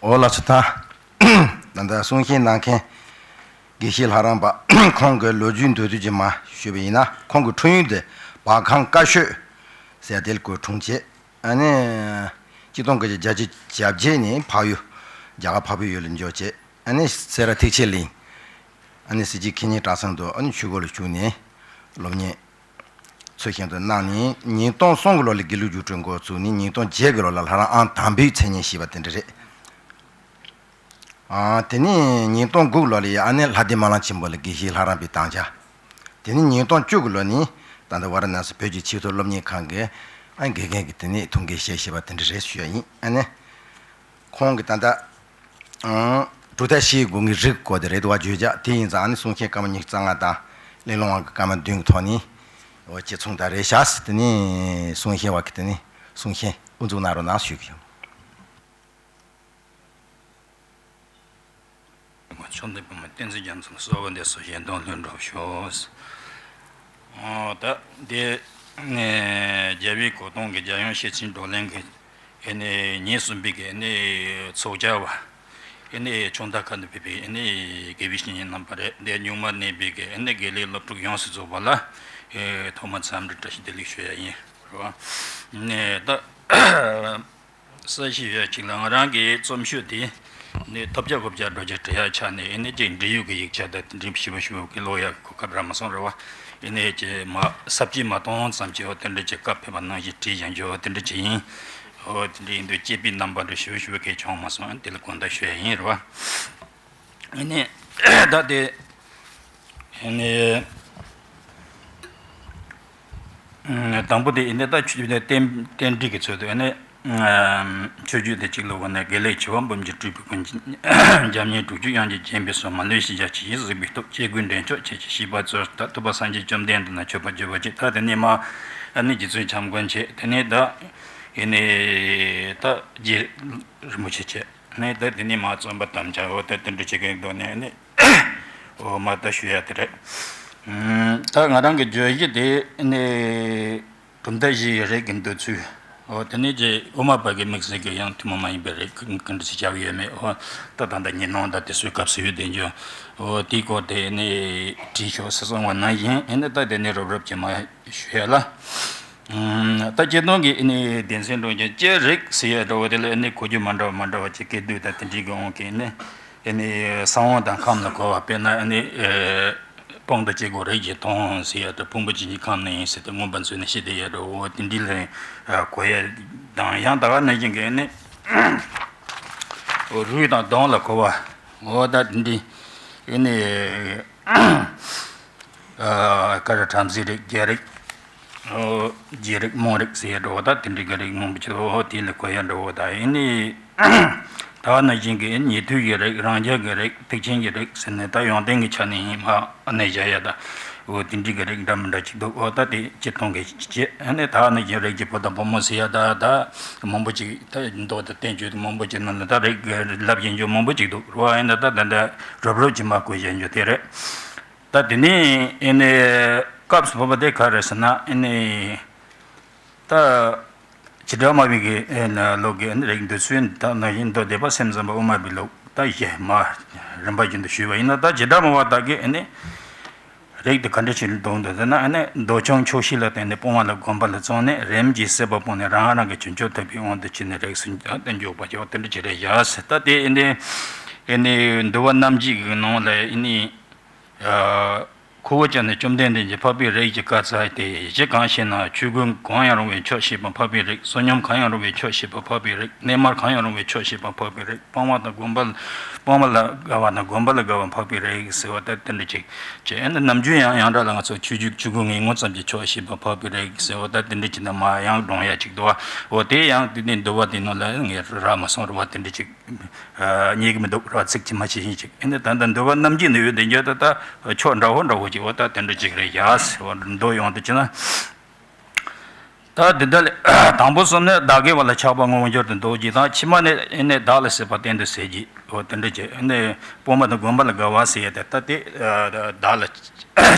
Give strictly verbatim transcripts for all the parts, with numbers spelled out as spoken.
འོ་ལགས་སོ། ད་ད་ལྟ་གསུང་བཤད་གནང་མཁན་དགེ་བཤེས་ལྷ་རམས་པ་ཁོང་གི་ལོ་རྒྱུས་མདོར་བསྡུས་ཅིག་མར་ཞུས་པ་ཡིན་ན། ཁོང་གི་འཁྲུངས་ཡུལ་དེ་བར་ཁམས་ཀ་ཤོད་ཟེར་དེ་ལ་ཁོ་འཁྲུངས་བྱས། ཨ་ནི་གཅིག་སྟོང་དགུ་བརྒྱ་བརྒྱད་ཅུ་གྱ་བརྒྱད་ནས་འཕགས་ཡུལ་རྒྱ་གར་འཕགས་པའི་ཡུལ་ལ་འབྱོར་བྱས། ཨ་ནི་སེ་ར་ཐེག་ཆེན་གླིང་། ཨ་ནི་སྲིད་རྗེ་མཁས་སྙན་གྲྭ་ཚང་དུ་ཨ་ནི་ཆོས་སྒོ་ལ་ཞུགས་ནས་སློབ་གཉེར་ཚུལ་བཞིན་དུ་གནང་ནས། ཉིས་སྟོང་གསུམ་གྱི་ལོ་ལ་དགེ་ལུགས་རྒྱུགས་སྤྲོད་འགོ་བཙུགས་ནས། ཉིས་སྟོང་བརྒྱད་ཀྱི་ལོ་ལ་ལྷ་རམས་ཨང་དང་པོའི་མཚན་སྙན་བཞེས་པ་དེ་འདྲ་རེད། ཨ། དེ་ནས་ཉིས་སྟོང་དགུ་གི་ལོ་ལ་ཡ་ཨ་ནི་ལྷ་ལྡན་མ་ལང་ཆེན་པོ་ལ་དགེ་བཤེས་ལྷ་རམས་པའི་དམ་བཅའ། དེ་ནས་ཉིས་སྟོང་བཅུ་གི་ལོ་ནས་ད་ལྟ་ཝཱ་ར་ཎ་སི་བོད་ཀྱི་ཆེས་མཐོའི་སློབ་གཉེར་ཁང་གི་ཨ་དགེ་རྒན་གྱི་དེ་ནས་ཐུགས་འགན་བཞེས་བཞེས་པ་དེ་འདྲ་རེད་ཞུ་ཡ་ཡིན། ཨ་ནི་ཁོང་གིས་ད་ལྟ་ཨང་གྲུབ་མཐའ་བཞིའི་སྒོ་ནས་རིགས་བཀོད་དེ་རེད་དོ། བརྗོད་བྱ་དེ་ཡིན་ཙང་། ཨ་ནི་གསུང་བཤད་སྐར་མ་ཉི་ཤུ་རྩ་ལྔ་དང་གླེང་སློང་བ་གི་སྐར་མ་བདུན་གྱི་ཐོག་ནས་འོ་དེ་མཚུངས་ལྟར་རེད་བཞག་ཟེར། དེ་ནས་གསུང་བཤད་པ་གིས་དེ་ནས་གསུང་བཤད་དབུ་འཛུགས་གནང་རོགས་གནང་ཞུ་གི་ཡོད། བཅོམ་ལྡན་པདྨ་བསྟན་འཛིན་རྒྱ་མཚོ་གསོལ་བ་འདེབས་སོ། གཞན་དོན་ལྷུན་གྲུབ་ཤོག། ཨོ་ད་དེ་ནས་རྒྱལ་བའི་གོ་སྟོན་གྱི་རྒྱལ་ཡོངས་ཤེར་ཕྱིན་བགྲོ་གླེང་གི་ཨེ་ནས་ཉིན་གསུམ་པའི་གི་ཨེ་ནས་ཚོགས་བཅར་བ་ཨེ་ནས་ཕྱོགས་མཐའ་ཁག་ནས་ཕེབས་པའི་ཨེ་ནས་དགེ་བའི་བཤེས་གཉེན་རྣམ་པ་རེད། དེ་རྙིང་མར་གནས་པའི་གི་ཨེ་ནས་དགེ་ལས་སློབ་ཕྲུག་ཡོངས་སུ་རྫོགས་པ་ལ་ཨེ་ཐོག་མར་འཚམས་འདྲི་བཀྲ་ཤིས་བདེ་ལེགས་ཞུ་ཡ་ཡིན། རེད་བ། ནས་ད་གསལ་བཤད་ཡོད་ཅིག་ལ། ང་རང་གི་རྩོམ་ཤོག་དེ་ནས་ཐོབ་རྒྱ་གོ་བརྒྱ་འགྲོ་རྒྱ་བྲི་ཡ་ཆ་ནས་ཨེ་ནས་ཅིག་འབྲི་ཡུལ་གྱི་ཡིག་ཆ་དང་དེ་འདྲའི་ཞིབ་པ་ཞིབ་པ་གི་ཀློག་ཡ་གོ་སྐབས་རག་མ་སོང་། རེད་བ། ཨེ་ནས་ཅིག་མ་ས་བཅད་མ་གཏོང་ཙམ་གྱི་འོ་དེ་འདྲ་ཅིག་སྐབས་ཕེབས་པ་ནང་བཞིན་བྲིས་བཞག་རྒྱུ་འོ་དེ་འདྲ་ཅིག་ཡིན། འོ་དེ་འདྲ་ཡིན་དུས་དཔྱད་པའི་རྣམ་པ་འདྲ་ཞིབ་པ་ཞིབ་པ་གས་བྱུང་མ་སོང་། དེ་ལ་དགོངས་དག་ཞུ་ཡ་ཡིན། རེད་བ། ཨེ་ནས་ད་དེ་ཨེ་ནས། དང་པོ་དེ་ཨེ་ནས་ད་ཆོས་བརྟེན་བརྟེན་འབྲེལ་གྱི་ཚུལ་དུ་ཨེ་ནས་ཆོས་བརྒྱུད་དེ་གཅིག་ལ་འོ་ནས་དགེ་ལེགས་ཆེ་བ་འབུམ་གྱིས་སྤྲུལ་པའི་ཀུན། འཇམ་མཉེན་དྲུག་ཅུ་དབྱངས་ཀྱིས་བརྒྱན་པའི་གསུང་མ་ལུས་ཤེས་བྱ་ཇི་ཞིག་གཟིགས་པའི་སྟོབས། སྐྱེ་དགུའི་འདྲེན་མཆོག་ཁྱེད་ཀྱི་བཤད་པ་སྩོལ། ད་ཐུབ་པ་སངས་རྒྱས་བཅོམ་ལྡན་འདས་ན་མཆོད་པ་བརྗོད་པ་ཅི། ད་དེ་ནས་མ་ཨ་ནི་རྗེ་བཙུན་བྱམས་མགོན་བྱས། དེ་ནས་ད་ཨེ་ནས་ད་རྗེ་རིན་པོ་ཆེ་བྱས། ནས་ད་དེ་ནས་མ་རྩོམ་པ་དམ་བཅའ་འོ་ད་དེ་འདྲ་བྱེད་མཁན་འདུག་ནས་ནི་འོ་མ་ད་ཞུ་ཡ་དེ་རེད། ད་ང་རང་གི་བརྗོད་གཞི་དེ་ནི་གྲུབ་མཐའ་བཞིའི་རིགས་ཀྱི་འདོད་ཚུལ། འོ་དེ་ནས་རྗེ་དབུ་མ་པ་གི་དམིགས་བསལ་གྱི་ཡང་ཐུན་མོང་མ་ཡིན་པའི་རིགས་ག་འདྲ་ཞིག་བྱ་གི་ཡོད་མེད། འོ་ད་ད་ལྟ་ཉིན་ནང་ད་དེ་ཚོའི་སྐབས་སུ་ཡོད་དེ་འཇོ། འོ་དེའི་སྐོར་དེ་ནི་བྲིས་ཤོག་ཟེར་གསུངས་པ་ནང་བཞིན་ཨེ་ནི་ད་དེ་ནས་རོབ་རོབ་ཀྱི་མ་ཞུ་ཡ་ལ། ད་སྤྱིར་བཏང་གི་ཨ་ནི་སྡེ་ཚན་འགྲོ་མཁན་ཅི་རིགས་ཟེར་ཡ་འདྲ་བོ་དེ་ལ་ཨ་ནི་གོ་རྒྱུ་མ་འདྲ་བ་མ་འདྲ་བ་ཅིག་སྐད་སྡུད་དང་དེ་འདྲའི་གི་དབང་གིས་ཨ་ནི་ཨ་ནི་གསང་བ་དང་ཁམས་ལ་གོ་བ། དཔེར་ན་ཨ་ནི་སྤང་དང་སྐྱེ་སྒོ་རིགས་ཀྱི་མཐོང་ཟེར་ཡ་དང་། ཕུང་པོ་ཇི་སྙེད་ཁམས་ན་ཡིན་ཟེར་ཏེ་མངོན་པ་མཛོད་ནས་བཤད་བསྡད་ཡ་འདྲ་བོ་དེ་འདྲའི་ལ་གོ་ཡ་དང་། ཡང་ད་ག་ནང་བཞིན་གི་ཨ་ནི་རུས་དང་གདོང་ལ་གོ་བ། འོ་ད་དེ་འདྲའི་ཨ་ནི། ཨ་ཀ་ར་བྲམ་ཟེའི་རིགས། རྒྱལ་རིགས། ཨོ་རྒྱལ་རིགས་དམངས་རིགས་ཟེར་ཡ་འདྲ་བོ་ད་དེ་འདྲའི་གི་རིགས་མང་པོ་ཅིག་འོ་དེ་ལ་གོ་ཡ་འདྲ་བོ་ད་ཡིན་ནི། ད་ག་ནང་བཞིན་གི་ཉེ་དུས་ཀྱི་རིགས། རང་རྒྱལ་གྱི་རིགས། ཐེག་ཆེན་གྱི་རིགས་ཟེར་ནས་ད་ཡོན་ཏན་གྱི་ཆ་ནས་ཡིན་མ་ཨ་ནེ་བཞག་ཡ་ད། འོ་དེ་འདྲའི་གི་རིགས་འདྲ་མི་འདྲ་ཅིག་འདུག་འོ་ད་དེ་སྤྱིར་བཏང་གི་ཅི་ཨ་ནེ་ད་ག་ནང་བཞིན་རིགས་ཀྱི་བུ་དང་བུ་མོ་ཟེར་ཡ་ད་ད་མང་པོ་ཅིག་ད་མདོ་དང་བསྟན་བཅོས་མང་པོ་ཅིག་ནང་ལ་ད་རིགས་ཀྱི་ལབ་ཡིན་རྒྱུ་མང་པོ་ཅིག་འདུག་རོ། ཨ་ཡིན་ད་ད་ད་ད་རོབ་རོབ་ཅིག་མ་གོ་བཞག་རྒྱུ་དེ་རེད། ད་དེ་ནས་ཨེ་ནས་སྐབས་སུ་བབས་པ་དེ་ག་རེ་ཟེར་ན། ཨེ་ནས་ད་བྱེ་བྲག་སྨྲ་བའི་གི་ཨེ་ནས་ལུགས་ཀྱི་ཨེ་ནས་རིགས་འདོད་ཚུལ་ད་ནང་བཞིན་མདོ་སྡེ་པ་སེམས་ཙམ་པ་དབུ་མ་པའི་ལུགས་ད་གཞན་མ་རིམ་པ་བཞིན་དུ་ཞུས་པ་ཡིན་ན། ད་བྱེ་བྲག་སྨྲ་བ་དག་གིས་ཨེ་ནས་རིགས་དེ་ག་འདྲ་ཞིག་འདོད་འདུག་ཟེར་ན། ཨེ་ནས་འདོད་ཆུང་ཆོག་ཤེས་ལ་བརྟེན་ནས་སྤོང་བ་ལ་གོམས་པ་ལ་བརྩོན་ནས་རིམ་གྱིས་སྲིད་པ་སྤོང་ནས་རང་རང་གི་བྱང་ཆུབ་ཐོབ་པའི་དབང་དུ་བྱས་ནས་རིགས་སུ་འཇུག་པ་ཅིག་འོ་དེ་འདྲ་ཅིག་རེད་བཞག་ཟེར། ད་དེ་ཨེ་ནས་ཨེ་ནས་འདུལ་བ་རྣམ་འབྱེད་ཀྱི་ནང་ལ་ཨེ་ནས། ཨ་ཁོ་བོ་ཅག་ནི་བཅོམ་ལྡན་འདས་ཀྱིས་འཕགས་པའི་རིགས་ཀྱི་བཀའ་སྩལ་ཏེ། གཞི་གང་ཞེ་ན། ཆོས་སྐུ་གང་ཡང་རུང་བའི་ཆོས་བཤད་པ་འཕགས་པའི་རིགས། བསོད་སྙོམས་གང་ཡང་རུང་བའི་ཆོས་བཤད་པ་འཕགས་པའི་རིགས། གནས་མལ་གང་ཡང་རུང་བའི་ཆོས་བཤད་པ་འཕགས་པའི་རིགས། སྤོང་བ་དང་སྒོམ་པ་སྤོང་བ་ལ་དགའ་བ་དང་སྒོམ་པ་ལ་དགའ་བ་འཕགས་པའི་རིགས་ཟེར་བ་ལྟར་དེ་འདྲ་ཅིག་བྱས་ནས། ནམ་རྒྱུན་ཡང་ཡང་དག་ལ་ང་ཚོ་ཆོས་བརྒྱུད་ཆོས་སྐུ་ངོས་བཟུང་ཙམ་གྱི་ཆོས་བཤད་པ་འཕགས་པའི་རིགས་ཟེར་བ་ལྟར་དེ་འདྲ་ཅིག་ན་མ་ཡང་སྒྲུང་ཡ་ཅིག་འདུག་བ། འོ་དེ་ཡང་དེ་ནས་འདུལ་བ་དེ་ནང་ལ་ངས་རག་མ་སོང་རེད་བ། དེ་འདྲ་ཅིག་རྙེད་ཀྱི་མི་འདུག་ར། ཚིག་ཅིག་མ་ཅིག་ཤིང་ཅིག་ཨེ་ནས་ད་ལྟ་འདུལ་བ་རྣམ་འབྱེད་ནས་ཡོད་དེ་འཇོག་ད་ལྟ་ཕྱོགས་འདྲ་བོ་འདྲ་བོ་ཅིག་འོ་ད་དེ་འདྲ་ཅིག་རེད་ཡ་ཟེར་བ་འདོད་ཡོང་དུ་ཅི་ན། ད་འདི་ལྟ་ལས། དང་པོ་གསུམ་ནི་བདག་དགེ་བ་ལ་ཆགས་པ་མངོན་གྱུར་དུ་འདོད་ཀྱི་དང་། ཕྱི་མ་ནི་ཨེ་ནས་བདག་ལ་སྲིད་པ་གཏན་དུ་ཟད་ཀྱི་འོ་དེ་འདྲ་ཅིག་ཨེ་ནས་སྤོང་བ་དང་སྒོམ་པ་ལ་དགའ་བ་ཟེར་ཡ་དེ་ད་དེ་བདག་ལ་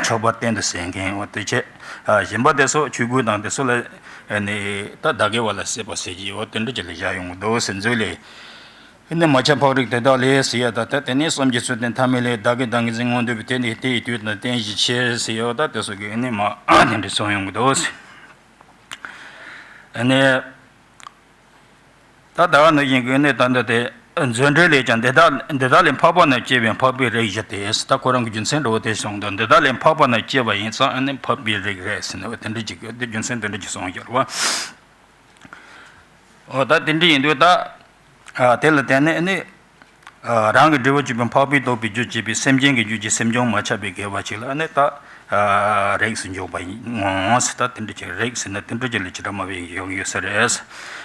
ཆགས་པ་གཏན་དུ་ཟད་མཁན་འོ་དེ་བྱས། གཞན་པ་དེ་ཚོ་ཆོས་སྐུ་དང་དེ་ཚོ་ལ་ཨེ་ནས་ད་བདག་དགེ་བ་ལ་སྲིད་པ་ཟད་ཀྱི་འོ་དེ་འདྲ་ཅིག་ལ་བཞག་ཡོང་གི་འདུག་ཟེར་མཛོད་ལས། ཨེ་ནི་མ་ཁྱབ་འཕགས་རིགས་དེ་དག་ལས་ཟེར་ཡ་ད་ལྟ་དེ་ནས་བསམ་གྱིས་མཚོན་དོན་ཐ་མལ་ལས་བདག་གིས་བདག་ངོས་འཛིན་ངོ་འདོད་པའི་དེ་ནི་དེ་ཡི་དུས་དང་རྟེན་གཞི་ཕྱིར་ཟེར་ཡ་ད་དེ་སོགས་ཀྱི་ཨེ་ནི་མ་དེ་འདྲ་གསུངས་ཡོང་གི་འདུག་ཨེ་ནི། ད་ལྟ་ནང་བཞིན་གྱི་གནས་ད་འདི་སྟེ། མཛོད་འགྲེལ་ལས་ཀྱང་འདི་དག་འདི་དག་ལས་འཕགས་པ་རྣམས་སྐྱེ་བའི་འཕགས་པའི་རིགས་བཞི་སྟེ། ད་ཁོ་རང་གི་རྒྱུ་མཚན་འདྲ་བོ་དེ་གསུངས་འདུག་འདི་དག་ལས་འཕགས་པ་རྣམས་སྐྱེ་བ་ཡིན་ཙང་ཨ་ནི་འཕགས་པའི་རིགས་རེད་ཟེར་ནས་དེ་འདྲ་ཅིག་དེ་རྒྱུ་མཚན་དེ་འདྲ་ཅིག་གསུངས་ཡོད་རེད་བ། འོ་ད་དེ་འདྲ་ཡིན་དུས་ད། ཨ་དེ་ལ་བརྟེན་ནས་ཨ་ནི། རང་གི་འབྲས་བུ་གཅིག་པུ་འཕགས་པས་རྟོགས་པའི་རྒྱུར་བྱས་པའི་སེམས་ཅན་གྱི་རྒྱུད་ཀྱི་སེམས་བྱུང་མ་ཁྱབ་པའི་དགེ་བ་ཞིག་ལ་ནི་ད་རིགས་སུ་འཇོག་པ་ཡིན་ངོ་ཟེར། ད་དེ་འདྲ་ཅིག་རིགས་ཟེར་ན་དེ་འདྲ་ཅིག་ལ་ཅི་འདྲ་མ་བའི་ཡོང་ཡོད་ས་རེད།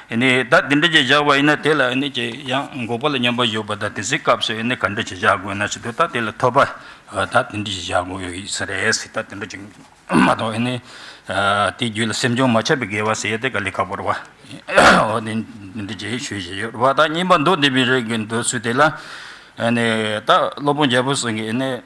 ཨ་ནི་ད་དེ་འདྲ་ཅིག་བཞག་པ་ཡིན་ན་དེ་ལ་ཨ་ནི་ཅིག་ཡང་འགོག་པ་ལ་སྙོམས་པར་ཞུགས་པ་དང་དེ་ཚོའི་སྐབས་སུ་ཨ་ནི་ག་འདྲ་ཅིག་བཞག་དགོས་ན་ཞེ་དུས་ད་དེ་ལ་ཐོབ་པ་ད་དེ་འདྲ་ཅིག་བཞག་དགོས་ཡོད་ས་རེད་ཟེར། ད་དེ་འདྲ་ཅིག་མ་གཏོགས་ཨེ་ནི། དེའི་རྒྱུད་ལ་སེམས་བྱུང་མ་ཁྱབ་པའི་དགེ་བ་ཟེར་ཡ་དེ་དཀའ་ལས་ཁག་པོ་རེད་བ། འོ་དེ་འདི་འདྲ་ཅིག་ཞུས་བཞིན་ཡོད་རེད་བ། ད་གཉིས་པ་མདོ་སྡེ་པའི་རིགས་ཀྱི་འདོད་ཚུལ་དེ་ལ། ཨེ་ནི་ད་སློབ་དཔོན་རྒྱལ་པོ་སེང་གེ་ཨེ་ནི།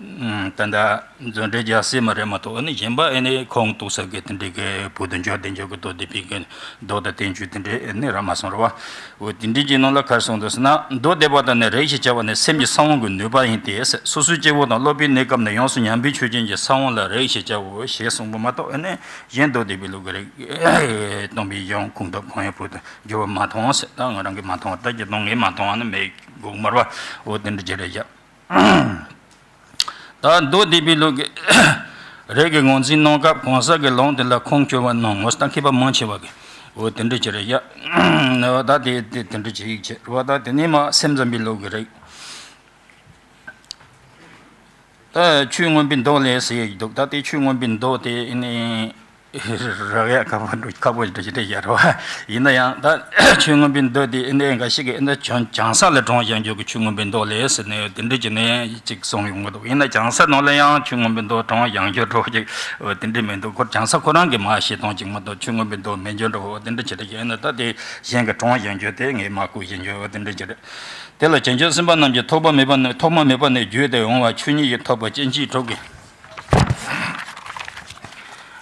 ད་ལྟ་མཛོད་འགྲེལ་རྒྱལ་སྲས་མ་རེད་མ་གཏོགས་ཨེ་ནི་གཞན་པ་ཨེ་ནི་ཁོང་རྟོགས་ས་གི་དེ་འདྲ་གི་བོད་དུ་འཇོག་དེ་འཇོག་གི་མདོ་སྡེ་པའི་གི་མདོ་དང་བསྟན་བཅོས་དེ་འདྲ་ཨེ་ནི་རག་མ་སོང་རེད་བ། འོ་དེ་འདྲའི་རྗེས་ནང་ལ་ག་རེ་གསུངས་འདུག་ཟེར་ན། མདོ་སྡེ་པ་དག་ནི་རིགས་ཞེས་བྱ་བ་ནི་སེམས་ཀྱི་ས་བོན་གྱི་ནུས་པ་ཡིན་ཏེ། སོ་སོའི་སྐྱེ་བོ་དང་སློབ་པའི་གནས་སྐབས་ན་ཡོངས་སུ་ཉམས་པའི་ཆོས་ཅན་གྱི་ས་བོན་ལ་རིགས་ཞེས་བྱའོ་ཞེས་གསུངས་པ་མ་གཏོགས་ཨེ་ནི་གཞན་མདོ་སྡེ་པའི་ལུགས་ཀྱི་རིགས་སྟོན་པའི་གཞུང་ཁུངས་དང་ཁོང་ཡང་བོད་དུ་འགྱུར་བ་མ་མཐོང་ཟེར། ད་ང་རང་གིས་མ་མཐོང་བ་ལྟ་ཅི་གཏོང་ངས་མ་མཐོང་བ་ནི་མེད་དགོས་མ་རེད་བ། འོ་དེ་འདྲ་ཅིག་རེད་ཡ། ད་མདོ་སྡེ་པའི་ལུགས་ཀྱི་རིགས་ཀྱི་ངོས་འཛིན་གནང་སྐབས་གང་ཟག་གི་ལུང་དེ་ལ་ཁུངས་འཁྱོལ་བ་གནང་ངོ་། ད་མཁས་པ་མང་ཆེ་བ་གིས་འོ་དེ་འདྲ་ཅིག་རེད་ཡ། ད་དེ་དེ་དེ་འདྲ་ཅིག་བྱེད་རེད་བ། ད་དེ་ནས་མ་སེམས་ཙམ་པའི་ལུགས་ཀྱི་རིགས། ད་ཆོས་མངོན་པའི་མདོ་ལས་ཟེར་ཡ་འདུག་ད་དེ་ཆོས་མངོན་པའི་མདོ་དེ་ནི། རག་ཡ་ཁག་པོ་འགྲོ་ཁག་པོ་འགྲོ་ཞིག་རེད་ཡ་རོ། ཡིན་ན་ཡང་ད་ཆོས་མངོན་པའི་མདོ་དེ་ཨེ་འདྲ་འགའ་ཞིག་གིས་ཨེ་འདྲ་བྱང་བྱང་ས་ལ་དྲངས་བཞག་རྒྱུ་གི་ཆོས་མངོན་པའི་མདོ་ལས་ཟེར་ནས་དེ་འདྲ་ཅིག་ནས་ཅིག་གསུངས་ཡོང་གི་འདུག་ཡིན་ན་བྱང་ས་ནང་ལ་ཡང་ཆོས་མངོན་པའི་མདོ་དྲངས་བཞག་རྒྱུ་འགྲོ་ཅིག་དེ་འདྲ་མི་འདུག་ཁོ་བྱང་ས་ཁོ་རང་གི་མ་བཤད་སྟངས་ཅིག་མ་གཏོགས་ཆོས་མངོན་པའི་མདོ་མེད་རྒྱུ་འགྲོ་དེ་འདྲ་ཅིག་རེད། ཡིན་ན་ད་དེ་གཞན་གྱིས་དྲངས་བཞག་རྒྱུ་དེ་ངས་མ་གོ་བཞག་རྒྱུ་དེ་འདྲ་ཅིག་རེད། དེ་ལ་བྱང་ཆུབ་སེམས་དཔའ་རྣམས་ཀྱི་ཐོག་མ་མེད་པ་ནས་ཐོག་མ་མེད་པ་ནས་བརྒྱུད་དེ་འོང་བ་ཆོས་ཉིད་ཀྱིས་ཐོབ་པ་སྐྱེ་མཆེད་དྲུག་གི།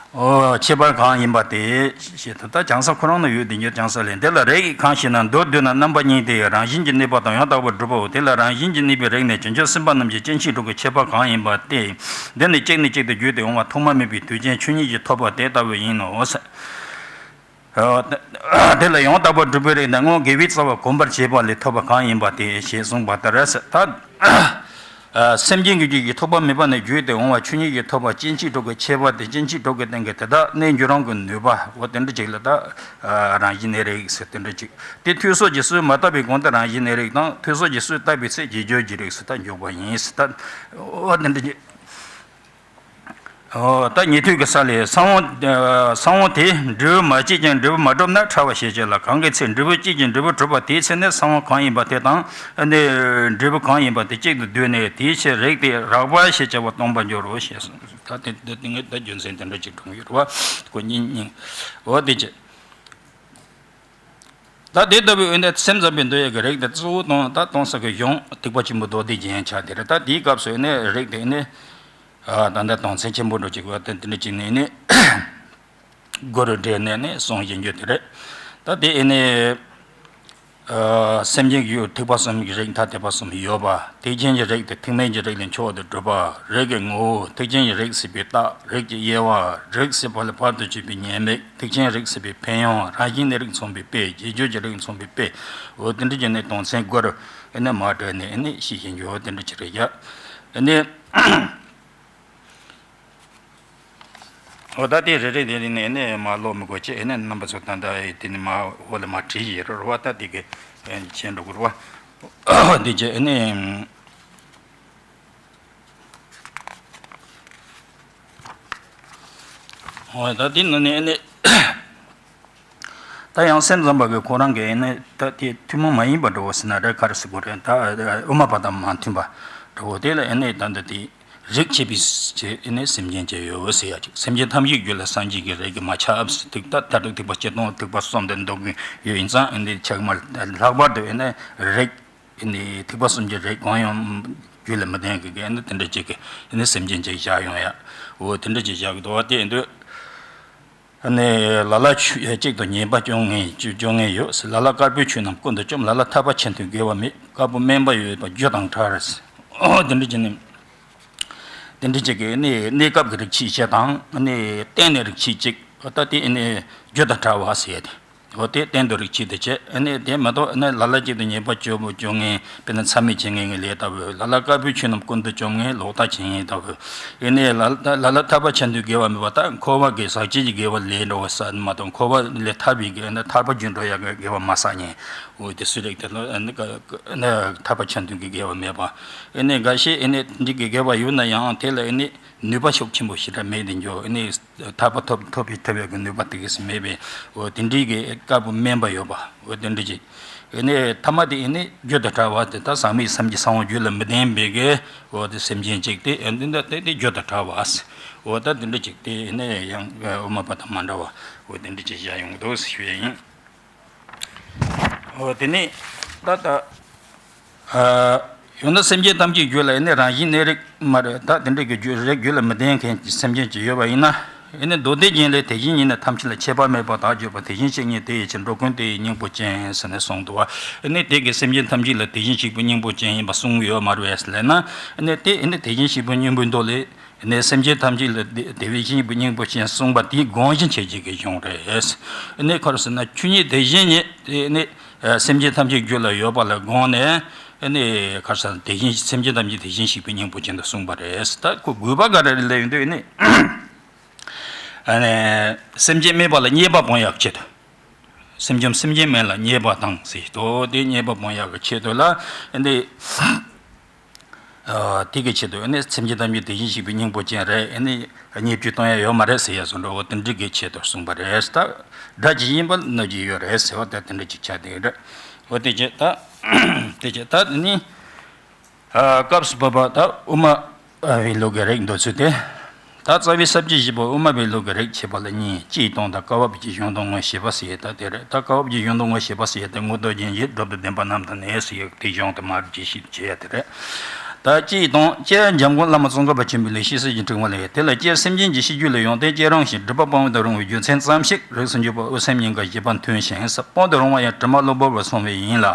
ཨོ། ཁྱད་པར་གང་ཡིན་པ་སྟེ། ཞེས་དང་། ད་བྱང་ས་ཁོ་རང་ན་ཡོད་དེ་ཉིད་བྱང་ས་ལས། འདི་ལ་རིགས་གང་ཞེ་ན། མདོར་བསྡུ་ན་རྣམ་པ་གཉིས་ཏེ། རང་བཞིན་གྱིས་གནས་པ་དང་ཡང་དག་པར་སྒྲུབ་པའོ། དེ་ལ་རང་བཞིན་གྱིས་གནས་པའི་རིགས་ནི་བྱང་ཆུབ་སེམས་དཔའ་རྣམས་ཀྱི་སྐྱེ་མཆེད་དྲུག་གི་ཁྱད་པར་གང་ཡིན་པ་སྟེ། འདི་ནི་གཅིག་ནས་གཅིག་ཏུ་བརྒྱུད་དེ་འོང་བ་ཐོག་མ་མེད་པའི་དུས་ཅན་ཆོས་ཉིད་ཀྱིས་ཐོབ་པ་དེ་ལྟ་བུ་ཡིན་ནོ། དེ་ལ་ཡང་དག་པར་སྒྲུབ་པའི་རིགས་ནི་སྔོན་དགེ་བའི་རྩ་བ་གོམས་པར་བྱས་པ་ལས་ཐོབ་པ་གང་ཡིན་པ་སྟེ་ཞེས་གསུངས་པ་ལྟར་ཟེར། ད་སེམས་ཅན་གྱི་རྒྱུད་ཀྱི་ཐོག་མ་མེད་པ་ནས་བརྒྱུད་དེ་འོང་བ་ཆོས་ཉིད་ཀྱིས་ཐོབ་པ་སྐྱེ་མཆེད་དྲུག་གི་ཁྱད་པར་དེ་སྐྱེ་མཆེད་དྲུག་གི་སྟེང་གི་དེ་དག་གནས་འགྱུར་རང་གི་ནུས་པ་འོ་དེ་འདྲ་ཅིག་ལ་ད་རང་བཞིན་གནས་རིགས་ཟེར་དེ་འདྲ་ཅིག་དེ་ཐོས་སོགས་ཀྱི་སྲོལ་མ་དག་པའི་གོང་དུ་རང་བཞིན་གནས་རིགས་དང་ཐོས་སོགས་ཀྱི་སྲོལ་བཏགས་པའི་ཚེ་རྗེས་འཇུག་གི་རིགས་སུ་ད་འཇུག་པ་ཡིན་ཟེར། ད་འོ་དེ་འདྲ་ཅིག་ཨོ། ད་ཉན་ཐོས་ཀྱི་ས་ལས་ས་བོན། ས་བོན་དེ་འབྲས་བུ་མ་སྐྱེས་ཀྱང་འབྲས་བུ་མ་གྲུབ་ན་ཕྲ་བ་ཞེས་བྱ་ལ། གང་གི་ཚེ་འབྲས་བུ་སྐྱེས་ཀྱང་འབྲས་བུ་གྲུབ་པ་དེའི་ཚེ་ནི་ས་བོན་གང་ཡིན་པ་དེ་དང་། ཨ་ནི་འབྲས་བུ་གང་ཡིན་པ་དེ་གཅིག་ཏུ་བསྡུས་ནས་དེའི་ཕྱིར་རིགས་དེ་རགས་པ་ཞེས་བྱ་བ་སྟོན་པར་འགྱུར་རོ་ཞེས་གསུངས། ད་དེ་དེ་ངས་ད་རྒྱུ་མཚན་དེ་འདྲ་ཅིག་དྲངས་ཡོད་རེད་བ། ཁོ་གཉིས་གཉིས། འོ་དེ་ཅི། ད་དེ་ལྟ་བུའི་འོན་ཏེ་སེམས་ཙམ་པའི་མདོ་ཡི་གི་རིགས་དེ་གཙོ་བོ་དང་ད་གཏོང་ས་གི་གཞུང་ཐེག་པ་ཆེན་པོའི་མདོ་སྡེ་རྒྱན་ཆ་དེ་རེད། ད་དེའི་སྐབས་སུ་ནི་རིགས་དེ་ནི། ད་ལྟ་དོན་ཚན་ཆེན་པོ་འགྲོ་གཅིག་པ་དེ་འདི་འདྲ་གཅིག་ནས་ནི། སྒོ་རུ་འབྲེལ་ནས་ནི་གསུངས་བཞིན་རྒྱུ་དེ་རེད། ད་དེ་ནི། སེམས་ཅན་གྱི་ཐེག་པ་གསུམ་གྱི་རིགས་ཐ་དད་པ་གསུམ་ཡོད་པ། ཐེག་ཆེན་གྱི་རིགས་དེ་ཐེག་དམན་གྱི་རིགས་ལས་མཆོག་ཏུ་གྲུབ་པ། རིགས་ཀྱི་ངོ་བོ། ཐེག་ཆེན་གྱི་རིགས་ཟེར་བའི་རྟགས། རིགས་ཀྱི་དབྱེ་བ། རིགས་ཟེར་བ་ལས་བར་དུ་གཅོད་པའི་ཉེས་དམིགས། ཐེག་ཆེན་རིགས་ཟེར་བའི་ཕན་ཡོན། རང་བཞིན་གནས་རིགས་མཚོན་པའི་དཔེ། རྗེས་འཇུག་གི་རིགས་མཚོན་པའི་དཔེ། འོ་དེ་འདྲ་བྱས་ནས་དོན་ཚན་དགུ་རུ་ཨེ་ནས་མར་བགྲོད་ནས་ཨེ་ནས་ཤེས་བཞིན་ཡོད། དེ་འདྲ་ཅིག་རེད་ཡ། ཨེ་ནས། འོ་ད་དེ་རེ་རེ་དེ་རེ་ནས་ཨེ་ནས་མར་ཀློག་མི་དགོས་ཅེས་ཨེ་ནས་རྣམ་པ་ཚོ་ད་ལྟ་དེ་ནས་མར་འོག་ལ་མར་བྲིས་ཡོད་རེད་བ། ད་དེ་གི་མཁྱེན་འགྲོ་དགོས་རེད་བ། དེ་ཅེས་ཨེ་ནས། འོ་ད་དེ་ནང་ནས་ཨེ་ནས། ད་ཡང་སེམས་ཙམ་པ་གི་ཁོ་རང་གི་ཨེ་ནས་ད་དེ་ཐུན་མོང་མ་ཡིན་པ་འདྲ་བོ་ཟེར་ན་རེད། ག་རེ་ཟེར་དགོས་རེད། ད་དབུ་མ་པ་དང་མ་མཐུན་པ་འདྲ་བོ་དེ་ལ་ཨེ་ནས་ད་འདི་དེ་རིགས་ཆད་པའི་ཚེ་ཨེ་ནས་སེམས་ཅན་ཅི་ཡོད་ཟེར་ཡ་ཅིག་སེམས་ཅན་ཐམས་ཅད་རྒྱུད་ལ་སངས་རྒྱས་ཀྱི་རིགས་ཀྱིས་མ་ཁྱབ་ཟེར། ཐེག་ད་ད་དུ་ཐེག་པ་ཆེ་མཐོང་ཐེག་པ་གསུམ་དུ་འདོད་མཁན་ཡོད། ཡིན་ཙང་ཨེ་ནས་ཆགས་མ་ལྷག་པར་དུ་ཨེ་ནས་རིགས། ཨེ་ནི་ཐེག་པ་གསུམ་གྱི་རིགས་གང་ཡང་རྒྱུད་ལ་མི་ལྡན་གི་གི་ཨེ་ནི་དེ་འདྲ་ཅིག་གི་ཨེ་ནི་སེམས་ཅན་ཅིག་བཞག་ཡོང་ཡ། འོ་དེ་འདྲ་ཅིག་བཞག་གི་འདུག་བ། དེ་ཡིན་དུས། ནས་ལ་ལ་ཆོས་གཅིག་ཏུ་ཉེས་པ་བཅོ་ལྔ་བཅོ་ལྔ་ཡོད། ལ་ལ་དཀར་པོའི་ཆོས་རྣམས་ཀུན་ཏུ་བཅོམ། ལ་ལ་ཐར་པ་ཆེད་དུ་དགེ་བ་མེད། དཀར་པོ་དམན་པ་ཡོད་པ་རྒྱུ་དང་བྲལ། འོ་དེ་འདྲ་བྱས་ནས། དེ་འདྲ་ཅིག་གི་ནི་གནས་སྐབས་ཀྱི་རིགས་ཆད་བཅས་དང་ནི་རྟེན་ནི་རིགས་ཆད་གཅིག་ད་དེ་ནི་རྒྱུ་དང་བྲལ་བ་ཟེར་ཡ་དེ། འོ་དེ་རྟེན་དུ་རིགས་ཆད་དེ་བཅས་ནི་དེ་མ་གཏོགས་ནི་ལ་ལ་གཅིག་ཏུ་ཉེས་པ་བཅོ་བཅོ་ལྔ་དཔེར་ན་མཚམས་མེད་བྱེད་ངེས་ངེས་ལས་ལྟ་བུ། ལ་ལ་དཀར་པོའི་ཆོས་རྣམས་ཀུན་ཏུ་བཅོམ་ངེས་ལོག་ལྟ་བྱེད་ངེས་ལྟ་བུ། ཨེ་ནི་ལ་ལ་ལ་ལ་ཐར་པ་ཆེད་དུ་དགེ་བ་མེད་པ་ད་འཁོར་བ་གི་ཟག་བཅས་ཀྱི་དགེ་བ་ལས་འགྲོ་བ་བསགས་མ་གཏོགས་འཁོར་བ་ལས་ཐར་པའི་དགེ་ནི་ཐར་པ་རྒྱུ་འགྲོ་ཡ་གི་དགེ་བ་མ་བསགས་ཉེས། འོ་དེ་སུ་རིགས་དེ་ལ་ནི་ཐར་པ་ཆེད་དུ་གི་དགེ་བ་མེད་པ། ཨེ་ནི་འགའ་ཤས་ཨེ་ནི་འདི་གི་དགེ་བ་ཡོད་ན་ཡང་དེ་ལ་ཨེ་ནི་ནུས་པ་ཤུགས་ཆེན་པོ་ཞེ་དྲག་མེད་དེ་འགྱོ། ཨེ་ནི་ཐར་པ་ཐོབ་ཐོབ་པའི་ཐོབ་ཡག་གི་ནུས་པ་དེ་གིས་མེད་པས། འོ་དེ་འདྲའི་གི་དཀར་པོ་དམན་པ་ཡོད་པ། འོ་དེ་འདྲ་ཅིག་ཨེ་ནི་ཐ་མ་དེ་ཨེ་ནི་རྒྱུ་དང་བྲལ་བ་དེ་ད་ཟག་མེད་སེམས་ཀྱི་ས་བོན་རྒྱུད་ལ་མི་ལྡན་པའི་གི་འོ་དེ་སེམས་ཅན་ཅིག་དེ་ཨེ་འདི་འདྲ་དེ་དེ་རྒྱུ་དང་བྲལ་བ། འོ་ད་དེ་འདྲ་ཅིག་དེ་ཨེ་ནི་ཡང་དབུ་མ་པ་དང་མ་འདྲ་བ། འོ་དེ་འདྲ་ཅིག་བཞག་ཡོང་འདུག་ཞུ་ཡ་ཡིན། འོ་དེ་ནས་ད་ལྟ། ཨ། ཡང་ན་སེམས་ཅན་ཐམས་ཅད་རྒྱུད་ལ་ཨེ་ནི་རང་བཞིན་གནས་རིགས་མ་རེད་ད་དེ་འདྲ་གི་རྒྱུད་རིགས་རྒྱུད་ལ་མི་ལྡན་མཁན་གྱི་སེམས་ཅན་ཅིག་ཡོད་པ་ཡིན་ན། ཨེ་ནི་མདོ་སྡེ་རྒྱན་ལས་དེ་བཞིན་ཉིད་ནི་ཐམས་ཅད་ལ་ཁྱད་པར་མེད་པར་བདག་བརྗོད་པ། དེ་བཞིན་གཤེགས་སྙིང་དེ་ཡི་ཕྱིར། འགྲོ་ཀུན་དེ་ཡི་སྙིང་པོ་ཅན་ཟེར་ནས་གསུངས་འདུག་བ། ཨེ་ནི་དེ་གི་སེམས་ཅན་ཐམས་ཅད་ལ་དེ་བཞིན་གཤེགས་པའི་སྙིང་པོ་ཅན་ཡིན་པ་གསུངས་ཡོད་མ་རེད་ཟེར་ལབ་ན། ཨེ་ནི་དེ་ཨེ་ནི་དེ་བཞིན་གཤེགས་པའི་སྙིང་པོའི་མདོ་ལས། ནས་སེམས་ཅན་ཐམས་ཅད་ལ་དེ་དེ་བཞིན་གཤེགས་པའི་སྙིང་པོ་ཅན་གསུངས་པ་དེའི་དགོངས་གཞི་འཆད་བྱེད་ཀྱི་གཞུང་རེད། ནས་ག་རེ་ཟེར་ན་ཆོས་ཉིད་དེ་བཞིན་ཉིད་དེ་ནི་སེམས་ཅན་ཐམས་ཅད་རྒྱུད་ལ་ཡོད་པ་ལ་དགོངས་ནས་ནི་ག་རེ་ཟེར་ན་དེ་བཞིན་སེམས་ཅན་ཐམས་ཅད་དེ་བཞིན་གཤེགས་པའི་སྙིང་པོ་ཅན་དུ་གསུངས་པ་རེད། ད་ཁོ་དགོས་པ་ག་རེ་རེད་ལབ་ཡོང་དུས་ནི་སེམས་ཅན་དམན་པ་ལ་མཉེས་པ་སྤོང་ཡག་ཆེད་དུ། སེམས་ཅན་སེམས་ཅན་དམན་ལ་མཉེས་པ་དང་ཟེར་དོ་དེ་མཉེས་པ་སྤོང་ཡག་གི་ཆེད་དུ་ལ་འདི། དེ་གི་ཆེད་དུ་ནི་སེམས་ཅན་ཐམས་ཅད་དེ་བཞིན་གཤེགས་པའི་སྙིང་པོ་ཅན་རེད། ནི་བརྙས་བཅོས་གཏོང་ཡ་ཡོད་མ་རེད་ཟེར་ཡ་བཟོ་འདྲ་འོ་དེ་འདྲ་གི་ཆེད་དུ་གསུངས་པ་རེད། ད་སྒྲ་ཇི་བཞིན་པ་ནི་ཇི་ཡོད་རེད་ཟེར་བ་ད་དེ་འདྲ་ཅིག་ཆགས་བསྡད་རེད། འོ་དེ་ཆེད་ད་དེ་ཆེད་ད་ནི་སྐབས་སུ་བབ་པ་ད་དབུ་མ་པའི་ལུགས་ཀྱི་རིགས་འདོད་ཚུལ་ཏེ། ད་རྩ་བའི་ས་བཅད་བཞི་པོ་དབུ་མ་པའི་ལུགས་ཀྱི་རིགས་ཕྱེ་བ་ལ་གཉིས། སྤྱིའི་དོན་དང་སྐབས་བབ་ཀྱི་གཞུང་དང་ངོ་ཤེས་པ་ཟེར་ཡས་ད་དེ་རེད། ད་སྐབས་བབ་ཀྱི་གཞུང་དང་ངོ་ཤེས་པ་ཟེར་ཡས་ད་དངོས་འདོད་རྒྱན་བཞི་སྒྲུབ་པའི་བདེན་པ་རྣམས་དང་ནི་ཟེར་ཡས་དེ་གཞུང་དུ་མར་རྒྱས་བཤད་བྱེད་ཡས་དེ་རེད། ད་སྤྱིའི་དོན་སྤྱིར་འཇམ་མགོན་བླ་མ་ཙོང་ཁ་པ་ཆེན་པོའི་ལེགས་བཤད་སྲིད་ཀྱི་འབྲིང་བ་ལས་དེ་ལ་སྤྱིར་སེམས་ཅན་གྱི་ཤེས་རྒྱུད་ལ་ཡོན་ཏན་སྐྱེ་རུང་ཞིང་སྒྲིབ་པ་སྤོང་བར་རུང་བའི་རྒྱུ་མཚན་ཙམ་ཞིག་རིགས་སུ་འཇུག་པ་དབུ་སེམས་གཉིས་ཀ་བཞི་པ་མཐུན་ཞིང་ས་སྤོང་དུ་རུང་བ་ཡང་དྲི་མ་གློ་བུར་བར་སོང་བས་ཡིན་ལ།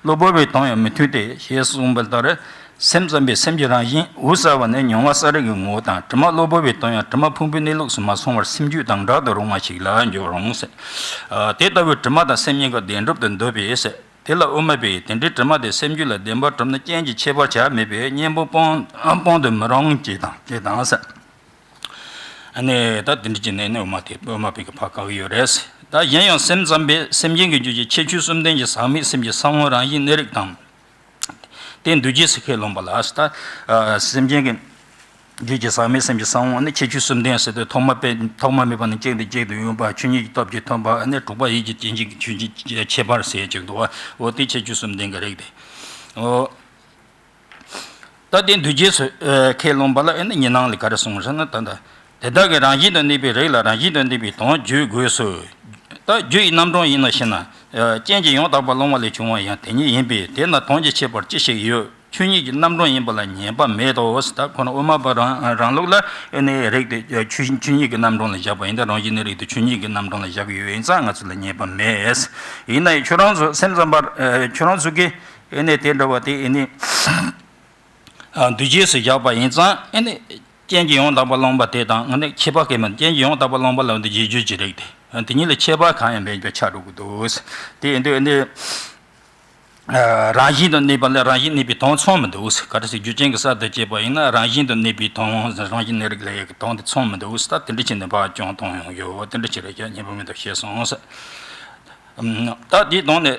གློ་བུར་བའི་དོན་ཡང་མི་མཐུན་ཏེ་ཞེས་གསུངས་པ་ལྟར། སེམས་ཙམ་པས་སེམས་ཀྱི་རང་བཞིན་དབུ་གསལ་བ་ནི་མྱོང་བ་གསལ་རིག་གི་ངོ་བོ་དང་དྲི་མ་གློ་བུར་བའི་དོན་ཡང་དྲི་མ་ཕུང་པོའི་གནས་ལུགས་སུ་མ་སོང་བར་སེམས་རྒྱུད་དང་འདྲ་དུ་རུང་བ་ཞིག་ལ་འགྱུར་རུང་ཟེར། དེ་ལྟ་བུའི་དྲི་མ་དང་སེམས་གཉིས་ཀ་བདེན་གྲུབ་ཏུ་འདོད་པས་ཟེར། དེ་ལ་དབུ་མ་པས་དེ་འདྲའི་དྲི་མ་དེ་སེམས་རྒྱུད་ལ་བདེན་པར་གྲུབ་ན་རྐྱེན་གྱིས་ཁྱད་པར་བྱར་མེད་པས་གཉེན་པོ་སྤོང་སྤོང་དུ་མི་རུང་ཅེས་དང་ཅེས་དང་ཟེར། ཨ་ནི་ད་དེ་འདྲ་ཅིག་ནས་ནི་དབུ་མ་དེ་དབུ་མ་པའི་གི་ཕར་བཀག་གི་ཡོད་རེད། ད་གཞན་ཡང་སེམས་ཙམ་པས་སེམས་ཅན་གྱི་རྒྱུད་ཀྱི་ཁྱད་ཆོས་གསུམ་ལྡན་གྱི་ཟག་མེད་སེམས་ཀྱི་ས་བོན་རང་བཞིན་གནས་རིགས་དང་། དེ་འདུས་བྱས་སུ་ཁས་ལོངས་པ་ལ་ད་སེམས་ཅན་གྱི་རྒྱུད་ཀྱི་ཟག་མེད་སེམས་ཀྱི་ས་བོན་ནི་ཁྱད་ཆོས་གསུམ་ལྡན་ཟེར་ཏེ་ཐོག་མ་པས་ཐོག་མ་མེད་པ་ནས་གཅིག་ཏུ་གཅིག་ཏུ་ཡོད་པ་ཆོས་ཉིད་ཀྱི་སྟོབས་ཀྱིས་ཐོབ་པ་ནི་དྲུག་པ་ཡིད་ཀྱི་རྟེན་གཞི་ཆོས་ཉིད་ཀྱི་ཁྱད་པར་ཟེར་ཅིག་འདུག་བ། འོ་དེ་ཁྱད་ཆོས་གསུམ་ལྡན་གྱི་རིགས་དེ། འོ། ད་དེ་འདུས་བྱས་སུ་ཨེ་ཁས་ལོངས་པ་ལ་ཨེ་ནི་ཉི་སྣང་ལས་ག་རེ་གསུངས་ཟེར་ན་ད་ལྟ་དེ་དག་གི་རང་བཞིན་དུ་གནས་པའི་རིགས་ལ་རང་བཞིན་དུ་གནས་པའི་དོན་བརྗོད་དགོས་སོ། ད་རྒྱུ་ཡི་རྣམ་གྲངས་ཡིན་ན་ཞེ་ན། རྐྱེན་གྱིས་ཡང་དག་པར་སློང་བ་ལས་བྱུང་བ་ཡང་དེ་ཉིད་ཡིན་པས་དེས་ན་དོན་གྱིས་ཁྱད་པར་ཅི་ཞིག་ཡོད། ཆོས་ཉིད་ཀྱི་རྣམ་གྲངས་ཡིན་པ་ལ་ཉེས་པ་མེད་དོ། ད་ཁོ་ན་དབུ་མ་པ་རང་རང་ལུགས་ལ་ཨེ་ནི་རིགས་དེ་ཆོས་ཆོས་ཉིད་ཀྱི་རྣམ་གྲངས་ལ་བཞག་པ་ཡིན་ད་རང་བཞིན་གནས་རིགས་དེ་ཆོས་ཉིད་ཀྱི་རྣམ་གྲངས་ལ་བཞག་གི་ཡོད་ཡིན་ཙང་ང་ཚོ་ལ་ཉེས་པ་མེད། ཡིན་ན་ཡང་ཁྱོད་རང་ཚོ་སེམས་ཙམ་པ་ཁྱོད་རང་ཚོ་གིས། ཨེ་ནས་དེ་འདྲ་བ་དེ་ཨེ་ནས་འདུས་བྱས་སུ་བཞག་པ་ཡིན་ཙང་ཨེ་ནས་རྐྱེན་གྱིས་ཡང་དག་པར་སློང་བ་དེ་དང་ཨེ་ནས་ཁྱད་པར་གྱི་མ་རྐྱེན་གྱིས་ཡང་དག་པར་སློང་བ་ལ་འདི་རྗེས་འཇུག་གི་རིགས་དེ་དེ་གཉིས་ལ་ཁྱད་པར་གང་ཡང་མེད་པའི་ཆ་འགྲོ་གི་འདུག་དེ་ཨེ་འདི་ཨེ་ནས་རང་བཞིན་དུ་གནས་པ་ལས་རང་བཞིན་གནས་པའི་དོན་མཚུངས་མི་འདུག་ག་རེ་ཟེར་རྒྱུ་རྐྱེན་གྱི་གསར་དུ་སྐྱེས་པ་ཡིན་ན་རང་བཞིན་དུ་གནས་པའི་དོན་རང་བཞིན་གནས་རིགས་ལས་ཡོད་ཀྱི་དོན་དེ་མཚུངས་མི་འདུག་ད་དེ་འདྲ་བྱས་ནས་འབའ་ཅུང་གཏོང་ཡོང་ཡོད་དེ་འདྲ་བྱས་རེད་ཀྱང་ཉེས་པ་མེད་དོ་ཞེས་གསུངས། ད་དེའི་དོན་ནི།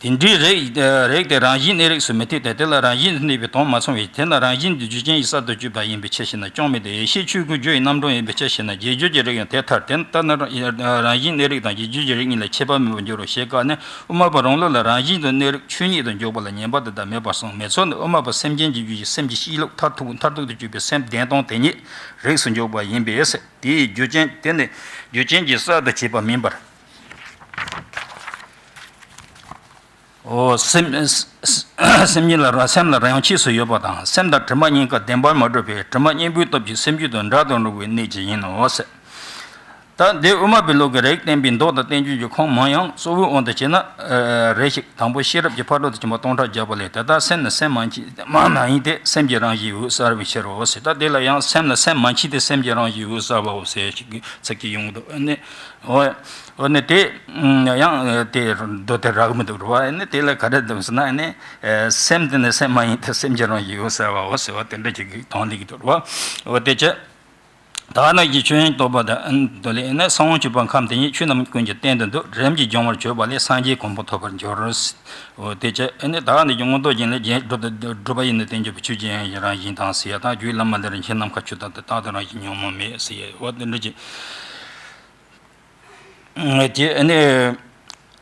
དེ་འདྲའི་རིགས་རིགས་དེ་རང་བཞིན་གནས་རིགས་སུ་མི་འཐད་དེ་དེ་ལ་རང་བཞིན་དུ་གནས་པའི་དོན་མ་མཚུངས་པས་དེ་ན་རང་བཞིན་དུ་རྒྱུ་རྐྱེན་གྱིས་གསར་དུ་གྱུར་པ་ཡིན་པའི་ཕྱིར་ཞེ་ན་ཅུང་མི་འཐད། ཡེ་ཤེས་ཆོས་སྐུ་རྒྱུ་ཡི་རྣམ་གྲངས་ཡིན་པའི་ཕྱིར་ཞེ་ན་རྗེས་འཇུག་གི་རིགས་ཡང་དེ་ལྟར་དེ་ལྟ་ན་རང་བཞིན་གནས་རིགས་དང་རྗེས་འཇུག་གི་རིགས་གཉིས་ལ་ཁྱད་པར་མེད་པར་འགྱུར་རོ་ཞེས་བཀག་ནས་དབུ་མ་པ་རང་ལུགས་ལ་རང་བཞིན་དུ་གནས་རིགས་ཆོས་ཉིད་དུ་འཇོག་པ་ལ་ཉེས་པ་དེ་དག་མེད་པར་གསུངས། མེད་ཚུལ་ནི་དབུ་མ་པ་སེམས་ཅན་གྱི་རྒྱུད་ཀྱི་སེམས་ཀྱི་གཤིས་ལུགས་མཐར་ཐུག་མཐར་ཐུག་ཏུ་གྱུར་པའི་སེམས་བདེན་སྟོང་དེ་ཉིད་རིགས་སུ་འཇོག་པ་ཡིན་པས་དེའི་རྒྱུ་རྐྱེན་དེ་ནི་རྒྱུ་རྐྱེན་གྱིས་གསར་དུ་བྱས་པ་མིན་པར། འོ་སེམས་སེམས་ཉིད་ལ་རང་སེམས་ལ་རང་ཆས་སུ་ཡོད་པ་དང་སེམས་དང་དྲི་མ་གཉིས་ཀ་བདེན་པར་མ་གྲུབ་པས་དྲི་མ་གཉེན་པོའི་སྟོབས་ཀྱིས་སེམས་རྒྱུད་དུ་འདྲ་དུ་འགྲོ་བའི་གནད་ཀྱིས་ཡིན་ནོ་ཟེར། ད་འདི་དབུ་མ་པའི་ལུགས་ཀྱི་རིགས་བསྟན་པའི་མདོ་དང་བསྟན་བཅོས་ཀྱི་ཁུངས་མང་ཡང་གཙོ་བོའི་དབང་དུ་བྱས་ན། ཨ། རེ་ཞིག་དང་པོ་ཤེས་རབ་ཀྱི་ཕ་རོལ་ཏུ་ཕྱིན་པ་སྟོང་ཕྲག་བརྒྱ་པོ་ལས། དེ་ལྟར་སེམས་ནི་སེམས་མ་མཆིས། མ་མ་ཡིན་ཏེ། སེམས་ཀྱི་རང་བཞིན་འོད་གསལ་བའི་ཕྱིར་རོ་ཟེར། ད་དེ་ལ་ཡང་སེམས་ནི་སེམས་མ་མཆིས་ཏེ། སེམས་ཀྱི་རང་བཞིན་འོད་གསལ་བའོ་ཟེར་ཞིག་གི་ཚིག་གིས་ཡོང་འདུག་ཨ་ནི། འོ། འོ་ནི་དེ་ཡང་དེ་མདོ་དེ་རག་མི་འདུག་རེད་བ། ཨ་ནི་དེ་ལ་ག་རེ་འདུག་ཟེར་ན། ཨ་ནི་སེམས་དེ་ནི་སེམས་མ་ཡིན་ཏེ། སེམས་ཀྱི་རང་བཞིན་འོད་གསལ་བའོ་ཟེར་བ་དེ་འདྲ་ཞིག་གི་དོན་ལས་ཀྱི་འདུག་རེད་བ། འོ་དེ་ཅི། ད་ནི་ཀྱི་ཆོས་དབྱིངས་རྟོགས་པ་དང་། མདོ་ལས། ཨ་ནི་གསང་བ་བཅུ་པ་ཁམས་དེ་ཉིད་ཆོས་རྣམས་ཀུན་གྱི་སྟེང་དུ་འདུ། རིམ་གྱིས་སྦྱོང་བར་བྱས་པ་ལས། སངས་རྒྱས་གོ་འཕང་ཐོབ་པར་འགྱུར། འོ་དེ་ཅི། ཨ་ནི་ད་ནི་ཀྱི་མངོན་རྟོགས་རྒྱན་ལས། རྒྱན་སྒྲུབ་སྒྲུབ་པ་ཡིས་ནི་བསྟན་བཅོས་པའི་ཆོས་ཅན། རང་བཞིན་དང་ཟེར་ཡ་དང་། རྒྱུད་བླ་མ་ལས། རིན་ཆེན་ནམ་མཁའ་ཆུ་ལྟར་དུ། རྟག་ཏུ་རང་བཞིན་ཉོན་མོངས་མེད་ཟེར་ཡ། འོ་དེ་འདྲ་ཅིག་དེ་ནི།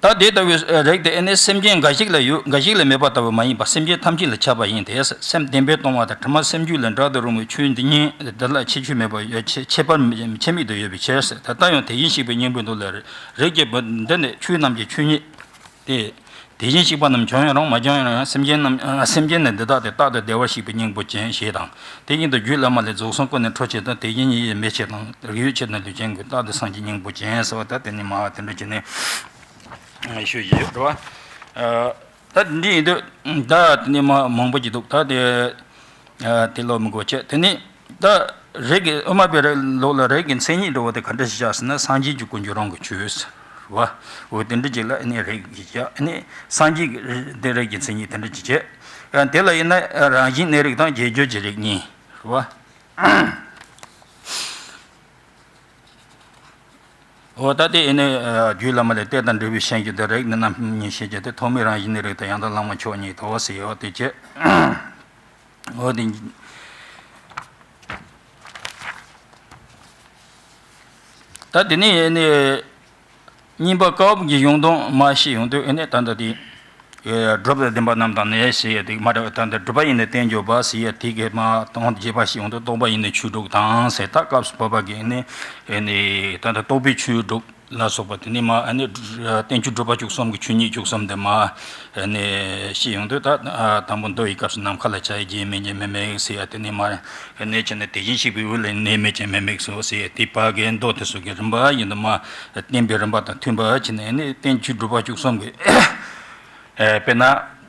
ད་དེ་ལྟ་བུའི་རིགས་དེ་ནི་སེམས་ཅན་འགའ་ཞིག་ལ་ཡོད། འགའ་ཞིག་ལ་མེད་པ་ལྟ་བུ་མ་ཡིན་པར་སེམས་ཅན་ཐམས་ཅད་ལ་ཁྱབ་པ་ཡིན་ཏེ། སེམས་བདེན་པས་སྟོང་བ་དང་དྲི་མ་སེམས་རྒྱུད་ལས་འབྲག་ཏུ་རུང་བའི་ཆོས་འདི་གཉིས་འདི་ལ་ཁྱད་ཆོས་མེད་པར་ཡོད། ཁྱད་ཁྱད་པར་ཁྱད་མེད་དུ་ཡོད་པའི་ཕྱིར་ཟེར། ད་ལྟ་ཡང་དེ་བཞིན་གཤེགས་པའི་སྙིང་པོའི་མདོ་ལས། རིགས་ཀྱི་བུ། འདི་ནི་ཆོས་རྣམས་ཀྱི་ཆོས་ཉིད་དེ། དེ་བཞིན་གཤེགས་པ་རྣམས་བྱུང་ཡང་རུང་། མ་བྱུང་ཡང་རུང་། སེམས་ཅན་རྣམས། སེམས་ཅན་ནི་འདི་དག་སྟེ། རྟག་ཏུ་བདེ་བར་གཤེགས་པའི་སྙིང་པོ་ཅན་ཞེས་དང་། དེ་བཞིན་དུ་རྒྱུད་བླ་མ་ལས། རྫོགས་སངས་སྐུ་ནི་ཁྲོ་ཆེ་དང་། དེ་བཞིན་ཉིད་ཡོད་མེད་ཆེ་དང་། རིགས་ཡོད་ཆེ་དང་ལུས་ཅན་ཀུན། རྟག་ཏུ་སངས་རྒྱས་སྙིང་པོ་ཅན་ཟེར་བ། ད་དེ་ནི་མ་དེ་འདྲ་བྱས་ནས་ཞུ་ཡི་ཡོད་རེད་བ། ད་འདི་ཡིན་དུས་ད་དེ་ནི་མ་མང་པོ་ཅིག་འདུག་ད་དེ། ཨ། དེ་ལོ་མི་དགོས་བྱས། དེ་ནི་ད་རིགས་ཀྱི། དབུ་མ་པའི་རིགས་ལུགས་ལ་རིགས་ཀྱི་མཚན་ཉིད་འགྲོ་བ་དེ་ག་འདྲ་ཞིག་བཞག་ཟེར་ན། སངས་རྒྱས་ཀྱི་སྐུ་མཆོག་རང་གི་ཆོས་ཟེར་བ། འོ་དེ་འདྲ་ཅིག་ལ་ཨ་ནི་རིགས་ཀྱི་བཞག་ཨ་ནི་སངས་རྒྱས་ཀྱི་དེ་རིགས་ཀྱི་མཚན་ཉིད་དེ་འདྲ་ཅིག་བྱས། ཨ། དེ་ལ་ཡིན་ན་རང་བཞིན་གནས་རིགས་དང་རྗེས་འཇུག་གི་རིགས་གཉིས་ཟེར་བ། འོ་ད་དེ་ཨ་ནི། ཨ། རྒྱུད་བླ་མ་ལས། གཏེར་དང་འབྲས་བུའི་ཞིང་གི་དེ། རིགས་ནི་རྣམ་གཉིས་ཤེས་བྱ་སྟེ། ཐོག་མའི་རང་བཞིན་གནས་རིགས་དང་། ཡང་དག་བླ་མ་མཆོག་ཉིད་དོ་ཟེར་ཡོད་དེ་བྱས། འོ་དེ། ད་དེ་ནས་ཨ་ནི་གཉིས་པ་སྐབས་ཀྱི་གཞུང་དོན་མར་བཤད་ཡོང་དུས། ཨ་ནི་ད་ལྟ་དེ་སྒྲུབ་པའི་བདེན་པ་རྣམས་དང་ནི་ཟེར་ཡ་དེ་མ་རེད། ད་ལྟ་སྒྲུབ་པ་ཡིས་ནི་བསྟན་བཅོས་པ་ཟེར་ཡ་དེ་གི་མར་དོན་རྒྱས་པ་བཤད་ཡོང་དུས། རྟོགས་པ་ཡིས་ནི་ཆོས་དྲུག་དང་ཟེར། ད་སྐབས་སུ་བབ་པ་གི་ཨ་ནི། ཨ་ནི་ད་ལྟ་རྟོགས་པའི་ཆོས་དྲུག་ལ་སོགས་པ་དེ་ནི་མར། ཨ་ནི་བསྟན་བཅོས་སྒྲུབ་པ་བཅུ་གསུམ་གྱི་ཆོས་ཉིད་བཅུ་གསུམ་དེ་མར་ཨ་ནི་བཤད་ཡོང་དུས། ད་དང་པོ་མདོ་ཡི་སྐབས་སུ་ནམ་མཁའ་ལ་བྱ་ཡི་རྒྱས་མེད་ཅིང་མི་དམིགས་ཟེར་ཡ་དེ་ནི་མར། ཨ་ནི་བྱས་ནས་དེ་བཞིན་གཤེགས་པའི་འོད་ལས་གནས་མེད་ཅིང་མི་དམིགས་སོ་ཟེར་ཡ་དེ་བར་གྱི་མདོ་དེ་ཚོ་གི་རིམ་པ་བཞིན་དུ་མར་བསྟན་པའི་རིམ་པ་དང་མཐུན་པ་བྱས་ནས། ཨ་ནི་བསྟན་བཅོས་སྒྲུབ་པ་བཅུ་གསུམ་གྱི། ཨ། དཔེར་ན་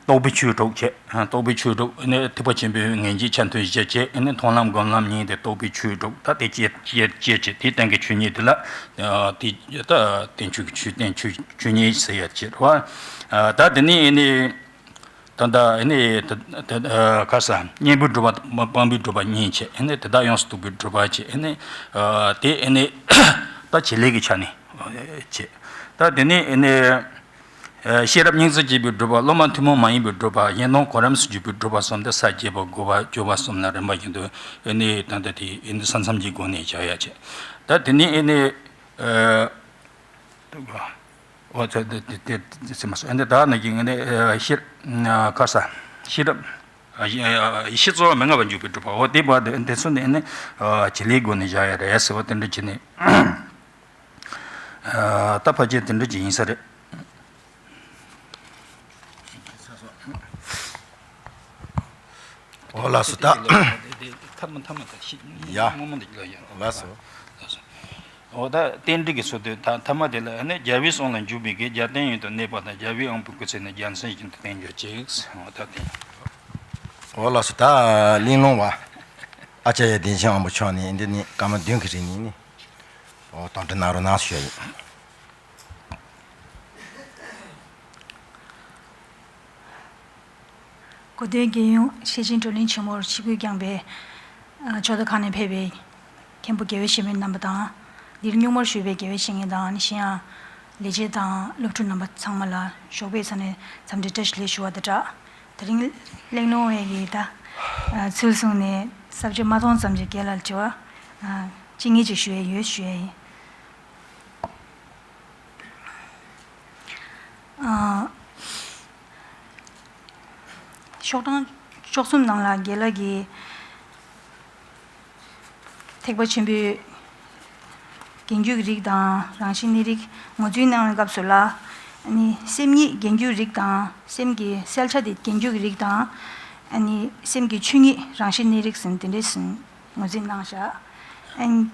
རྟོགས་པའི་ཆོས་དྲུག་བྱས། རྟོགས་པའི་ཆོས་དྲུག་ནི་ཐེག་པ་ཆེན་པོའི་ངེས་འབྱིང་ཆ་མཐུན་བཞི་བྱས། ཨ་ནི་མཐོང་ལམ་སྒོམ་ལམ་གཉིས་ཏེ། རྟོགས་པའི་ཆོས་དྲུག་ད་དེ་བཅས་བཅས་བཅས་བྱས། དེའི་སྟེང་གི་ཆོས་ཉིད་དེ་ལ། ཨ། དེ་ད་བསྟན་བཅོས་ཀྱི་ཆོས། བསྟན་བཅོས་ཆོས་ཉིད་ཟེར་ཡ་བྱས་རེད་བ། ཨ། ད་དེ་ནས་ཨ་ནི་ད་ལྟ་ཨ་ནི་ད་ད་ཨ་ག་ས་གཉེན་པོའི་སྒྲུབ་པ། སྤངས་པའི་སྒྲུབ་པ་གཉིས་བྱས། ཨ་ནི་དེ་དག་ཡོངས་སུ་རྟོགས་པའི་སྒྲུབ་པ་བྱས། ཨ་ནི། ཨ། དེ་ཨ་ནི་ད་བྱེད་ལས་ཀྱི་ཆ་ནས་བྱས། ད་དེ་ནས་ཨ་ནི། ཨ། ཤེས་རབ་སྙིང་བརྩེར་བསྐྱེད་པའི་སྒྲུབ་པ། སློབ་མ་ཐུན་མོང་མ་ཡིན་པའི་སྒྲུབ་པ། གཞན་དོན་གོ་རིམས་སུ་འཇུག་པའི་སྒྲུབ་པ་གསུམ་སྟེ། ས་བརྒྱད་པ། དགུ་པ། བཅུ་པ་གསུམ་ལ་རིམ་པ་བཞིན་དུ་ཨ་ནི་ད་ལྟ་དེ་ཨ་ནི་ས་མཚམས་ཀྱི་སྒོ་ནས་བཞག་ཡ་བྱས། ད་དེ་ནས་ཨ་ནི། ཨ། འོ་ཚོ་དེ་དེ་དེ་ཟེར་མ་སོང་། ཨ་ནི་ད་ནི་ཀྱི་ཨ་ནི། ཨ། ཤེས་རབ། ཨ། ག་ས་ཤེས་རབ། ཨ། ཡེ་ཤེས་རྩོལ་བ་མི་མངའ་བར་འཇུག་པའི་སྒྲུབ་པ། འོ་དེ་བར་དུ་དེ་ཚོ་ནི་ཨ་ནི། ཨ། བྱེད་ལས་སྒོ་ནས་བཞག་ཡ་རེད་ཟེར་བ་དེ་འདྲ་བྱས་ནས། ཨ། ད་ཕལ་ཆེར་དེ་འདྲ་ཅིག་ཡིན་ས་རེད། འོ་ལགས་སོ། ད། ཐ་མ་ཐ་མ་ད་ཤི། ཡ། སྔོན་མ་འདི་ལ་ཡ། ལགས་སོ། ལགས་སོ། འོ་ད་རྟེན་འབྲེལ་གྱི་ཚུལ་དུ་ད་ཐ་མ་དེ་ལ་ཨ་ནི་རྒྱལ་བའི་གསུང་ལ་འཇུག་པའི་གེགས། རྒྱལ་བསྟན་ཡུན་དུ་གནས་པ་དང་། རྒྱལ་བའི་དབང་པོའི་སྐུ་ཚེ་ནི། རྒྱལ་མཚན་བཞིན་དུ་བསྟན་གྱུར་ཅིག། འོ་ད་དེ། འོ་ལགས་སོ། ད་གླིང་སློང་བ་ཨ་ཙརྱ་བདེ་ཆེན་དབང་པོ་མཆོག་ནས་འདི་ནི་སྐར་མ་བདུན་གྱི་རིང་ནས་ནི། འོ་དམ་བསྒྲིགས་གནང་རོགས་གནང་ཞུ་ཡ་ཡིན། གོ་སྟོན་རྒྱལ་ཡོངས་ཤེར་ཕྱིན་བགྲོ་གླེང་ཆེན་མོར་ཆིབས་བསྒྱུར་བསྐྱངས་པའི་ཕྱོགས་མཐའ་ཁག་ནས་ཕེབས་པའི་མཁན་པོ་དགེ་བའི་བཤེས་གཉེན་རྣམ་པ་དང་། འདིར་སྙུང་མར་ཞུགས་པའི་དགེ་བའི་བཤེས་གཉེན་དང་། གཞན་ཡང་ལས་བྱེད་དང་སློབ་ཕྲུག་རྣམ་པ་ཚང་མ་ལ་ཞོགས་པའི་ས་ནས་འཚམས་འདྲི་བཀྲ་ཤིས་བདེ་ལེགས་ཞུ་བ་དང་སྦྲགས། དེ་རིང་གླེང་སློང་བའི་གི་ད་ཚུལ་བཟུང་ནས་ས་བཅད་མ་མཐོང་ཙམ་གྱི་རྒན་ལགས་ལ་དྲི་བ་གཅིག་གཉིས་ཅིག་ཞུ་ཡས་ཡོད་ཞུ་ཡས་ཡིན། ཤོག་གྲངས་བཅུ་གསུམ་ནང་ལ་རྒན་ལགས་ཀྱིས་ཐེག་པ་ཆེན་པོའི་རྒྱན་གྱི་རིགས་དང་རང་བཞིན་གནས་རིགས་ངོས་འཛིན་གནང་བའི་སྐབས་སུ་ལ། ཨ་ནི་སེམས་ཉིད་རྒྱན་གྱི་རིགས་དང་། སེམས་ཀྱི་གསལ་ཆ་དེ་རྒྱན་གྱི་རིགས་དང་། ཨ་ནི་སེམས་ཀྱི་ཆོས་ཉིད་རང་བཞིན་གནས་རིགས་ཟེར་དེ་འདྲས་ཟེར་ངོས་འཛིན་གནང་བཞག་ཨ་ནི་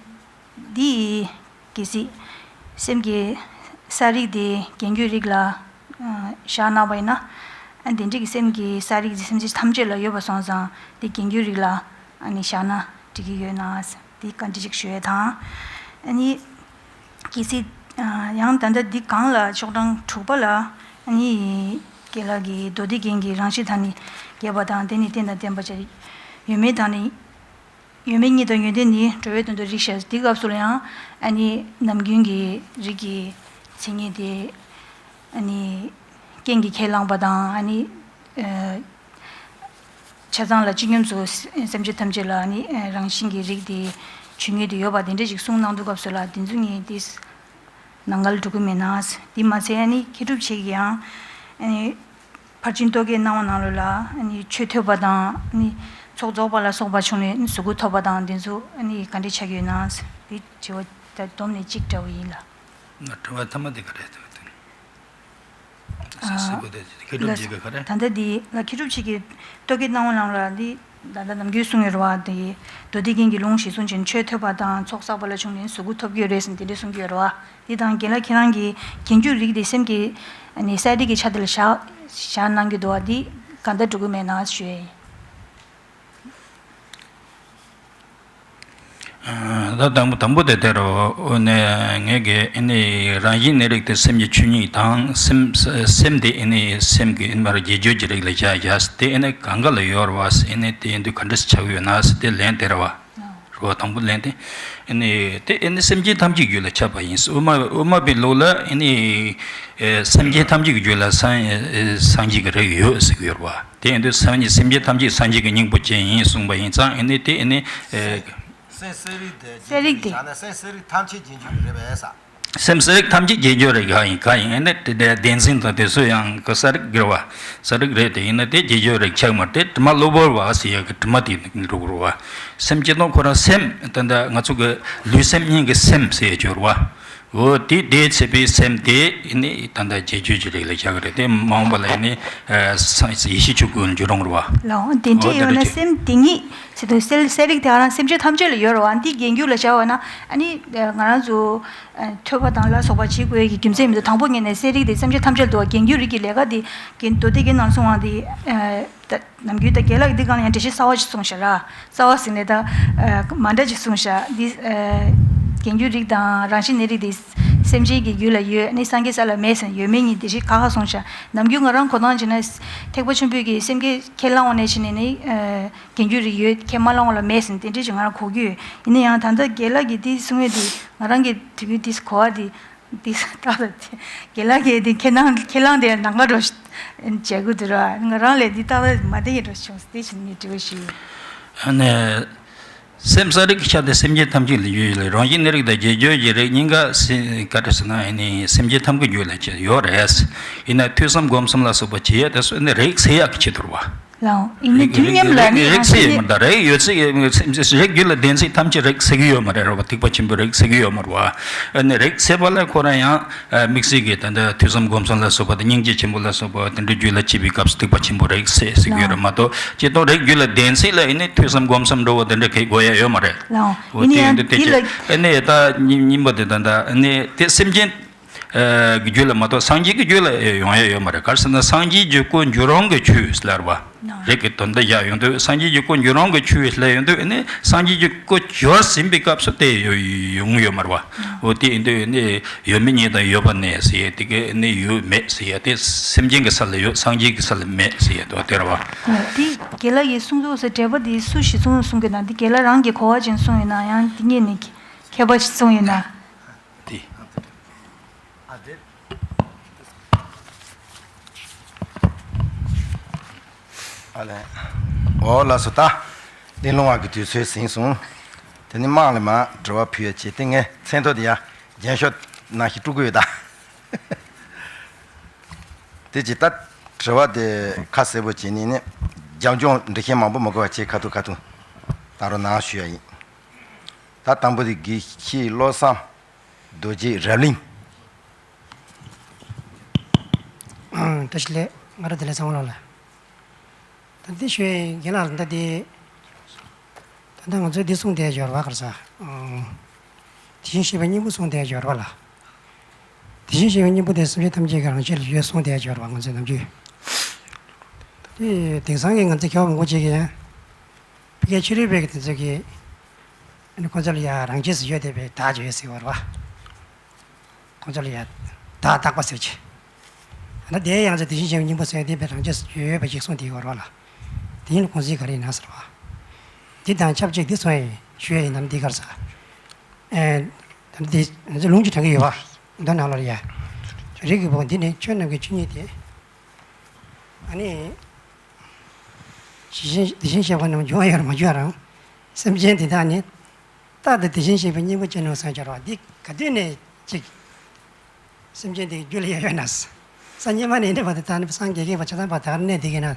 འདི་ཡི་ གལ་སྲིད་སེམས་ཀྱི་གསལ་རིག་དེ་རྒྱན་གྱི་རིགས་ལ་བཞག་གནང་བ་ཡིན་ན། ཨ་དེ་འདྲ་གི་སེམས་ཀྱི་གསལ་རིག་དེ་སེམས་ཅན་ཐམས་ཅད་ལ་ཡོད་པ་སོང་ཙང་དེ་རྒྱན་གྱི་རིགས་ལ་ཨ་ནི་བཞག་ན་འགྲིག་གི་ཡོད་ན། དེ་བཀའ་འདྲི་ཅིག་ཞུ་ཡས་དང་། ཨ་ནི་གལ་སྲིད་ཡང་ད་ལྟ་འདི་གང་ལ་ཤོག་གྲངས་དྲུག་པ་ལ་ཨ་ནི་རྒན་ལགས་ཀྱིས་མདོ་སྡེ་རྒྱན་གྱི་རང་བཞིན་དང་ནི་རྒྱས་པ་དང་། དེ་ནི་རྟེན་དང་བརྟེན་པ་བཅས་ཡོད་མེད་དང་ནི། ཡོད་མེད་གཉིས་དང་ཡོན་ཏན་ནི་འགྲོ་བའི་དོན་དུ་རིགས་ཤར། དེ་སྐབས་སུ་ལ་ཡང་ཨ་ནི་ནམ་རྒྱུན་གྱི་རིགས་ཀྱི་མཚན་ཉིད་དེ་ཨ་ནི་རྐྱེན་གྱིས་ཁས་བླངས་པ་དང་། ཨ་ནི་ཨ་ཆ་ཚང་ལ་སྤྱི་སྙོམས་སུ་སེམས་ཅན་ཐམས་ཅད་ལ་ཨ་ནི་རང་བཞིན་གྱི་རིགས་དེ་ཆོས་ཉིད་དུ་ཡོད་པ་དེ་འདྲ་ཞིག་གསུངས་གནང་དུས་སྐབས་སུ་ལ་དེ་ཚོ་ངས་དེ་ནང་འགལ་འགྲོ་གི་མེད་ན། དེ་མ་ཚད་ཨ་ནི་མཁས་གྲུབ་ཆེ་གིས་ཡང་ཨ་ནི་ཕར་ཕྱིན་རྟོག་གེའི་སྣང་བ་ནང་ལོགས་ལ་ཨ་ནི་ཆོས་ཐོས་པ་དང་། ཨ་ནི་ཚོགས་རྫོགས་པ་ལ་སོགས་པ་བྱུང་ནས་གཟུགས་སྐུ་ཐོབ་པ་དང་། དེ་ཚོ་ཨ་ནི་ག་འདྲ་ཆགས་ཀྱི་ཡོད་ན། དེ་དྲི་བ་ད་བསྡོམས་ནས་གཅིག་འདྲ་བོ་ཡིན་ལ། ང་དྲི་བ་ཐ་མ་དེ་ག་རེ་ཟེར་བ་དེ། ཨ་ཟེར་བ་དེ་མཁས་གྲུབ་ལ་རྗེ་གི་ག་རེ། ད་ལྟ་འདི་ལ་མཁས་གྲུབ་ཆེ་གིས་རྟོག་གེའི་སྣང་བ་ནང་ལ་འདི་ད་ལྟ་ནམ་རྒྱུན་གསུངས་ཡོད་རེད་བ། འདི་མདོ་སྡེ་རྒྱན་གྱི་ལུང་གཞིར་བཟུང་བྱས་ནས་ཆོས་ཐོས་པ་དང་ཚོགས་བསགས་པ་ལ་བྱུང་ནས་གཟུགས་སྐུ་ཐོབ་ཀྱི་ཡོད་རེད་ཟེར་འདི་འདྲ་གསུང་གི་ཡོད་རེད་བ། འདི་དང་རྒན་ལགས་ཁྱེད་རང་གིས་རྒྱན་གྱི་རིགས་དེ་སེམས་ཀྱི་ཨ་ནི་གསལ་རིག་གི་ཆ་དེ་ལ་བཞག་བཞག་གནང་གི་འདུག་བ། འདི་ག་འདྲ་འགྲོ་གི་མེད་ན་ཞུ་ཡས་ཡིན། ད་དང་པོ་དང་པོ་དེ་དེ་རེད། འོ་ནས་ངས་གི་ཨ་ནི་རང་བཞིན་གནས་རིགས་དེ་སེམས་ཀྱི་ཆོས་ཉིད་དང་། སེམས་སེམས་དེ་ཨ་ནི་སེམས་ཀྱི་ཨ་ནི་མར་བརྗེ་སྦྱོར་གྱི་རིགས་ལ་བཞག་བཞག་དེ་ཨ་ནི་གང་ག་ལ་ཡོད་རེད་བ། ཨ་ནི་དེ་ཡིན་དུས་ག་འདྲ་ཆགས་ཡོད་ན་དེ་ལན་དེ་རེད་བ། རེད་བ། དང་པོ་ལན་དེ་ཨ་ནི་དེ་ཨ་ནི་སེམས་ཅན་ཐམས་ཅད་ཀྱི་རྒྱུད་ལ་ཁྱབ་པ་ཡིན། དབུ་མ་དབུ་མ་པའི་ལུགས་ལ་ཨ་ནི་སེམས་ཅན་ཐམས་ཅད་ཀྱི་རྒྱུད་ལ་སངས་སངས་རྒྱས་ཀྱི་རིགས་ཡོད་ཟེར་གྱི་ཡོད་རེད་བ། དེ་ཡིན་དུས་སངས་རྒྱས་སེམས་ཅན་ཐམས་ཅད་སངས་རྒྱས་ཀྱི་སྙིང་པོ་ཅན་ཡིན་གསུངས་པ་ཡིན་ཙང་། ཨ་ནི་དེ་ཨ་ནི་ཨེ། སེམས་གསལ་རིག་དེ་གསལ་རིག་དེ་བྱས་ན་སེམས་གསལ་རིག་ཐམས་ཅད་རྒྱན་གྱི་རིགས་རེད་པས་ས། སེམས་གསལ་རིག་ཐམས་ཅད་རྒྱན་གྱི་རིགས་ག་ཡིན་ག་ཡིན། ཨ་ནི་དེ་དེ་བདེན་འཛིན་དང་དེ་ཚོ་ཡང་གི་གསལ་རིག་རེད་བ། གསལ་རིག་རེད། དེ་ཡིན་ན་དེ་རྒྱན་གྱི་རིགས་ཆགས་མ་རེད། དེ་དྲི་མ་གློ་བུར་བ་ཟེར་ཡག་གི་དྲི་མ་དེ་འགྲོ་གི་རེད་བ། སེམས་ཅན་དང་ཁོ་རང་སེམས་ད་ལྟ་ང་ཚོ་གི་ལུས་སེམས་གཉིས་ཀྱི་སེམས་ཟེར་ཡག་ཅིག་ཡོད་རེད་བ། འོ་དེ་དེ་ཚེ་པའི་སེམས་དེ་ནི་ད་ལྟ་རྒྱན་གྱི་རིགས་ལ་བཞག་གི་རེད། དེ་མ་འོངས་པ་ལ་ནི་ཨ་སངས་ཡེ་ཤེས་ཆོས་སྐུ་འགྱུར་རུང་རེད་བ། ལའོ། དེ་འདྲ་འོ་དེ་ཡོད་ན་འདྲ་ཅིག་སེམས་དེ་ཉིད་ཟེར་དུས་གསལ་གསལ་རིག་དེ་ང་རང་སེམས་ཅན་ཐམས་ཅད་ལ་ཡོད་རེད་བ། འདི་རྒྱན་གྱི་ལ་བཞག་པ་ན་ཨ་ནི་ང་རང་ཚོ་ཨ་ཐོས་པ་དང་ལ་སོགས་པ་བྱེད་དགོས་ཀྱི་རྒྱུ་མཚན་མི་འདུག་དང་པོ་ངོས་ནས་གསལ་རིག་དེ་སེམས་ཅན་ཐམས་ཅད་ལ་འདུག་བ། རྒྱན་གྱི་རིགས་ཀྱི་ལས་ཀ་དེ་རྒྱན་མདོ་སྡེ་རྒྱན་ནང་གསུངས་པ་དེ་ཨ། ད་ནམ་རྒྱུན་ད་རྒན་ལགས་འདི་སྒང་ལ་ཡང་འགྲེལ་བཤད་གསར་པ་ཞིག་གསུངས་ཤག་ར། གསར་པ་ཟེར་ནས་ད་ཨ་མ་འདྲ་ཅིག་གསུངས་ཤག་འདི་ཨ་རྒྱན་གྱི་རིགས་དང་རང་བཞིན་གནས་རིགས་འདི་སེམས་ཅན་གྱི་རྒྱུད་ལ་ཡོད། ནི་སངས་རྒྱས་ས་ལ་མེད་ཟེར་ཡོད་མེད་གཉིས་འགྲེལ་བཤད་ཁ་ཁ་གསུངས་ཤག་ནམ་རྒྱུན་ང་རང་གོ་སྟངས་བྱས་ན་ཐེག་པ་ཆེན་པོའི་གི་སེམས་ཀྱི་ཁས་བླངས་འོག་ནས་བྱས་ནས་ནི་ཨ་རྒྱན་གྱི་རིགས་ཡོད། ཁས་མ་བླངས་འོག་ལ་མེད་ཟེར་དེ་འདྲ་ཅིག་ང་རང་གོ་གི་ཡོད། ཡིན་ན་ཡང་ད་ལྟ་རྒན་ལགས་ཀྱིས་འདི་གསུང་ཡས་འདི་ང་རང་གི་དུས་རྒྱུན་འདི་གོ་བ་འདི། འདི་ཏག་ཏག་དེ་རྒན་ལགས་ཀྱིས་འདི་ཁས་བླངས་ཁས་བླངས་དེ་ནང་ཀ་འགྲོ་བྱེད་དགོས་འདུག་ར། ང་རང་ལས་འདི་ཏག་ཏག་མ་བདེ་ཡི་འགྲོ་བྱུང་། དེ་བཞིན་ངས་དྲི་བ་ཞུ། ཨ་ནི། སེམས་གསལ་རིག་གི་ཆ་དེ་སེམས་ཅན་ཐམས་ཅད་ལ་ཡོད་ལ། རང་བཞིན་གནས་རིགས་དང་རྒྱས་སྦྱོར་གྱི་རིགས་གཉིས་ཀ་སེ་ག་རེ་ཟེར་ན་ཨ་ནི་སེམས་ཅན་ཐམས་ཀྱི་རྒྱུད་ལ་ཡོད་རེད། ཡིན་ན་ཐོས་བསམ་སྒོམ་གསུམ་ལ་སོགས་པ་བྱེད་ཡ་དེ་ཚོ་ནི་རིགས་གསལ་ཡག་གི་ཆེད་དུ་རེད་བ། ལའོ། ཡིན་ནའི་དུས་མཉམ་ལ་ནི་རིགས་གསལ་ཡོད་མ་རེད། རིགས་ཡོད་ཚད་རིགས་རྒྱུད་ལ་ལྡན་ཚད་ཐམས་ཅད་རིགས་གསལ་གྱི་ཡོད་མ་རེད་རོ། ཐེག་པ་ཆེན་པོའི་རིགས་གསལ་གྱི་ཡོད་མ་རེད་བ། ཨ་ནི་རིགས་གསལ་བ་ལ་ཁོ་རང་ཡང་དམིགས་བསལ་གྱི་ད་ལྟ་ཐོས་བསམ་སྒོམ་གསུམ་ལ་སོགས་པ་དང་སྙིང་རྗེ་ཆེན་པོ་ལ་སོགས་པ་དེ་འདྲ་རྒྱུད་ལ་སྐྱེས་པའི་སྐབས་སུ་ཐེག་པ་ཆེན་པོའི་རིགས་གསལ་ཟེར་གྱི་ཡོད་རེད་མ་གཏོགས། སྤྱིར་བཏང་རིགས་རྒྱུད་ལ་ལྡན་ཚད་ལ་ཨ་ནི་ཐོས་བསམ་སྒོམ་གསུམ་འདྲ་བོ་དེ་འདྲ་གས་དགོས་ཡ་ཡོད་མ་རེད། ལའོ། འོ་ཡིན་ནའི་དེ་ཡང་འདི་དེ་འདི་ལ་ཨ་ནི་ད་གཉིས་གཉིས་པ་དེ་ད་ལྟ་ཨ་ནི་དེ་སེམས་ཅན། ཨ་གི་རྒྱུད་ལ་མ་གཏོགས་སངས་རྒྱས་ཀྱི་རྒྱུད་ལ་ཡོང་ཡ་ཡོད་མ་རེད། ག་རེ་ཟེར་ན་སངས་རྒྱས་ཀྱི་སྐུ་འགྱུར་རུང་གི་ཆོས་ལབ་རེད་བ། རིགས་ཀྱི་དོན་དུ་བཞག་ཡོང་དུས་སངས་རྒྱས་ཀྱི་སྐུ་འགྱུར་རུང་གི་ཆོས་ལབ་ཡོང་དུས་ཨ་ནི་སངས་རྒྱས་ཀྱི་སྐུ་གྱུར་ཟིན་པའི་སྐབས་སུ་དེ་ཡོང་ཡོང་ཡོད་མ་རེད་བ། འོ་དེ་ཡིན་དུས་ཨ་ནི་ཡོད་མེད་གཉིས་དང་ཡོད་པ་ནས་ཟེར་ཡ་དེ་གས་ཨ་ནི་ཡོད་མེད་ཟེར་ཡ་དེ་སེམས་ཅན་གྱི་ས་ལ་ཡོད། སངས་རྒྱས་ཀྱི་ས་ལ་མེད་ཟེར་ཡ་དེ་བ་དེ་རེད་བ། འོ་དེ་རྒན་ལགས་ཀྱིས་གསུང་ཚུལ་ཟེར་འགྲེལ་པ་དེ་སུ་ཞིག་གསུང་གསུང་གི་ན། འདི་རྒན་ལགས་རང་གིས་གོ་བ་ཅན་གསུང་ཡོད་ན། ཡང་དེ་གཉིས་ནས་མཁས་པ་ཞིག་གསུང་ཡོད་ན། དེ། ཨ་དེ། ཨ་ལས། འོ་ལགས་སོ། ད་གླེང་སློང་བ་གི་དུས་ཚོད་ཟིན་སོང་། དེ་ནི་དམངས་ལ་མར་དྲི་བ་ཕུལ་ཡ་བྱེད། དེ་ངས་མཚན་ཐོ་དེ་ཡ་རྒྱན་ཤོག་ནང་བཞིན་དཀྲུག་གི་ཡོད་ད། དེ་ཅི་ད་དྲི་བ་དེ་ཁ་གསལ་པོ་བྱེད་ནི་ནི་རྒྱབ་ལྗོངས་འགྲེལ་བཤད་མང་པོ་མ་དགོས་པ་བྱེད། ཁ་ཐུག་ཁ་ཐུག་ད་རོགས་གནང་ཞུ་ཡ་ཡིན། ད་དང་པོ་དེ་དགེ་བཤེས་བློ་བཟང་རྡོ་རྗེ་རབ་གླིང་། བཀྲ་ཤིས་བདེ་ལེགས། ང་རང་བདེ་ལེགས་ཚང་མ་ལ། ད་འདི་ཞུ་ཡ་ཡིན། རྒན་ལགས་ད་འདི་ད་ལྟ་ང་ཚོས་འདི་གསུངས་བསྡད་ཡོད་རེད་བ། ག་རེ་ཟ། ཨང་ དེ་བཞིན་གཤེགས་པའི་སྙིང་པོ་གསུངས་བསྡད་ཡོད་རེད་བ་ལ། དེ་བཞིན་གཤེགས་པའི་སྙིང་པོ་དེ་སེམས་ཅན་ཐམས་ཅད་ཀྱི་རང་ཆས་ལ་ཡོད་གསུངས་བསྡད་ཡོད་རེད་བ། ང་ཚོའི་ནམ་རྒྱུན་དེ་དེང་སང་གི་ང་ཚོའི་མཁས་པ་མང་པོ་ཅིག་གིས་ཡང་ཕ་གིའི་ཕྱི་རོལ་པའི་དེ་ཚོ་གིས་ཨ་ནི་ཁོ་ཚོ་ལ་ཡང་རང་ཆས་སུ་ཡོད་བསྡད་པའི་བདག་ཅིག་ཡོད་ཟེར་བ་རེད་བ། ཁོ་ཚོ་ལ་ཡང་བདག་རྟག་པ་ཟེར་གྱི། ད་ལྟ་དེའི་ཡང་ཚེ་དེ་བཞིན་གཤེགས་པའི་སྙིང་པོ་ཟེར་དེ་བས་རང་ཆས་སུ་ཡོད་པ་ཞིག་གསུངས་དེ་ཡོད་རེད་བ་ལ། དེ་ཡིན་ལ་ཁུངས་བཙུན་ག་རེ་ཡིན་ན་ཟེར་བ། འདི་དང་ཆབས་ཅིག་འདི་ཚོ་ཡིན་ཞུ་ཡ་ཡིན་ནམ་འདི་གར་ཟ། ཨེ། ད་འདི་ང་ཚོ་ལུང་གཅིག་དྲངས་ཀྱི་ཡོད་པ། འདི་ནང་ལོགས་ལ་ཡ། རིགས་ཀྱི་བུ་འདི་ནི་ཆོས་རྣམས་ཀྱི་ཆོས་ཉིད་དེ། ཨ་ནི། དེ་བཞིན་དེ་བཞིན་གཤེགས་པ་རྣམས་འབྱུང་བ་ཡོད་རུང་མ་བྱུང་རུང་། སེམས་ཅན་དེ་དག་ནི། རྟག་ཏུ་དེ་བཞིན་གཤེགས་པའི་སྙིང་པོ་ཅན་ནོ་གསུངས་ཀྱི་རེད་བ། འདི་ག་དུས་ནས་ཅིག་སེམས་ཅན་དེ་རྒྱུད་ལ་ཡོད་ཡོད་ན། ས་སྙེ་མ་ནས་འདྲ་བ་དེ་དག་ནི་སངས་རྒྱས་ཀྱི་བ་ཆ་ཚང་བ་དག་གནས་དེ་གི་ན།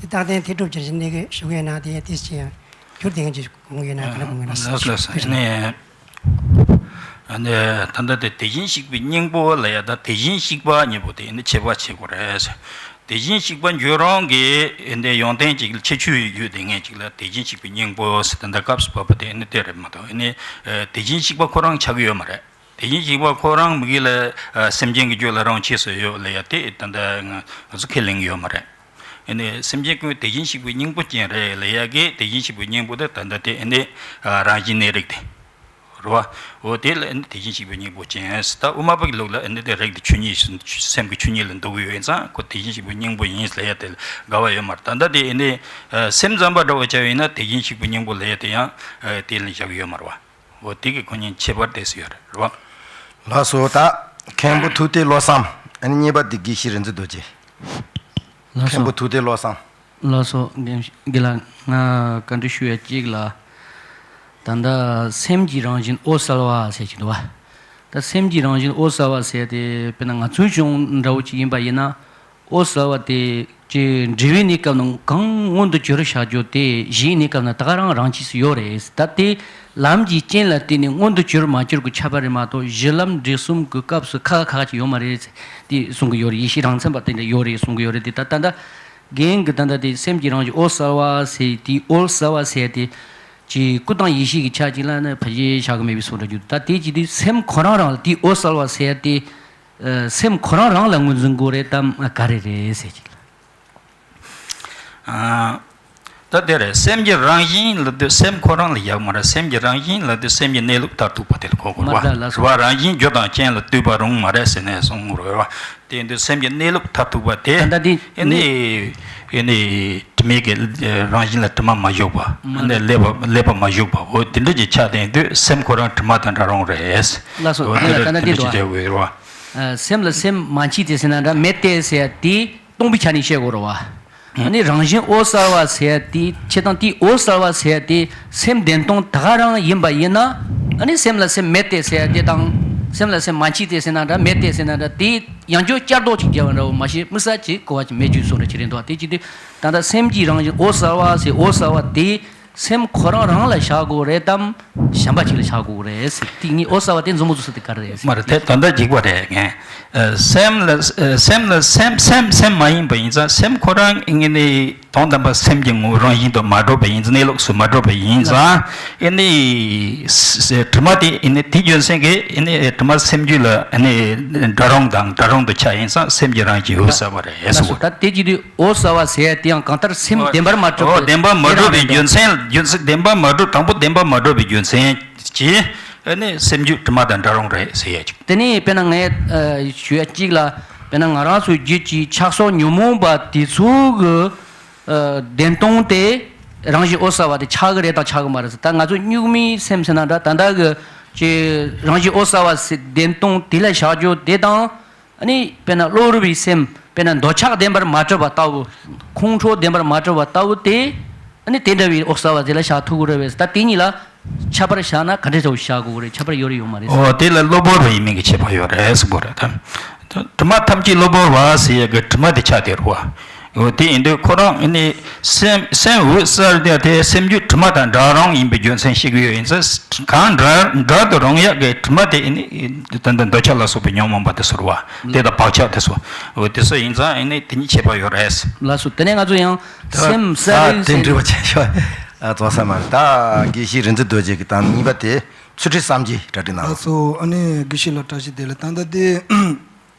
དེ་རྟག་བརྟན་དེ་སྒྲུབ་ཅེས་ཀྱི་གནས་ཀྱི་ཞུ་གི་ཡོད་ན་དེ་ཡང་དེ་ཅི་ཡང་གྱུར་དེ་ངན་ཅིག་གོང་ཡོད་ན་ག་ལ་གོང་ཡོད་ན། ལགས་སོ་ལགས་སོ། ཨ་ནི། ཨ་ནི་ད་ལྟ་དེ་དེ་བཞིན་གཤེགས་པའི་སྙིང་པོ་ལ་ཡ་ད་དེ་བཞིན་གཤེགས་པ་གཉིས་པོ་དེ་ནི་ཁྱད་པར་ཕྱེ་དགོས་རེད། དེ་བཞིན་གཤེགས་པ་འཇོག་རང་གི་འདི་ཡོན་ཏན་ཅིག་ཁྱད་ཆོས་ཡོད་དེ་ངན་ཅིག་ལ་དེ་བཞིན་གཤེགས་པའི་སྙིང་པོ་ཟེར་ད་ལྟ་སྐབས་སུ་བབས་པ་དེ་ནི་དེ་རེད་མ་གཏོགས་ཨ་ནི། དེ་བཞིན་གཤེགས་པ་ཁོ་རང་ཆགས་ཀྱི་ཡོད་མ་རེད། དེ་བཞིན་གཤེགས་པ་ཁོ་རང་མི་གི་ལ་སེམས་ཅན་གྱི་རྒྱུད་ལ་རང་ཆས་སུ་ཡོད་ལ་ཡ་དེ་ད་ལྟ་ང་ཚོ་ཁས་ལེན་གྱི་ཡོད་མ་རེད། ཨ་ནི་སེམས་ཅན་ཀུན་དེ་བཞིན་གཤེགས་པའི་སྙིང་པོ་ཅན་རེད་ལ་ཡ་གི་དེ་བཞིན་གཤེགས་པའི་སྙིང་པོ་དེ་ད་ལྟ་དེ་ཨ་ནི་རང་བཞིན་གནས་རིགས་དེ་རེད་བ། འོ་དེ་ལ་ཨ་ནི་དེ་བཞིན་གཤེགས་པའི་སྙིང་པོ་ཅན་ཟེར། ད་དབུ་མ་པ་གི་ལུགས་ལ་ཨ་ནི་དེ་རིགས་དེ་ཆོས་ཉིད་སེམས་ཀྱི་ཆོས་ཉིད་ལ་འདུ་གི་ཡོད་ཙང་ཁོ་དེ་བཞིན་གཤེགས་པའི་སྙིང་པོ་ཡིན་ལ་ཡ་དེ་ལ་འགལ་བ་ཡོད་མ་རེད། ད་ལྟ་དེ་ཨ་ནི་སེམས་ཙམ་པ་འདྲ་བོ་ཆ་ཡིན་ན་དེ་བཞིན་གཤེགས་པའི་སྙིང་པོ་ལ་ཡ་དེ་ཡང་དེ་ལ་བཞག་གི་ཡོད་མ་རེད་བ། འོ་དེ་གི་ཁོ་གཉིས་ཁྱད་པར་དེ་སུ་ཡོད་རེད་རེད་བ། ལགས་སོ། ད་མཁན་པོ་ཐུབ་བསྟན་བློ་བཟང་། ཨ་ནི་གཉིས་པ་དེ་དགེ་བཤེས་རིག་འཛིན་རྡོ་རྗེ། ལགས་སོ། མཁན་པོ་ཐུབ་བསྟན་བློ་བཟང་། ལགས་སོ། དགེ་བཤེས་དགེ་ལགས། ང་བཀའ་འདྲི་ཞུ་ཡ་གཅིག་ལ། ད་ལྟ་སེམས་ཀྱི་རང་བཞིན་འོད་གསལ་བ་ཟེར་གྱི་འདུག་བ། ད་སེམས་ཀྱི་རང་བཞིན་འོད་གསལ་བ་ཟེར་དེ་དཔེར་ན་ང་ཚོའི་གཞུང་འདྲ་བོ་ཅིག་ཡིན་པ་ཡིན་ན། འོད་གསལ་བ་དེ་ཀྱི་འབྲས་བུའི་གནས་སྐབས་ནང་གང་མངོན་དུ་གྱུར་བཞག་རྒྱུ་དེ་གཞིའི་གནས་སྐབས་ན་ད་ག་རང་རང་ཆས་སུ་ཡོད་རེད། ད་དེ་ལམ་གྱི་རྐྱེན་ལ་བརྟེན་ནས་མངོན་དུ་གྱུར་མ་གྱུར་གྱི་ཁྱད་པར་རེད་མ་གཏོགས་གཞི་ལམ་འབྲས་གསུམ་གྱི་སྐབས་སུ་ཁག་ཁག་ཅིག་ཡོད་མ་རེད་དེ་གསུང་གི་ཡོད་རེད། ཡེ་ཤེས་རང་མཚན་པ་དེ་འདྲ་ཡོད་རེད་གསུང་གི་ཡོད་རེད། དེ་ད་ད་ད་རྒན་གྱི་ད་ད་དེ་སེམས་ཀྱི་རང་བཞིན་འོད་གསལ་བ་ཟེར་དེ་འོད་གསལ་བ་ཟེར་དེ་ཀྱི་སྐུ་དང་ཡེ་ཤེས་ཀྱི་ཆ་གཅིག་ལ་ནི་ཕ་གཞི་བཞག་གི་མེད་པའི་བཟོ་འདྲ་རྒྱུ། ད་དེ་ཅི་དེ་སེམས་ཁོ་རང་རང་ལ་དེ་འོད་གསལ་བ་ཟེར་དེ། ཨ། སེམས་ཁོ་རང་རང་ལ་ངོས་འཛིན་དགོས་རེད་དམ་ག་རེ་རེད་ཟེར་གྱི། ཨ། ད་དེ་རེད། སེམས་ཀྱི་རང་བཞིན་ལབ་དུས་སེམས་ཁོ་རང་ལ་ཡག་མ་རེད། སེམས་ཀྱི་རང་བཞིན་ལབ་དུས་སེམས་ཀྱི་གནས་ལུགས་མཐར་ཐུག་པ་དེ་ལ་གོ་དགོས་རེད་བ། མ་རེད་ལགས་སོ། རེད་བ། རང་བཞིན་རྒྱུ་དང་རྐྱེན་ལ་ལྟོས་པ་རུང་མ་རེད་ཟེར་ནས་གསུངས་རེད་བ། དེ་ཡིན་དུས་སེམས་ཀྱི་གནས་ལུགས་མཐར་ཐུག་པ་དེ་ད་ལྟ་དེ་ཨེ་ནི་ཨེ་ནི་དྲི་མེད་ཀྱི་རང་བཞིན་ལ་དྲི་མ་མ་ཞུགས་པ། མ་ཨེ་ནི་རེད། ཀླད་པ་ཀླད་པ་མ་ཞུགས་པ། འོ་དེ་འདྲ་ཅིག་ཆགས་བསྡད་དུས་སེམས་ཁོ་རང་དྲི་མ་དང་འདྲ་རུང་རེད། ལགས་སོ། འོ་དེ་ལ་ད་ལྟ་དེ་འདྲ་ཅིག་འདུག་བྱེད་དགོས་རེད་བ། ཨ། སེམས་ལ་སེམས་མ་མཆིས་ཏེ་ཟེར་ན་འདྲ་མེད་དེ་ཟེར་ཡ་དེ་སྟོང་པའི་ཆ་ནས་བཤད་དགོས་རེད་བ། ཨ་ནི་རང་བཞིན་འོད་གསལ་བ་ཟེར་ཡ་དེ་ཆེ་དང་དེ་འོད་གསལ་བ་ཟེར་ཡ་དེ་སེམས་བདེན་སྟོང་ད་ག་རང་ཡིན་པ་ཡིན་ན། ཨ་ནི་སེམས་ལ་སེམས་མེད་དེ་ཟེར་ཡ་དེ་དང་། སེམས་ལ་སེམས་མ་མཆིས་ཏེ་ཟེར་ན་འདྲ་མེད་དེ་ཟེར་ན་འདྲ་དེ་ཡང་བསྐྱར་སྐྱར་ཟློས་ཅིག་བརྒྱབ་པ་འདྲ་བོ་མ་གཞི་དམིགས་བསལ་གྱི་གོ་བ་ཅིག་མེད་རྒྱུའི་བཟོ་འདྲ་ཅིག་རེད་འདུག་དེ་ཅི་སྟེ་ད་ལྟ་སེམས་ཀྱི་རང་བཞིན་འོད་གསལ་བ་ཟེར་འོད་གསལ་བ་དེ། སེམས་ཁོ་རང་རང་ལ་བཞག་དགོས་རེད་དམ། གཞན་པ་ཅིག་ལ་བཞག་དགོས་རེད་ཟེར། དེ་གཉིས་འོད་གསལ་བ་དེ་མཛུབ་མོ་འཛུགས་ས་དེ་ག་རེ་རེད་ཟེར། མ་རེད། དེ་ད་ལྟ་འཇིགས་པ་རེད། ངས་ཨ་སེམས་ལ་ཨ་སེམས་ལ་སེམས་སེམས་སེམས་མ་ཡིན་པ་ཡིན་ཙང་སེམས་ཁོ་རང་ངས་ནི་དོན་དམ་པ་སེམས་ཀྱི་ངོ་བོ་རང་བཞིན་དུ་མ་གྲུབ་པ་ཡིན་ཙང་། གནས་ལུགས་སུ་མ་གྲུབ་པ་ཡིན་ཙང་། ཨེ་ནི་ས་དྲི་མ་དེ་ཨེ་ནི་དེ་རྒྱུ་མཚན་གྱིས་ཨེ་ནི་དྲི་མ་སེམས་རྒྱུད་ལ་ཨེ་ནི་འདྲ་རུང་དང་འདྲ་རུང་དུ་ཆགས་ཡིན་ཙང་སེམས་ཀྱི་རང་བཞིན་འོད་གསལ་བ་རེད་ཟེར་བ་རེད། ད་དེ་ཅི་དུས། འོད་གསལ་བ་ཟེར་ཡ་དེ་ཡང་གང་ལྟར་སེམས་བདེན་པར་མ་གྲུབ་པའི། འོ་བདེན་པར་མ་གྲུབ་པའི་རྒྱུ་མཚན། རྒྱུ་མཚན་བདེན་པར་མ་གྲུབ། དང་པོ་བདེན་པར་མ་གྲུབ་པའི་རྒྱུ་མཚན་གྱིས་ཨ་ནི་སེམས་རྒྱུད་དྲི་མ་དང་འདྲ་རུང་རེད་ཟེར་ཡ་ཅིག་དེ་ནས་དཔེར་ན་ངས་ཨ་ཞུ་ཡ་གཅིག་ལ། དཔེར་ན་ང་རང་ཚོའི་རྒྱུད་ཀྱི་ཆགས་སོགས་ཉོན་མོངས་པ་དེ་ཚོ་གི་ཨ་བདེན་སྟོང་དེ་རང་བཞིན་འོད་གསལ་བ་དེ་ཆགས་ཀྱི་རེད་དང་ཆགས་ཀྱི་མ་རེད་ཟེར། ད་ང་ཚོ་གཉུག་མའི་སེམས་ཟེར་ན་འདྲ། ད་ལྟ་གི་ཀྱི་རང་བཞིན་འོད་གསལ་བ་ཟེར་བདེན་སྟོང་དེ་ལ་བཞག་རྒྱུ་དེ་དང་། ཨ་ནི་དཔེར་ན་གློ་བུར་བའི་སེམས། དཔེར་ན་འདོད་ཆགས་བདེན་པར་མ་གྲུབ་པ་ལྟ་བུ། ཁོང་ཁྲོ་བདེན་པར་མ་གྲུབ་པ་ལྟ་བུ་དེ། ཨ་ནི་དེ་འདྲ་བའི་འོད་གསལ་བ་དེ་ལ་བཞག་ཐུབ་ཀྱི་རེད་པས། ད་དེ་གཉིས་ལ་ཁྱད་པར་བཞག་ན་ག་འདྲ་ཞིག་བཞག་དགོས་ཀྱི་རེད། ཁྱད་པར་ཡོད་རེད་ཡོད་མ་རེད། འོ་དེ་ལ་གློ་བུར་བ་ཡིན་མིན་གྱི་ཁྱད་པར་ཡོད་རེད་ཟེར་གྱི་རེད་དམ། དྲི་མ་ཐམས་ཅད་གློ་བུར་བ་ཟེར་ཡ་གི་དྲི་མ་དེ་ཆགས་བསྡད་རེད་བ། འོ་དེ་ཡིན་དུས་ཁོ་རང་ཨ་ནི་སེམས་སེམས་འོད་གསལ་དེ་དེ་སེམས་རྒྱུད་དྲི་མ་དང་འདྲ་རུང་ཡིན་པའི་རྒྱུ་མཚན་བཤད་ཀྱི་ཡོད་ཡིན་ཙང་། གང་འདྲ་འདྲ་དུ་རུང་ཡག་གི་དྲི་མ་དེ་ཨ་ནི་ད་ལྟ་འདོད་ཆགས་ལ་སོགས་པའི་ཉོན་མོངས་པ་དེ་ཚོ་རེད་བ། དེ་དང་བག་ཆགས་དེ་ཚོ། འོ་དེ་ཚོ་ཡིན་ཙང་ཨ་ནི་དེ་གཉིས་ཁྱད་པར་ཡོད་རེད། ལགས་སོ། དེ་ནས་ང་ཚོ་ཡང་ད་སེམས་གསལ་ད་རིག་དེ་འདྲི་བ་ཆེ་ཤོས་ཨ་རྫོགས་ས་མ་རེད། ད་དགེ་བཤེས་རིག་འཛིན་རྡོ་རྗེ་གི་དང་གཉིས་པ་དེ། ཚུལ་ཁྲིམས་བསམ་གྱིས་གྲ་སྒྲིག་གནང་རོགས། ལགས་སོ། ཨ་ནི་དགེ་བཤེས་ལགས་བཀྲ་ཤིས་བདེ་ལེགས། ད་ལྟ་དེ་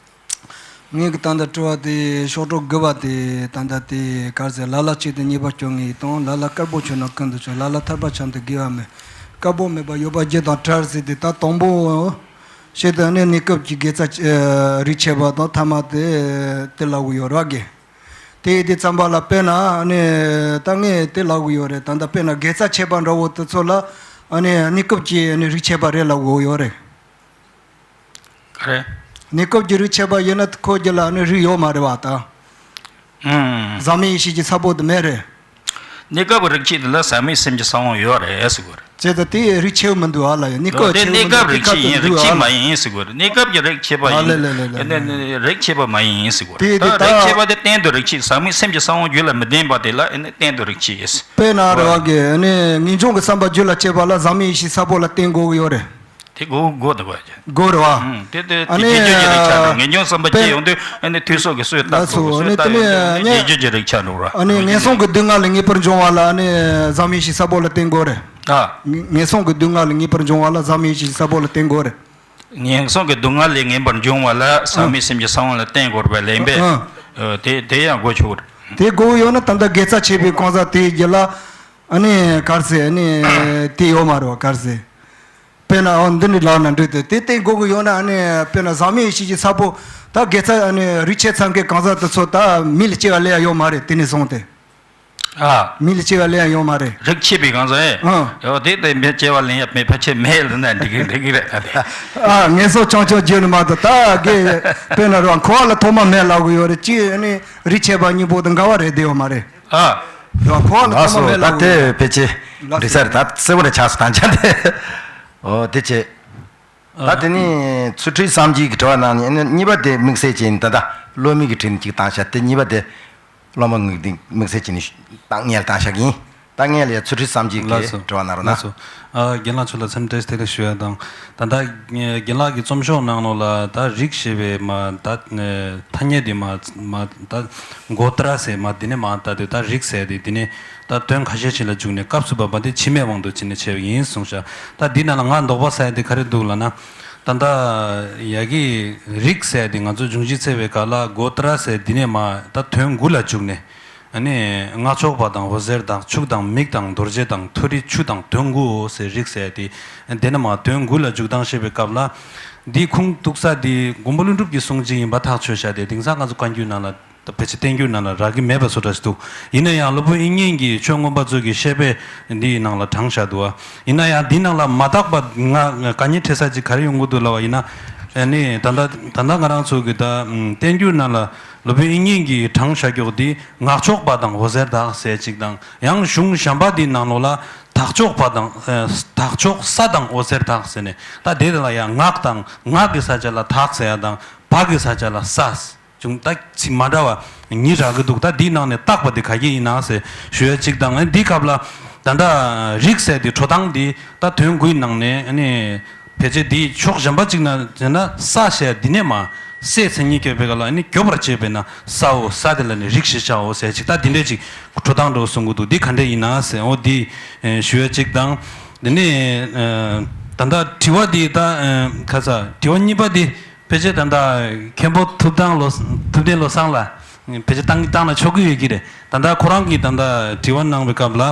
ངས་ཀྱི་ད་ལྟ་དྲི་བ་དེ་ཤོག་གྲངས་དགུ་པ་དེ་ད་ལྟ་དེ་ག་རེ་ཟེར། ལ་ལ་གཅིག་ཏུ་མཉེས་པར་སྐྱོང་ངེས་ཡིན་དང་། ལ་ལ་དཀར་པོ་བྱུང་ན་ཀུན་ཏུ་བྱུང་། ལ་ལ་ཐར་པ་ཆེན་དུ་དགེ་བ་མེད། དཀར་པོ་མེད་པར་ཡོད་པ་བརྒྱད་དང་བྲལ་ཟེར་དེ། ད་དང་པོ་བཤད་དུས་ཨ་ནི་གནས་སྐབས་ཀྱི་དགེ་རྩ་ཨ་རིགས་ཆད་པ་དང་ཐ་མ་དེ་དེ་ལབ་ཀྱི་ཡོད་རེད་པ། དེ་དེ་ཙམ་པ་ལ་དཔེར་ན་ཨ་ནི་ད་ངས་དེ་ལབ་ཀྱི་ཡོད་རེད། ད་ལྟ་དཔེར་ན་དགེ་རྩ་ཆད་པ་འདྲ་བོ་དེ་ཚོ་ལ་ཨ་ནི་གནས་སྐབས་ཀྱི་ཨ་ནི་རིགས་ཆད་པ་རེད་ལབ་ཀྱི་ཡོད་རེད། ག་རེ། གནས་སྐབས་ཀྱི་རིགས་ཆད་པ་ཡིན་ན་ཁོ་རྒྱུད་ལ་ཨ་ནི་རིགས་ཡོད་མ་རེད་པ། ད་ཨུམ། ཟག་མེད་ཡེ་ཤེས་ཀྱི་ས་བོན་དེ་མེད་རེད། གནས་སྐབས་ཀྱི་རིགས་ཆད་དེ་ལ་ཟག་མེད་སེམས་ཀྱི་ས་བོན་ཡོད་རེད་ཟེར་གྱི་ཡོད་རེད། བྱས་ཙང་དེ་རིགས་ཆད་པ་མི་འདུག་ཨ་ལ། ཡ་གནས་སྐབས་དེ་ཆད་པ་གནས་མི་འདུག་སྐབས་རིགས་ཆད་ཡིན། རིགས་ཆད་མ་ཡིན་ཟེར་གྱི་ཡོད་རེད། གནས་སྐབས་ཀྱི་རིགས་ཆད་པ་ཨ་ཡིན། ལེ་ལེ་ལེ་ལེ། ཨ་ནི་ནི་རིགས་ཆད་པ་མ་ཡིན་ཟེར་གྱི་ཡོད་རེད། དེ་དེ་ད་ད་རིགས་ཆད་པ་དེ་གཏན་དུ་རིགས་ཆད། ཟག་མེད་སེམས་ཀྱི་ས་བོན་རྒྱུད་ལ་མི་ལྡན་པ་དེ་ལ་ཨ་ནི་གཏན་དུ་རིགས་ཆད་ཡིན། དཔེར་ན་རེད་པ། ཨ་ནི་ངེས་འབྱུང་གི་བསམ་པ་རྒྱུད་ལ་སྐྱེས་པ་ལ་ཟག་མེད་ཡེ་ཤེས་ས་བོན་ལ་བརྟེན་དགོས་ཀྱི་ཡོད་རེད། དེ་དགོས་དགོས་འདུག་པ། དགོས་རེད་པ། ཨུམ། དེ་དེ་ཨ་དེ་ནི་རྒྱུད་ཀྱི་རིགས་ཆད་འགྲོ། ངེས་འབྱུང་བསམ་པ་དཔེ་སྐྱེས་ཡོང་དུས་ཨ་ནི་ཐོས་བསམ་གྱི་སྲོལ་བཏབ། ལགས་སོ། ཐོས་བསམ་ཨ་ནི་སྲོལ་དེ་ནི་བཏབ་ཡོང་དུས་ངེས་རྒྱུད་ཀྱི་རིགས་ཆད་འགྲོ་ར། ཨ་ནི་ངན་སོང་གི་སྡུག་བསྔལ་ལས་ངེས་པར་འབྱུང་བ་ལ་ཨ་ནི་ཟག་མེད་ཡེ་ཤེས་ས་བོན་ལ་བརྟེན་དགོས་རེད། ཨ། ངན་སོང་གི་སྡུག་བསྔལ་ལས་ངེས་པར་འབྱུང་བ་ལ་ཟག་མེད་ཡེ་ཤེས་ས་བོན་ལ་བརྟེན་དགོས་རེད། ངན་སོང་གི་སྡུག་བསྔལ་ལས་ངེས་པར་འབྱུང་བ་ལ་ཟག་མེད་སེམས་ཀྱི་ས་བོན་ལ་བརྟེན་དགོས་པ་ལན་པས། ཨ། ཨ། དེ་དེ་ཡང་དགོས་ཆོག་རེད། དེ་དགོས་ཡོད་ན་ད་ལྟ་དགེ་རྩ་ཆད་པའི་གང་ཟག་དེའི་རྒྱུད་ལ་ཨ་ནི་ག་རེ་ཟེར། ཨ་ནི་དེ་ཡོད་མ་རེད་པ། ག་རེ་ཟེར། དཔེར་ན་འོ་འདི་འདྲ་ལབ་ན་འགྲིག་སྟེ། དེ་བརྟེན་དགོས་ཀྱི་ཡོད་ན་ཨ་ནི་དཔེར་ན་ཟག་མེད་ཡེ་ཤེས་ཀྱི་ས་བོན་ད་དགེ་རྩ་ཨ་ནི་རིགས་ཆད་ཚར་མཁན་གང་ཟག་དེ་ཚོ་ད་མི་ལ་སྐྱེ་བ་ལེན་ཡ་ཡོད་མ་རེད། དེ་ནས་བཟུང་སྟེ། ཨ། མི་ལ་སྐྱེ་བ་ལེན་ཡ་ཡོད་མ་རེད། རིགས་ཆད་པའི་གང་ཟག་ཨེ། ཨང་། ཡོད་དེ་དེ་མི་སྐྱེ་བ་ལེན་ཡ་མེད། ཕལ་ཆེར་མེད་ལབ་ན་འགྲིག་གི་འགྲིག་གི་རེད། ད་དེ། ཨ། ངན་སོང་རྐྱང་རྐྱང་རྒྱུད་ལ་མ་གཏོགས་ད་དགེ་དཔེར་ན་རང་འཁོར་བ་ལ་ཐོག་མ་མེད་ལབ་ཀྱི་ཡོད་རེད། གཅིག་ཨ་ནི་རིགས་ཆད་པ་གཉིས་པོ་དང་འགལ་བ་རེད་བསྡད་ཡོད་མ་རེད། ཨ། ཡང་འཁོར་བ་ལ་ལགས་ཐོག་མ་སོ། མེད་ད་ལབ་ཀྱི་དེ་ཡོད། ཕལ་ཆེར་ལགས་རིག་ས་རེད། ད་གསལ་པོ་རེད་ཆགས་སོང་། ད་ཆ་དེ། ཨོ་དེ་བྱས། ད་དེ་ནས་ཚུལ་ཁྲིམས་བསམ་གྱིས་ཀྱི་དྲི་བ་གནང་ནས་གཉིས་པ་དེ་དམིགས་བསལ་བྱས་ནས་ད་ལྟ་བློ་མིག་གི་དྲི་ནས་གཅིག་བཏང་ཤག་དེ་གཉིས་པ་དེ་བློ་མ་ངུག་དེ་དམིགས་བསལ་བྱས་ནས་ད་སྔོན་ལ་བཏང་ཤག་ཡིན། ད་སྔོན་ལ་ཡ་ཚུལ་ཁྲིམས་བསམ་གྱིས་ཀྱི་ལགས་སོ། དྲི་བ་གནང་རོགས་གནང་། ལགས་སོ། ཨ། རྒན་ལགས་ཚོ་ལ་འཚམས་འདྲི་བཀྲ་ཤིས་བདེ་ལེགས་ཞུ་ཡ་དང་། ད་ལྟ་རྒན་ལགས་ཀྱི་རྩོམ་ཤོག་ནང་ལོགས་ལ་ད་རིགས་ཞེས་པའི་མ་ད་ཐ་སྙད་དེ་མ་མ་ད་གོ་ཏྲ་ཟེར་མ་དེ་ནས་མ་ད་དེ་ད་རིགས་ཟེར་དེ་དེ་ནས། ད་དོན་ཁ་ཤས་ཤིག་ལ་འཇུག་ནས་སྐབས་སུ་བབ་པ་དེ་ཕྱི་མའི་དབང་དུ་བྱས་ནས་བྱས་པ་ཡིན་གསུངས་ཤག་ད་འདི་ནང་ལ་ང་དོགས་པ་ཟ་ཡ་དེ་ག་རེ་འདུག་ལབ་ན། ད་ལྟ་ཡ་གི་རིགས་ཟེར་ཡ་དེ་ང་ཚོ་འབྱུང་བཞི་བརྩེགས་པའི་སྐབས་ལ་གོ་ཏྲ་ཟེར་འདི་ནས་མ་ད་དོན་དགུ་ལ་འཇུག་ནས། ཨ་ནི་སྔགས་ཕྱོགས་པ་དང་འོད་ཟེར་དང་ཆུ་དང་མིག་དང་རྡོ་རྗེ་དང་མཐོ་རིས་ཆུ་དང་དོན་དགུའོ་ཟེར་རིགས་ཟེར་ཡ་དེ། དེ་ནས་མ་དོན་དགུ་ལ་འཇུག་སྟངས་བཤད་པའི་སྐབས་ལ། འདིའི་ཁུངས་གཏུགས་ས་དེ་མགོན་པོ་ཀླུ་སྒྲུབ་ཀྱི་གསུང་ཅིག་ཡིན་པ་ཐག་ཆོད་ཤག་དེ་དེང་སང་ང་ཚོ་བཀའ་འགྱུར་ནང་ལ། ད་ཕལ་ཆེར་བསྟན་འགྱུར་ནང་ལ་རག་གི་མེད་པ་བཟོ་འདྲ་ཞིག་འདུག་ཡིན་ན་ཡང་སློབ་དཔོན་དབྱིག་གཉེན་གྱིས་ཆོས་མངོན་པ་མཛོད་ཀྱི་བཤད་པའི་འདིའི་ནང་ལ་དྲངས་བཞག་འདུག་བ། ཡིན་ན་ཡང་འདི་ནང་ལ་མ་དག་པ་ང་དཀའ་ངལ་འཕྲད་ས་ཅིག་ག་རེ་ཡོང་གི་འདུག་ལབ་པ་ཡིན་ན། ཨ་ནི་ད་ལྟ་ད་ལྟ་ང་རང་ཚོ་གི་ད་བསྟན་འགྱུར་ནང་ལ་སློབ་དཔོན་དབྱིག་གཉེན་གྱིས་དྲངས་བཞག་རྒྱུ་འདི་སྔགས་ཕྱོགས་པ་དང་འོད་ཟེར་དག་ཟེར་ཅིག་དང་། ཡང་གཞུང་གཞན་པ་འདིའི་ནང་ལོགས་ལ་དག་ཕྱོགས་པ་དང་། ཨ། དག་ཕྱོགས་ས་དང་འོད་ཟེར་དག་ཟེར་ནས། ད་དེ་ལ་ཡང་སྔགས་དང་སྔགས་ཀྱི་ས་ཆ་ལ་དག་ཟེར་ཡ་དང་བ་གི་ས་ཆ་ལ་ས། བྱུང་། ད་ཚིག་མ་འདྲ་བ་གཉིས་རག་གི་འདུག་ད་འདིའི་ནང་ནས་བཏགས་པ་དེ་ག་གི་ཡིན་ན་ཟེར་ཞུ་ཡ་གཅིག་དང་། ཨ་ནི་འདིའི་སྐབས་ལ་ད་ལྟ་རིགས་ཟེར་དེ་འགྲོ་སྟངས་དེ་ད་དོན་དགུའི་ནང་ནས། ཨ་ནི་ཕལ་ཆེར་འདིའི་ཕྱོགས་གཞན་པ་གཅིག་ན་ཟེར་ན་ས་ཟེར་འདི་ནས་མ་སའི་མཚན་ཉིད་བཀོད་པའི་སྐབས་ལ། ཨ་ནི་རྒྱོབ་པར་བྱེད་པས་ན་སའོ། ས་དེ་ལ་ནི་རིགས་ཞེས་བྱའོ་ཟེར་ཅིག་ད་འདི་འདྲས་ཅིག་འགྲོ་སྟངས་འདྲ་བོ་གསུང་གི་འདུག་འདི་ག་འདྲས་ཡིན་ན་ཟེར། འོ་འདི་ཞུ་ཡ་གཅིག་དང་། འདི་ནས་ད་ལྟ་དྲི་བ་འདི་ད་ཁ་ས་དྲི་བ་གཉིས་པ་འདི། ཕལ་ཆེར་ད་ལྟ་མཁན་པོ་ཐུབ་བསྟན་བློ་ཐུབ་བསྟན་བློ་བཟང་ལ་ཕལ་ཆེར་བཏང་བཏང་ན་ཆོག་གི་ཡོད་ཀྱི་རེད། ད་ལྟ་ཁོ་རང་གིས་ད་ལྟ་དྲི་བ་གནང་བའི་སྐབས་ལ།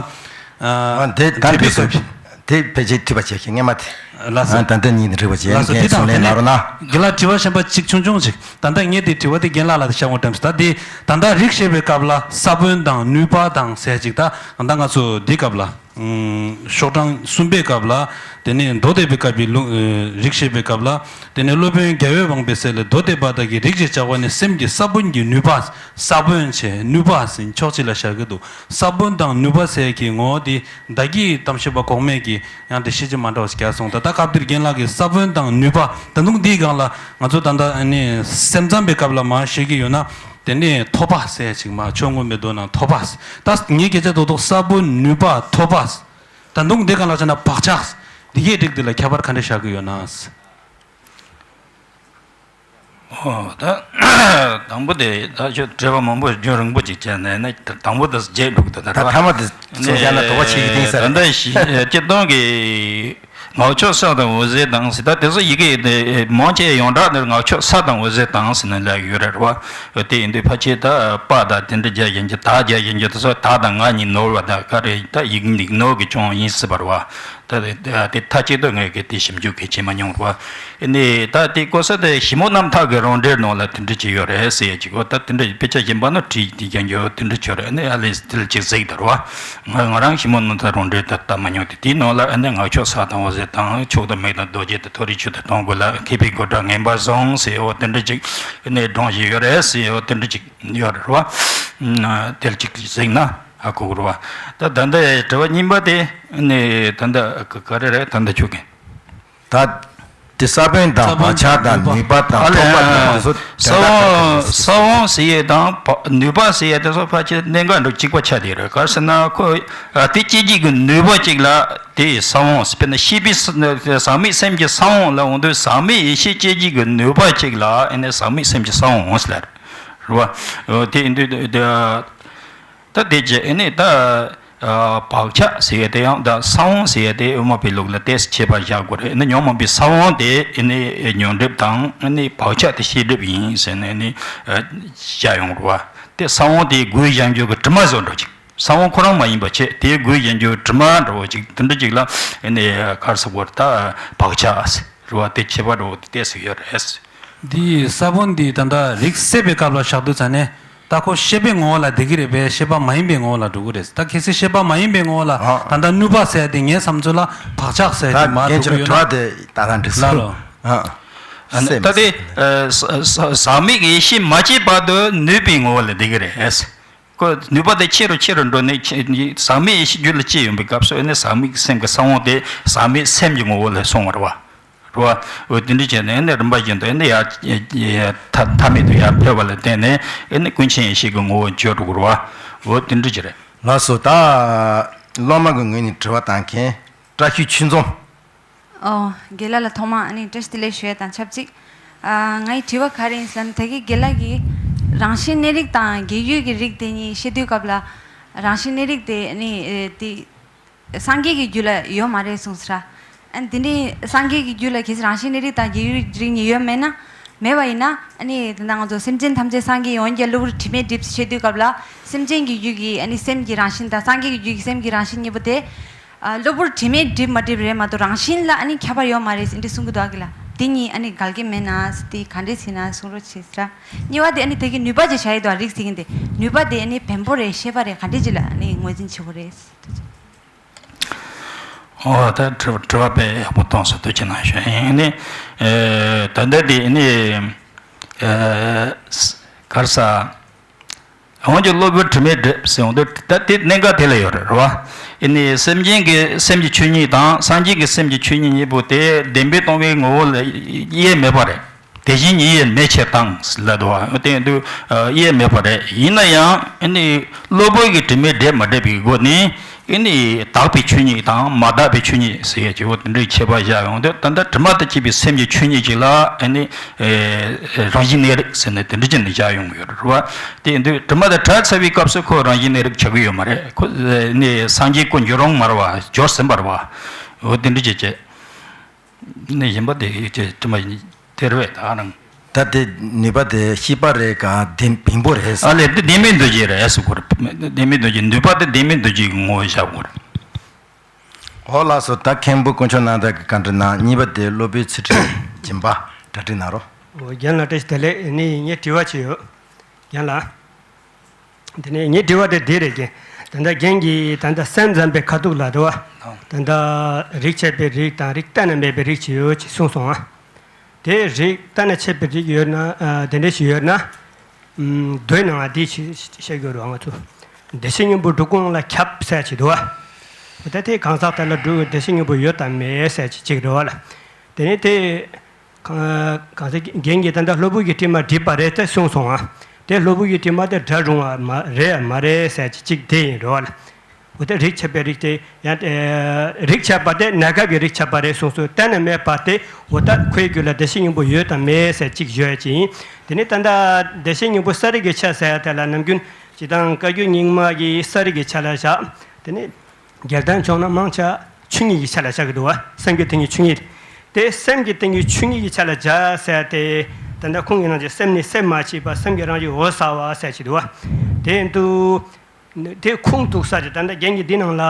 ཨ། དེ་ད་འགྲིག་འགྲིག་སོང་། སོང་། དེ་ཕལ་ཆེར་འཐུས་པ་བྱས་ཤིང་སྔན་མ་དེ། ལགས་སོ། ཨ། ད་ལྟ་གཉིས་དེ་འགྲིག་པ་བྱས། ལགས་སོ། འགན་དེ་དང་སོང་ལེན་དེ་ནས་ལ་རོ་ན། རྒན་ལགས་དྲི་བ་གཞན་པ་གཅིག་ཆུང་ཆུང་ཅིག་ད་ལྟ་ངས་དེ་དྲི་བ་དེ་རྒན་ལགས་ལ་དེ་བཤད་དགོས་དྲན་སོང་། ད་དེ་ད་ལྟ་རིགས་ཞེས་པའི་སྐབས་ལ་ས་བོན་དང་ནུས་པ་དང་ཟེར་ཅིག་ད་ད་ལྟ་ང་ཚོ་འདི་སྐབས་ལ། ཤོག་གྲངས་གསུམ་པའི་སྐབས་ལ། དེ་ནས་མདོ་སྡེ་པའི་སྐབས་ཀྱི་ལུང་། ཨེ། རིགས་ཞེས་པའི་སྐབས་ལ། དེ་ནས་སློབ་དཔོན་རྒྱལ་བས་དབང་པའི་སྲས་ལས་མདོ་སྡེ་པ་དག་གིས་རིགས་ཞེས་བྱ་བ་ནི་སེམས་ཀྱི་ས་བོན་གྱི་ནུས་པ། ས་བོན་བྱས་ནུས་པ་ཟེར་ཕྱོགས་གཅིག་ལ་བཞག་གི་འདུག་ས་བོན་དང་ནུས་པ་ཟེར་གྱི་ངོ་བོ་དེ་ད་གིན་གཏམ་བཤད་པ་གོང་མས་ཀྱིས་ཡང་དེ་བཤད་རྒྱུ་མ་འདྲ་བ་ཞིག་རྒྱག་སོང་། ད་ལྟ་སྐབས་འདིར་རྒན་ལགས་ཀྱིས་ས་བོན་དང་ནུས་པ། ད་དུང་འདིའི་སྒང་ལ་ང་ཚོ་ད་ལྟ་ནི་སེམས་ཙམ་པའི་སྐབས་ལ་མར་བཤད་ཀྱི་ཡོད་ན། དེ་ནས་ཐོབ་པ་ཟེར་ཅིག་མ་ཆོས་མངོན་པའི་མདོ་ནང་ཐོབ་པ་ཟེར། ད་ངའི་སྐད་ཆ་རྡོག་རྡོག་ས་བོན་ནུས་པ་ཐོབ་པ་ཟེར། ད་དུང་འདི་ག་ལ་བྱས་ན་བག་ཆགས་ཟེར། འདི་གའི་རིགས་འདི་ལ་ཁྱད་པར་ག་འདྲ་བཞག་གི་ཡོད་ན་ཟེར། ཨོ། ད་དང་པོ་དེ་ད་ཁྱོད་དྲི་བ་མང་པོ་རྒྱུན་རིང་པོ་ཅིག་བྱས་ནས་ནི་དང་པོ་དེ་བརྗེད་འགྲོ་གི་འདུག་ད་ད་ཐ་མ་དེ་ཚོ་བཞག་ན་དོགས་པ་ཆེ་གི་དེང་སང་། ད་ལྟ་སྤྱིར་བཏང་གི་ངག་ཆོས་ས་དང་འོད་ཟེར་དང་ཟེར། ད་དེ་ཚོ་ཡི་གེ་དེ་མང་ཆེ་ཡོངས་གྲགས་འདིར་ངག་ཆོས་ས་དང་འོད་ཟེར་དང་ཟེར་ནས་ལབ་ཡོད་རེད་བ། དེ་ཡིན་དུས་ཕལ་ཆེར་ད་པ་དང་དེ་འདྲ་རྒྱག་བཞིན་གྱི་ད་རྒྱག་བཞིན་གྱི་དེ་ཚོ་ད་དང་ང་གཉིས་ནོར་བ་དང་ག་རེ་ད་ཡིག་ཡིག་ནོར་གྱི་རྐྱེན་ཡིན་སྲིད་པ་རེད་བ། ད་དེ་ད་དེ་མཐའ་གཅིག་ཏུ་ངས་གི་དེ་ཞིབ་འཇུག་གི་བྱེད་མ་མྱོང་རེད་བ། ནི་ད་དེ་གོ་ས་དེ་ཞིབ་མོ་རྣམ་ཐར་གྱི་རང་འགྲེལ་ནང་ལ་དེ་འདྲ་ཅིག་ཡོད་རེད་ཟེར་ཡ་ཅིག་འོ་ད་དེ་འདྲ་དཔེ་ཆ་གཞན་པ་ནང་བྲིས་དེ་རྒྱག་རྒྱུ་དེ་འདྲ་ཅིག་ཡོད་རེད། ནི་ཨ་ལས་དེ་ལ་ཅིག་གཟིགས་དང་རེད་བ། ང་ང་རང་ཞིབ་མོ་རྣམ་ཐར་རང་འགྲེལ་ད་ལྟ་མ་མྱོང་དེ། དེའི་ནང་ལ་ཨ་ནི་ངག་ཆོས་ས་དང་འོད་ཟེར་དང་མཆོག་ཏུ་མེད་དང་རྡོ་རྗེ་དང་མཐོ་རིས་ཆོས་དང་སྟོང་དགུ་ལ་མཁས་པའི་དགོད་སྒྲ་ངན་པ་བཟང་ཟེར་འོ་དེ་འདྲ་ཅིག་ཨ་ནི་སྒྲུང་ཞིག་ཡོད་རེད་ཟེར་འོ་དེ་འདྲ་ཅིག་ཡོད་རེད་བ། དེ་ལ་ཅིག་གཟིགས་ན་ཧ་གོ་གི་རེད་བ། ད་ད་ལྟ་དྲི་བ་གཉིས་པ་དེ་ཨ་ནི་ད་ལྟ་ག་ག་རེ་རེད་ད་ལྟ་ཁྱོད་ཀྱིས། ད་དེ་ས་བོན་དང་ས་བོན་བག་ཆགས་དང་དང་ནུས་པ་དང་ཨ་ལས་ཐོགས་པ་དང་དེ་ཚོ་ས་བོན་ས་བོན་ཟེར་ཡས་དང་བ་ནུས་པ་ཟེར་ཡས་དེ་ཚོ་ཕལ་ཆེར་གནད་འགག་འདྲ་གཅིག་པ་ཆགས་བསྡད་རེད། ག་རེ་ཟེར་ན་ཁོ་ཨ་དེ་སྐྱེད་བྱེད་ཀྱི་ནུས་པ་གཅིག་ལ་དེ་ས་བོན་ཟེར། དཔེར་ན་ཤེས་པའི་ས་ཟག་མེད་སེམས་ཀྱི་ས་བོན་ལ་འོང་དུས་ཟག་མེད་ཡེ་ཤེས་སྐྱེད་བྱེད་ཀྱི་ནུས་པ་གཅིག་ལ་ཨ་ནི་ཟག་མེད་སེམས་ཀྱི་ས་བོན་ཟེར་ལབ་རེད་བ། དེ་ཡིན་དུས་དེ། ད་དེ་རྗེས་ཨ་ནི་ད་ཨ་བག་ཆགས་ཟེར་ཡས་དེ་ཡང་ད་ས་བོན་ཟེར་ཡས་དེ་དབུ་མ་པའི་ལུགས་ལ་ཏོག་ཙམ་ཁྱད་པར་བཞག་དགོས་རེད། ཨ་ནི་ཉོན་མོངས་པའི་ས་བོན་དེ་ཨ་ནི་ཉོན་སྒྲིབ་དང་ཨ་ནི་བག་ཆགས་དེ་ཤེས་སྒྲིབ་ཡིན་ཟེར་ནས་ཨ་ནི་ཨ་བཞག་ཡོང་རེད་བ། དེ་ས་བོན་དེ་སྒོས་གཞན་འགྱུར་གྱི་དྲི་མ་བཟོ་འདྲ་ཅིག་ས་བོན་ཁོ་རང་མ་ཡིན་པ་བྱས་དེ་སྒོས་གཞན་འགྱུར་དྲི་མ་འདྲ་བོ་ཅིག་དེ་འདྲ་ཅིག་ལ་ཨ་ནི་ག་རེ་ཟེར་དགོས་རེད། ད་བག་ཆགས་རེད་བ། དེ་ཁྱད་པར་འདྲ་བོ་དེ་ཏོག་ཙམ་ཡོད་རེད། འདིའི་ས་བོན་འདི་ད་ལྟ་རིགས་སད་པའི་སྐབས་ལ་བཞག་དུས་ཙ་ནས། ད་ཁོ་ཤེས་པའི་ངོ་བོ་ལ་བསྡད་ཀྱི་རེད་པས། ཤེས་པ་མ་ཡིན་པའི་ངོ་བོ་ལ་འགྲོ་གི་རེད། ད་གལ་སྲིད་ཤེས་པ་མ་ཡིན་པའི་ངོ་བོ་ལ་ཨ་ད་ལྟ་ནུས་པ་ཟེར་དེ་ངའི་བསམ་ཚུལ་ལ་བག་ཆགས་ཟེར་དེ་ད་མར་རྒན་འགྲོ་ཁྱོད་གི་ཡོད་ན། དྲི་བ་དེ་ད་རང་འགྲིག་ལ་སོང་ལོ། ཨ། ཨ་ནི་སེམས་ད་དེ་ཨ་ས་ས་ཟག་མེད་ཀྱི་ཡེ་ཤེས་མ་སྐྱེས་བར་དུ་ནུས་པའི་ངོ་བོ་ལ་བསྡད་ཀྱི་རེད། ཁོ་ནུས་པ་དེ་ཆེ་རུ་ཆེ་རུ་འགྲོ་ནས་ཆེ་ཟག་མེད་ཡེ་ཤེས་རྒྱུད་ལ་སྐྱེས་ཡོང་པའི་སྐབས་སུ་ཨ་ནི་ཟག་མེད་ཀྱི་སེམས་ཀྱི་ས་བོན་དེ་ཟག་མེད་སེམས་ཀྱི་ངོ་བོ་ལ་སོང་བ་རེད་བ། རེད་བ། འོ་དེ་འདྲ་བྱས་ནས་ནི་རིམ་པ་བཞིན་དུ་ནི་ཡར་ཡར་མཐའ་མཐའ་མེད་དུ་ཡར་འཕེལ་བ་ལ་བརྟེན་ནས་ནི་ཀུན་མཁྱེན་ཡེ་ཤེས་ཀྱི་ངོ་བོ་བརྗོད་འགྲོ་གི་རེད་བ། འོ་དེ་འདྲ་ཅིག་རེད། ལགས་སོ། ད་སློབ་མ་གི་ངོས་ནས་དྲི་བ་བཏང་མཁན་བཀྲ་ཤིས་ཆོས་འཛོམས། ཨོ། རྒན་ལགས་ལ་ཐོག་མ་ཨ་ནི་བཀྲ་ཤིས་བདེ་ལེགས་ཞུ་ཡ་དང་ཆབས་ཅིག་ཨ་ངའི་དྲི་བ་ག་རེ་ཡིན་ཟེར་ན་ད་གིན་རྒན་ལགས་ཀྱིས་རང་བཞིན་གནས་རིགས་དང་རྒྱས་ཡོད་ཀྱི་རིགས་དེ་གཉིས་བཤད་དུས་སྐབས་ལ་རང་བཞིན་གནས་རིགས་དེ་ཨ་ནི་ཨེ་དེ། སངས་རྒྱས་ཀྱི་རྒྱུད་ལ་ཡོད་མ་རེད་གསུངས་ས་ར། ཨ་ནི་དེ་འདྲའི་སངས་རྒྱས་ཀྱི་རྒྱུད་ལ་གལ་སྲིད་རང་བཞིན་གནས་རིགས་དང་རྒྱས་ཡོད་རིགས་གཉིས་ཡོད་མེད་ན། མེད་པ་ཡིན་ན་ཨ་ནི་དེ་འདྲ་ང་ཚོ་སེམས་ཅན་ཐམས་ཅད་སངས་རྒྱས་འོན་ཀྱང་གློ་བུར་དྲི་མས་བསྒྲིབས་ཞེས་བཤད་དུས་སྐབས་ལ་སེམས་ཅན་གྱི་རྒྱུད་ཀྱི་ཨ་ནི་སེམས་ཀྱི་རང་བཞིན་དང་སངས་རྒྱས་ཀྱི་རྒྱུད་ཀྱི་སེམས་ཀྱི་རང་བཞིན་གཉིས་པོ་དེ། ཨ་གློ་བུར་དྲི་མས་བསྒྲིབས་མ་བསྒྲིབས་རེད་མ་གཏོགས་རང་བཞིན་ལ་ཨ་ནི་ཁྱད་པར་ཡོད་མ་རེད་ཟེར་འདི་གསུང་གི་འདུག་ཨ་གི་ལ། དེ་གཉིས་ཨ་ནི་འགལ་གྱི་མེད་ན་དེ་ག་འདྲས་ཟེར་ན་གསུང་རོགས་བྱེད་ཟེར་ར། གཉིས་པ་དེ་ཨ་ནི་དེ་གི་ནུས་པ་ཅིག་བྱ་ཡི་འདུག་ཨ་རིགས་ཟེར་གྱིན་དེ་ནུས་པ་དེ་ཨ་ནི་བེམ་པོ་རེད་ཤེས་པ་རེད་ག་འདྲས་ཅིག་ལ་ཨ་ནི་ངོས་འཛིན་བྱེད་དགོས་རེད། ཨོ་ད་དྲི་དྲི་བ་དཔེ་ཡག་པོ་གཏོང་སོང་། ཐུགས་རྗེ་གནང་ཞུ། ཨེ་ནི་ཨེ་ད་ལྟ་དེ་ཨེ་ནི་ཨེ་ག་རེ་ཟ། འོན་ཀྱང་གློ་བུར་དྲི་མས་བསྒྲིབས་ཟེར་འོང་དུས་ད་དེ་གནད་འགག་དེ་ལ་ཡོད་རེད་རེད་བ། ཨེ་ནི་སེམས་ཅན་གྱི་སེམས་ཀྱི་ཆོས་ཉིད་དང་སངས་རྒྱས་ཀྱི་སེམས་ཀྱི་ཆོས་ཉིད་གཉིས་པོ་དེ་བདེན་པས་སྟོང་པའི་ངོ་བོ་ལ་དབྱེར་མེད་པ་རེད། དེ་བཞིན་ཉིད་དབྱེར་མེད་ཕྱིར་དང་ལབ་འདུག་བ། དེ་དུས་དབྱེར་མེད་པ་རེད། ཡིན་ན་ཡང་ཨེ་ནི་གློ་བུར་གྱི་དྲི་མས་བསྒྲིབས་མ་བསྒྲིབས་པའི་སྒོ་ནས་ཨེ་ནི་དག་པའི་ཆོས་ཉིད་དང་མ་དག་པའི་ཆོས་ཉིད་ཟེར་ཡས་ཀྱི་འོ་དེ་འདྲའི་ཁྱད་པར་བཞག་ཡོང་དུས་ད་ལྟ་དྲི་མ་དང་བཅས་པའི་སེམས་ཀྱི་ཆོས་ཉིད་ཅིག་ལ་ཨེ་ནི་རང་བཞིན་གནས་རིགས་ཟེར་ནས་དེ་འདྲ་ཅིག་ནས་བཞག་ཡོང་གི་ཡོད་རེད་བ། དེ་དུས་དྲི་མ་དེ་བྲལ་ཚར་བའི་སྐབས་སུ་ཁོ་རང་བཞིན་གནས་རིགས་ཆགས་ཀྱི་ཡོད་མ་རེད། ཁོ་ནི་སངས་རྒྱས་སྐུ་འགྱུར་རུང་མ་རེད་བ། འགྱུར་ཟིན་པ་རེད་བ། འོ་དེ་འདྲ་ཅིག་བྱས། ནས་གཞན་པ་དེ་ཡིག་ཆའི་དྲི་མ་ཡིན་དེ་རེད་པས་ད་རང་། ད་དེ་ནུས་པ་དེ་ཤེས་པ་རེད་ག་བདེན་བེམ་པོ་རེད་ཟེར། ཨ་ལས་དེ་བདེན་པའི་འདུ་བྱེད་རེད་ཟེར་གོ་རེད། བདེན་པའི་འདུ་བྱེད་ནུས་པ་དེ་བདེན་པའི་འདུ་བྱེད་ཀྱི་ངོ་བོ་བཞག་གོ་རེད། ཨོ་ལགས་སོ། ད་མཁན་པོ་དཀོན་མཆོག་རྣམ་དག་གིས་བཀའ་འདྲི་གནང་། གཉིས་པ་དེ་སློབ་དཔོན་ཚུལ་ཁྲིམས་སྦྱིན་པ་གྲ་སྒྲིག་གནང་རོགས། ཨོ་རྒན་ལགས་བཀྲ་ཤིས་བདེ་ལེགས། ནི་ངས་དྲི་བ་ཅིག་ཡོད་རྒན་ལགས། དེ་ནས་ངའི་དྲི་བ་དེ་འདི་རེད་ཀྱི། ད་ལྟ་རྒན་གྱིས་ད་ལྟ་སེམས་ཙམ་པའི་ཁ་ཐུག་ལ་དེ་བ། ད་ལྟ་རིགས་ཆད་པའི་རིགས་དང་རིགས་གཏན་ནས་མེད་པའི་རིགས་ཅིག་ཡོད་ཅེས་གསུངས་སོང་ཨ། དེ་རིགས་གཏན་ནས་ཆད་པའི་རིགས་ཡོད་ན་ཨ་དེ་འདྲ་ཞིག་ཡོད་ན། ཨམ་མདོའི་ནང་ང་འདི་ཞིག་བཤད་དགོས་རེད་ང་ཚོ། བདེ་གཤེགས་སྙིང་པོ་འབྲུབ་ཁུང་ལ་ཁྱབ་ཟེར་ཅིག་འདུག་ཨ། ད་དེ་གང་ཟག་དེ་ལ་འབྲུབ་བདེ་གཤེགས་སྙིང་པོ་ཡོད་དམ་མེད་ཟེར་ཅིག་གཅིག་རེད་བ་ལ། དེ་ནས་དེ། གང་གང་ཟག་རྒན་གྱིས་ད་ལྟ་གློ་བུར་གྱི་དྲི་མ་བསྒྲིབས་པ་རེད་ཅེས་གསུངས་སོང་ང་། དེ་གློ་བུར་གྱི་དྲི་མ་དེ་བྲལ་རུང་བ་མ་རེད་མ་རེད་ཟེར་གྱི་གཅིག་དེ་ཡིན་རེད་བ་ལ། འོ་ད་རིགས་ཆད་པའི་རིགས་དེ་ཡང་ཨེ་རིགས་ཆད་པ་དེ་གནས་སྐབས་ཀྱི་རིགས་ཆད་པ་རེད་གསུངས་སོང་། གཏན་ནས་མེད་པ་དེ་འོ་ད་ཁོའི་རྒྱུད་ལ་བདེ་གཤེགས་སྙིང་པོ་ཡོད་དམ་མེད་ཟེར་གཅིག་བརྗོད་ཀྱི་ཡིན། དེ་ནས་ད་ལྟ་བདེ་གཤེགས་སྙིང་པོ་ས་རིགས་ཀྱི་ཆ་ཟེར་ཡ་དེ་ལ་ནམ་རྒྱུན་སྤྱིར་བཏང་བཀའ་བརྒྱུད་རྙིང་མ་གི་ས་རིགས་ཀྱི་ཆ་ལ་བཞག་དེ་ནས། རྒྱལ་བསྟན་ཕྱོགས་ན་མང་ཆེ་ ཆོས་ཉིད་ཀྱི་ཆ་ལ་བཞག་གི་འདུག་བ། སེམས་ཀྱི་སྟེང་གི་ཆོས་ཉིད། དེ་སེམས་ཀྱི་སྟེང་གི་ཆོས་ཉིད་ཀྱི་ཆ་ལ་བཞག་ཟེར་ཏེ། ད་ལྟ་ཁོང་གི་ནང་གི་སེམས་ནི་སེམས་མ་མཆིས་པ། སེམས་ཀྱི་རང་བཞིན་འོད་གསལ་བ་ཟེར་གྱི་འདུག་བ། དེ་འདུག་དེ་ཁུངས་གཏུགས་ས་ཅིག་ད་ལྟ་རྒན་གྱིས་འདི་ནང་ལ་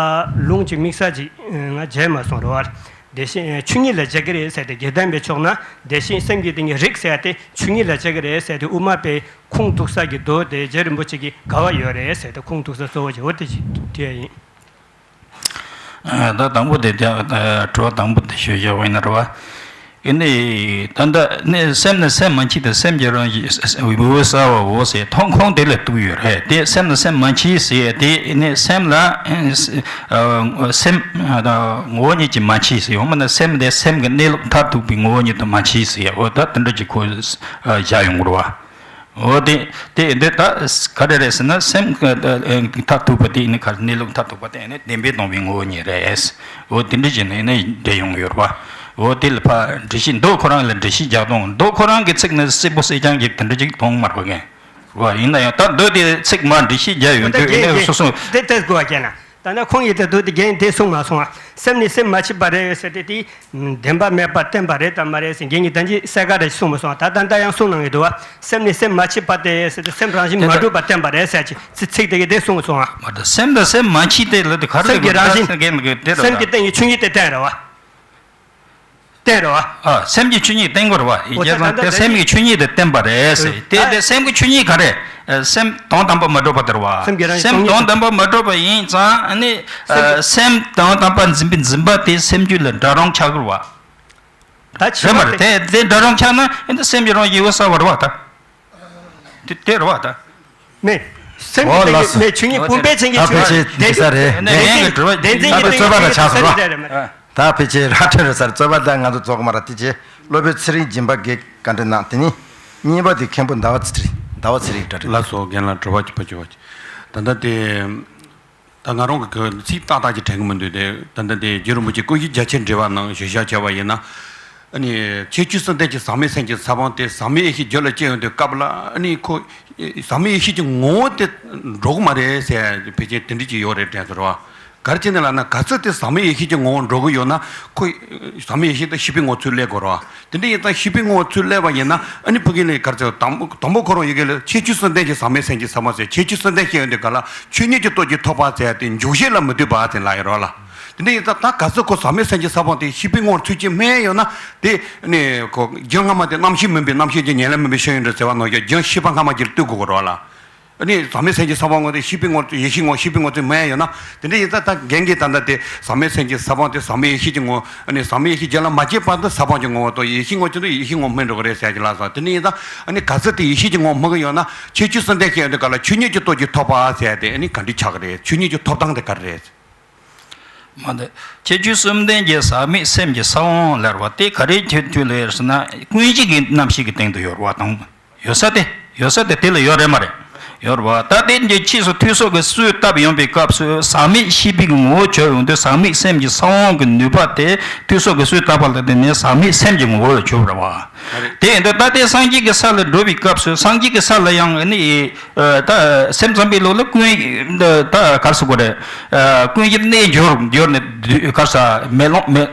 ལུང་ཅིག་དམིགས་བསལ་ཅིག་ང་མཇལ་མ་སོང་རེད་བ། དེ་བཞིན་ཆོས་ཉིད་ལ་བཞག་གི་རེད་ཟེར་ཏེ། དགེ་ལྡན་པའི་ཕྱོགས་ན་དེ་བཞིན་སེམས་ཀྱི་སྟེང་གི་རིག་ཟེར་ཏེ་ཆོས་ཉིད་ལ་བཞག་གི་རེད་ཟེར་ཏེ། དབུ་མ་པའི་ཁུངས་གཏུགས་ས་གི་མདོ་དེ་རྗེ་རིན་པོ་ཆེ་གི་ག་བ་ཡོད་རེད་ཟེར་ཏེ། ཁུངས་གཏུགས་ས་གཙོ་བོ་ཅིག་འོ་དེ་ཅིག་དྲིས་ཡ་ཡིན། ད་དང་པོ་དེ་དེ་དྲི་བ་དང་པོ་དེ་ཞུ་བྱ་བ་ཡིན་ན་རེད་བ། ཨེ་ནི་ད་ལྟ་ནི་སེམས་ནི་སེམས་མ་མཆིས་ཏེ། སེམས་ཀྱི་རང་བཞིན་འོད་གསལ་བའོ་ཟེར། ཐོང་ཁོང་དེ་ལ་གཏུགས་ཡོད་རེད་དེ། སེམས་ནི་སེམས་མ་མཆིས་ཟེར་དེ་ནི་སེམས་ལ་སེམས་ངོ་བོ་ཉིད་ཀྱིས་མ་མཆིས་ཟེར། འོ་མ་ན་སེམས་དེ་སེམས་ཀྱི་གནས་ལུགས་མཐར་ཐུག་པའི་ངོ་བོ་ཉིད་དུ་མ་མཆིས་ཟེར། འོ་ད་དེ་འདྲ་ཅིག་ཁོ་བཞག་ཡོང་གི་རེད་བ། འོ་དེ་དེ་འདི་ད་ག་རེ་རེད་ཟེར་ན། སེམས་མཐར་ཐུག་པ་དེ་ནི་ག་རེ། གནས་ལུགས་མཐར་ཐུག་པ་དེ་ནི་བདེན་པས་སྟོང་པའི་ངོ་བོ་ཉིད་རེད། འོ་དེ་འདྲ་བྱས་ནས་ནི་འགྲེལ་ཡོང་གི་ཡོད་རེད་བ། འོ་དེ་ལ་ཕར་འགྲེལ་བཤད། མདོ་ཁོ་རང་ལ་འགྲེལ་བཤད་རྒྱག་སྟངས། མདོ་ཁོ་རང་གི་ཚིག་ནི་གསལ་པོ་གསལ་རྐྱང་གི་དེ་འདྲ་ཅིག་མཐོང་མ་རེད་བ། རེད་བ། ཡིན་ན་ཡང་ད་མདོ་དེ་ཚིག་མར་འགྲེལ་བཤད་རྒྱག་ཡོང་དུས་ནི་སོ་སོ། དེ་ལྟར་དགོས་པ་བྱས་ན། ད་ནི་ཁོང་གིས་ད་དུང་དེ་རྒན་དེ་གསུངས་མ་སོང་ང་། སེམས་ནི་སེམས་མ་མཆིས་པ་རེད་ཟེར་ཏེ། དེ་བདེན་པ་མེད་པར་བསྟན་པ་རེད་དམ་མ་རེད་ཟེར། རྒན་གྱིས་ད་ཅི་གསལ་ཁ་རེ་གསུངས་མ་སོང་ང་། ད་ད་ལྟ་ཡང་གསུངས་གནང་གི་འདུག་བ། སེམས་ནི་སེམས་མ་མཆིས་པ་སྟེ་ཟེར་ཏེ། སེམས་རང་བཞིན་མ་གྲུབ་པར་བསྟན་པ་རེད་ཟེར་ཅིག་ཚིག་དེ་གིས་དེ་གསུངས་སོང་ང་། མ་གཏོགས་སེམས་དང་སེམས་མ་མཆིས་ཏེ་ལབ་དེ་ག་རེ་སེམས་ཀྱི་རང་བཞིན། རྒན་གྱིས་དེ་རེད་སེམས་ཀྱི་སྟེང་གི་ཆོས་ཉིད་དེ་བསྟན་རེད་བ། བསྟན་རེད་བ། ཨ། སེམས་ཀྱི་ཆོས་ཉིད་བསྟན་དགོས་རེད་བ། འོ་ད་ད་ལྟ་དེ་སེམས་ཀྱི་ཆོས་ཉིད་དེ་བསྟན་པ་རེད་ཟེར། དེ་དེ་སེམས་ཀྱི་ཆོས་ཉིད་ག་རེ། སེམས་དང་དམ་པ་མ་གྲུབ་པ་དེ་རེད་བ། སེམས་ཀྱི་རང་བཞིན་སྟོང་ཉིད་དེ། དམ་པ་མ་གྲུབ་པ་ཡིན་ཙང་ནི། སེམས་ཀྱི། སེམས་དང་དམ་པ་འཛིན་པའི་འཛིན་པ་དེ་སེམས་རྒྱུད་ལ་འདྲ་རུང་ཆགས་ཀྱི་རེད་བ། ད་ཕྱི་རེད་མ་མ་རེད། དེ་དེ་འདྲ་རུང་ཆགས་ན་ཨེ་འདི་སེམས་ཀྱི་རང་བཞིན་འོད་གསལ་བ་རེད་བ་ད། དེ་དེ་རེད་བ་ད། མེད། སེམས་ཀྱི་སྟེང་གི། ལགས་སོ། མེད། ཆོས་ཉིད་བུམ་པའི་ཚིག་གི་ད་ཆོས་ཕལ་ཆེར་བདེན་འདི་ས་རེད། བདེན་འཛིན་གྱི་དྲི་བ་བདེན་འཛིན་གྱི་ད་སྟེང་གི་རྩོད་པ་ལ་ཆགས་སོང་ར། ད་ཕལ་ཆེར་ར་ཁྲེ་རེ་སར་རྩོད་པ་ད་ང་ཚོ་རྫོགས་མ་ར། དེ་རྗེས་སློབ་དཔོན་ཚེ་རིང་སྦྱིན་པ་གིས་བཀའ་འདྲི་གནང་། དེ་ནི་གཉིས་པ་དེ་མཁན་པོ་ཟླ་བ་ཚེ་རིང་། ཟླ་བ་ཚེ་རིང་གྲ་སྒྲིག་ལགས་སོ། རྒན་ལགས་དྲི་བ་གཅིག་པ་གཅིག་པ་གཅིག་ད་ལྟ་དེ། ད་ང་རང་གི་ཚིག་ཏག་ཏག་ཅིག་དྲན་གི་མི་འདུག་སྟེ། ད་ལྟ་དེ་རྗེ་རིན་པོ་ཆེ་ཀུན་གཞི་རྒྱ་ཆེར་འགྲེལ་བ་ནང་ཞུ་བཞག་བྱས་པ་ཡིན་ན། ཨ་ནི་ཁྱད་ཆོས་གསུམ་ལྡན་གྱི་ཟག་མེད་སེམས་ཀྱི་ས་བོན་དེ་ཟག་མེད་ཡེ་ཤེས་རྒྱུད་ལ་སྐྱེ་ཡོང་དུས་སྐབས་ལ། ཨ་ནི་ཁོ་ཟག་མེད་ཡེ་ཤེས་ཀྱི་ངོ་བོ་དེ་འགྲོ་གི་མ་རེད་ཟེར་ཕལ་ཆེར་དེ་འདྲ་ཅིག་ཡོད་རེད་དྲན་སོང་ར་བ། ག་རེ་བྱས་ནས་ལབ་ན། ག་ཚོད་དེ་ཟག་མེད་ཡེ་ཤེས་ཀྱི་ངོ་བོ་འགྲོ་གི་ཡོད་ན། ཁོ་ཟག་མེད་ཡེ་ཤེས་དང་ཤེས་པའི་ངོ་བོ་ཚུར་སླེབས་དགོས་ར་བ། དེ་འདྲ་ཡིན་ཙང་ཤེས་པའི་ངོ་བོ་ཚུར་སླེབས་པ་ཡིན་ན། ཨ་ནི་ཕ་གི་ནས་ག་རེ་ཟེར། དང་པོ་དང་པོ་ཁོ་རང་ཡི་གེ་ལ་ཁྱད་ཆོས་གསུམ་ལྡན་གྱི་ཟག་མེད་སེམས་ཀྱི་ས་བོན་ཟེར། ཁྱད་ཆོས་གསུམ་ལྡན་ཞིག་ཡོང་དུས་ག་ལ་ཆོས་ཉིད་ཀྱི་སྟོབས་ཀྱིས་ཐོབ་པ་ཟེར་ཏེ་འཇུག་བྱེད་ལ་མི་ལྟོས་པ་ཟེར་ལབ་ཡོད་རེད་ལ། དེ་འདྲ་ཡིན་ཙང་ད་ག་ཚོད་ཁོ་ཟག་མེད་སེམས་ཀྱི་ས་བོན་དེ་ཤེས་པའི་ངོར་ཚུད་ཅིག་སྨྲས་ཡོད་ན། དེ་ནི་ཁོ་རྒྱུ་སྔ་མ་དེ་རྣམ་ཤེས་མིན་པའི། རྣམ་ཤེས་ཀྱི་ཉེར་ལེན་མིན་པའི་ཕྱིར་ཡིན་ནོ་ཟེར་བ་ནང་བཞིན་རྒྱུ་ཤེས་པ་སྔ་མ་ཅིག་ལ་ལྟོས་དགོས་ཀྱི་རེད་ལ། ནི་ཟག་མེད་སེམས་ཀྱི་ས་བོན་ངོ་དེ་ཤེས་པའི་ངོ་ཚུལ། ཡེ་ཤེས་ངོ་། ཤེས་པའི་ངོ་ཚུལ་སྨྲས་ཡོད་ན། དེ་འདྲ་ཡིན་ཙང་ད་རྒན་གྱིས་ད་ལྟ་དེ་ཟག་མེད་སེམས་ཀྱི་ས་བོན་དེ་ཟག་མེད་ཡེ་ཤེས་ཀྱི་ངོ་། ནི་ཟག་མེད་ཡེ་ཤེས་རྒྱུད་ལ་མ་སྐྱེས་བར་དུ་ས་བོན་གྱི་ངོ་བོ་དང་། ཡེ་ཤེས་ངོ་སྐྱེས་དུས་ཡེ་ཤེས་ངོ་སྨིན་འགྲོ་གི་རེད་ཟེར་གྱི་ལབ་སོང་། དེ་འདྲ་ཡིན་ཙང་ཨ་ནི་ག་ཚོད་དེ་ཡེ་ཤེས་ཀྱི་ངོ་སྨིན་གྱི་ཡོད་ན། ཁྱད་ཆོས་གསུམ་ལྡན་ཞིག་ཡོང་དུས་ག་ལ་ཆོས་ཉིད་ཀྱི་སྟོབས་ཀྱིས་ཐོབ་པ་ཟེར་དེ་ཨ་ནི་ག་འདྲ་ཆགས་ཀྱི་རེད། ཆོས་ཉིད་ཀྱི་ཐོབ་སྟངས་དེ་ག་རེ་རེད། མ་འདི། ཁྱད་ཆོས་གསུམ་ལྡན་གྱི་ཟག་མེད་སེམས་ཀྱི་ས་བོན་ལབ་པ་དེ་ག་རེ་ཁྱད་ཆོས་ལ་ཟེར་ན། ཀུན་གཞི་གི་རྣམ་ཤེས་ཀྱི་སྟེང་དུ་ཡོད་རེད་བ་དང་། ཡོད་ས་དེ། ཡོད་ས་དེ་དེ་ལ་ཡོད་རེད་མ་རེད། ཡོད་རེད་བ། ད་དེ་འདྲའི་ཕྱིས་སུ་ཐོས་བསམ་གྱི་སྲོལ་བཏབ་ཡོང་པའི་སྐབས་སུ་ཟག་མེད་ཤེས་པའི་ངོ་བོ་བརྗོད་ཡོང་དུས། ཟག་མེད་སེམས་ཀྱི་ས་བོན་གྱི་ནུས་པ་དེ་ཐོས་བསམ་གྱི་སྲོལ་བཏབ་པ་ལ་བརྟེན་ནས་ཟག་མེད་སེམས་ཀྱི་ངོ་བོ་ལ་གྱུར་པ་རེད་བ། དེ་ཡིན་དུས་ད་ལྟའི་སངས་རྒྱས་ཀྱི་ས་ལ་འགྲོ་བའི་སྐབས་སུ། སངས་རྒྱས་ཀྱི་ས་ལ་ཡང་ནི། ཨ། ད་སེམས་ཙམ་པའི་ལུགས་ལ་ཀུན། ད་ག་རེ་ཟེར་དགོས་རེད། ཨ། ཀུན་གཞིར་གནས་གྱུར་གྱུར་ནས། ག་རེ་ཟེར། མེ་ལོང་མེ།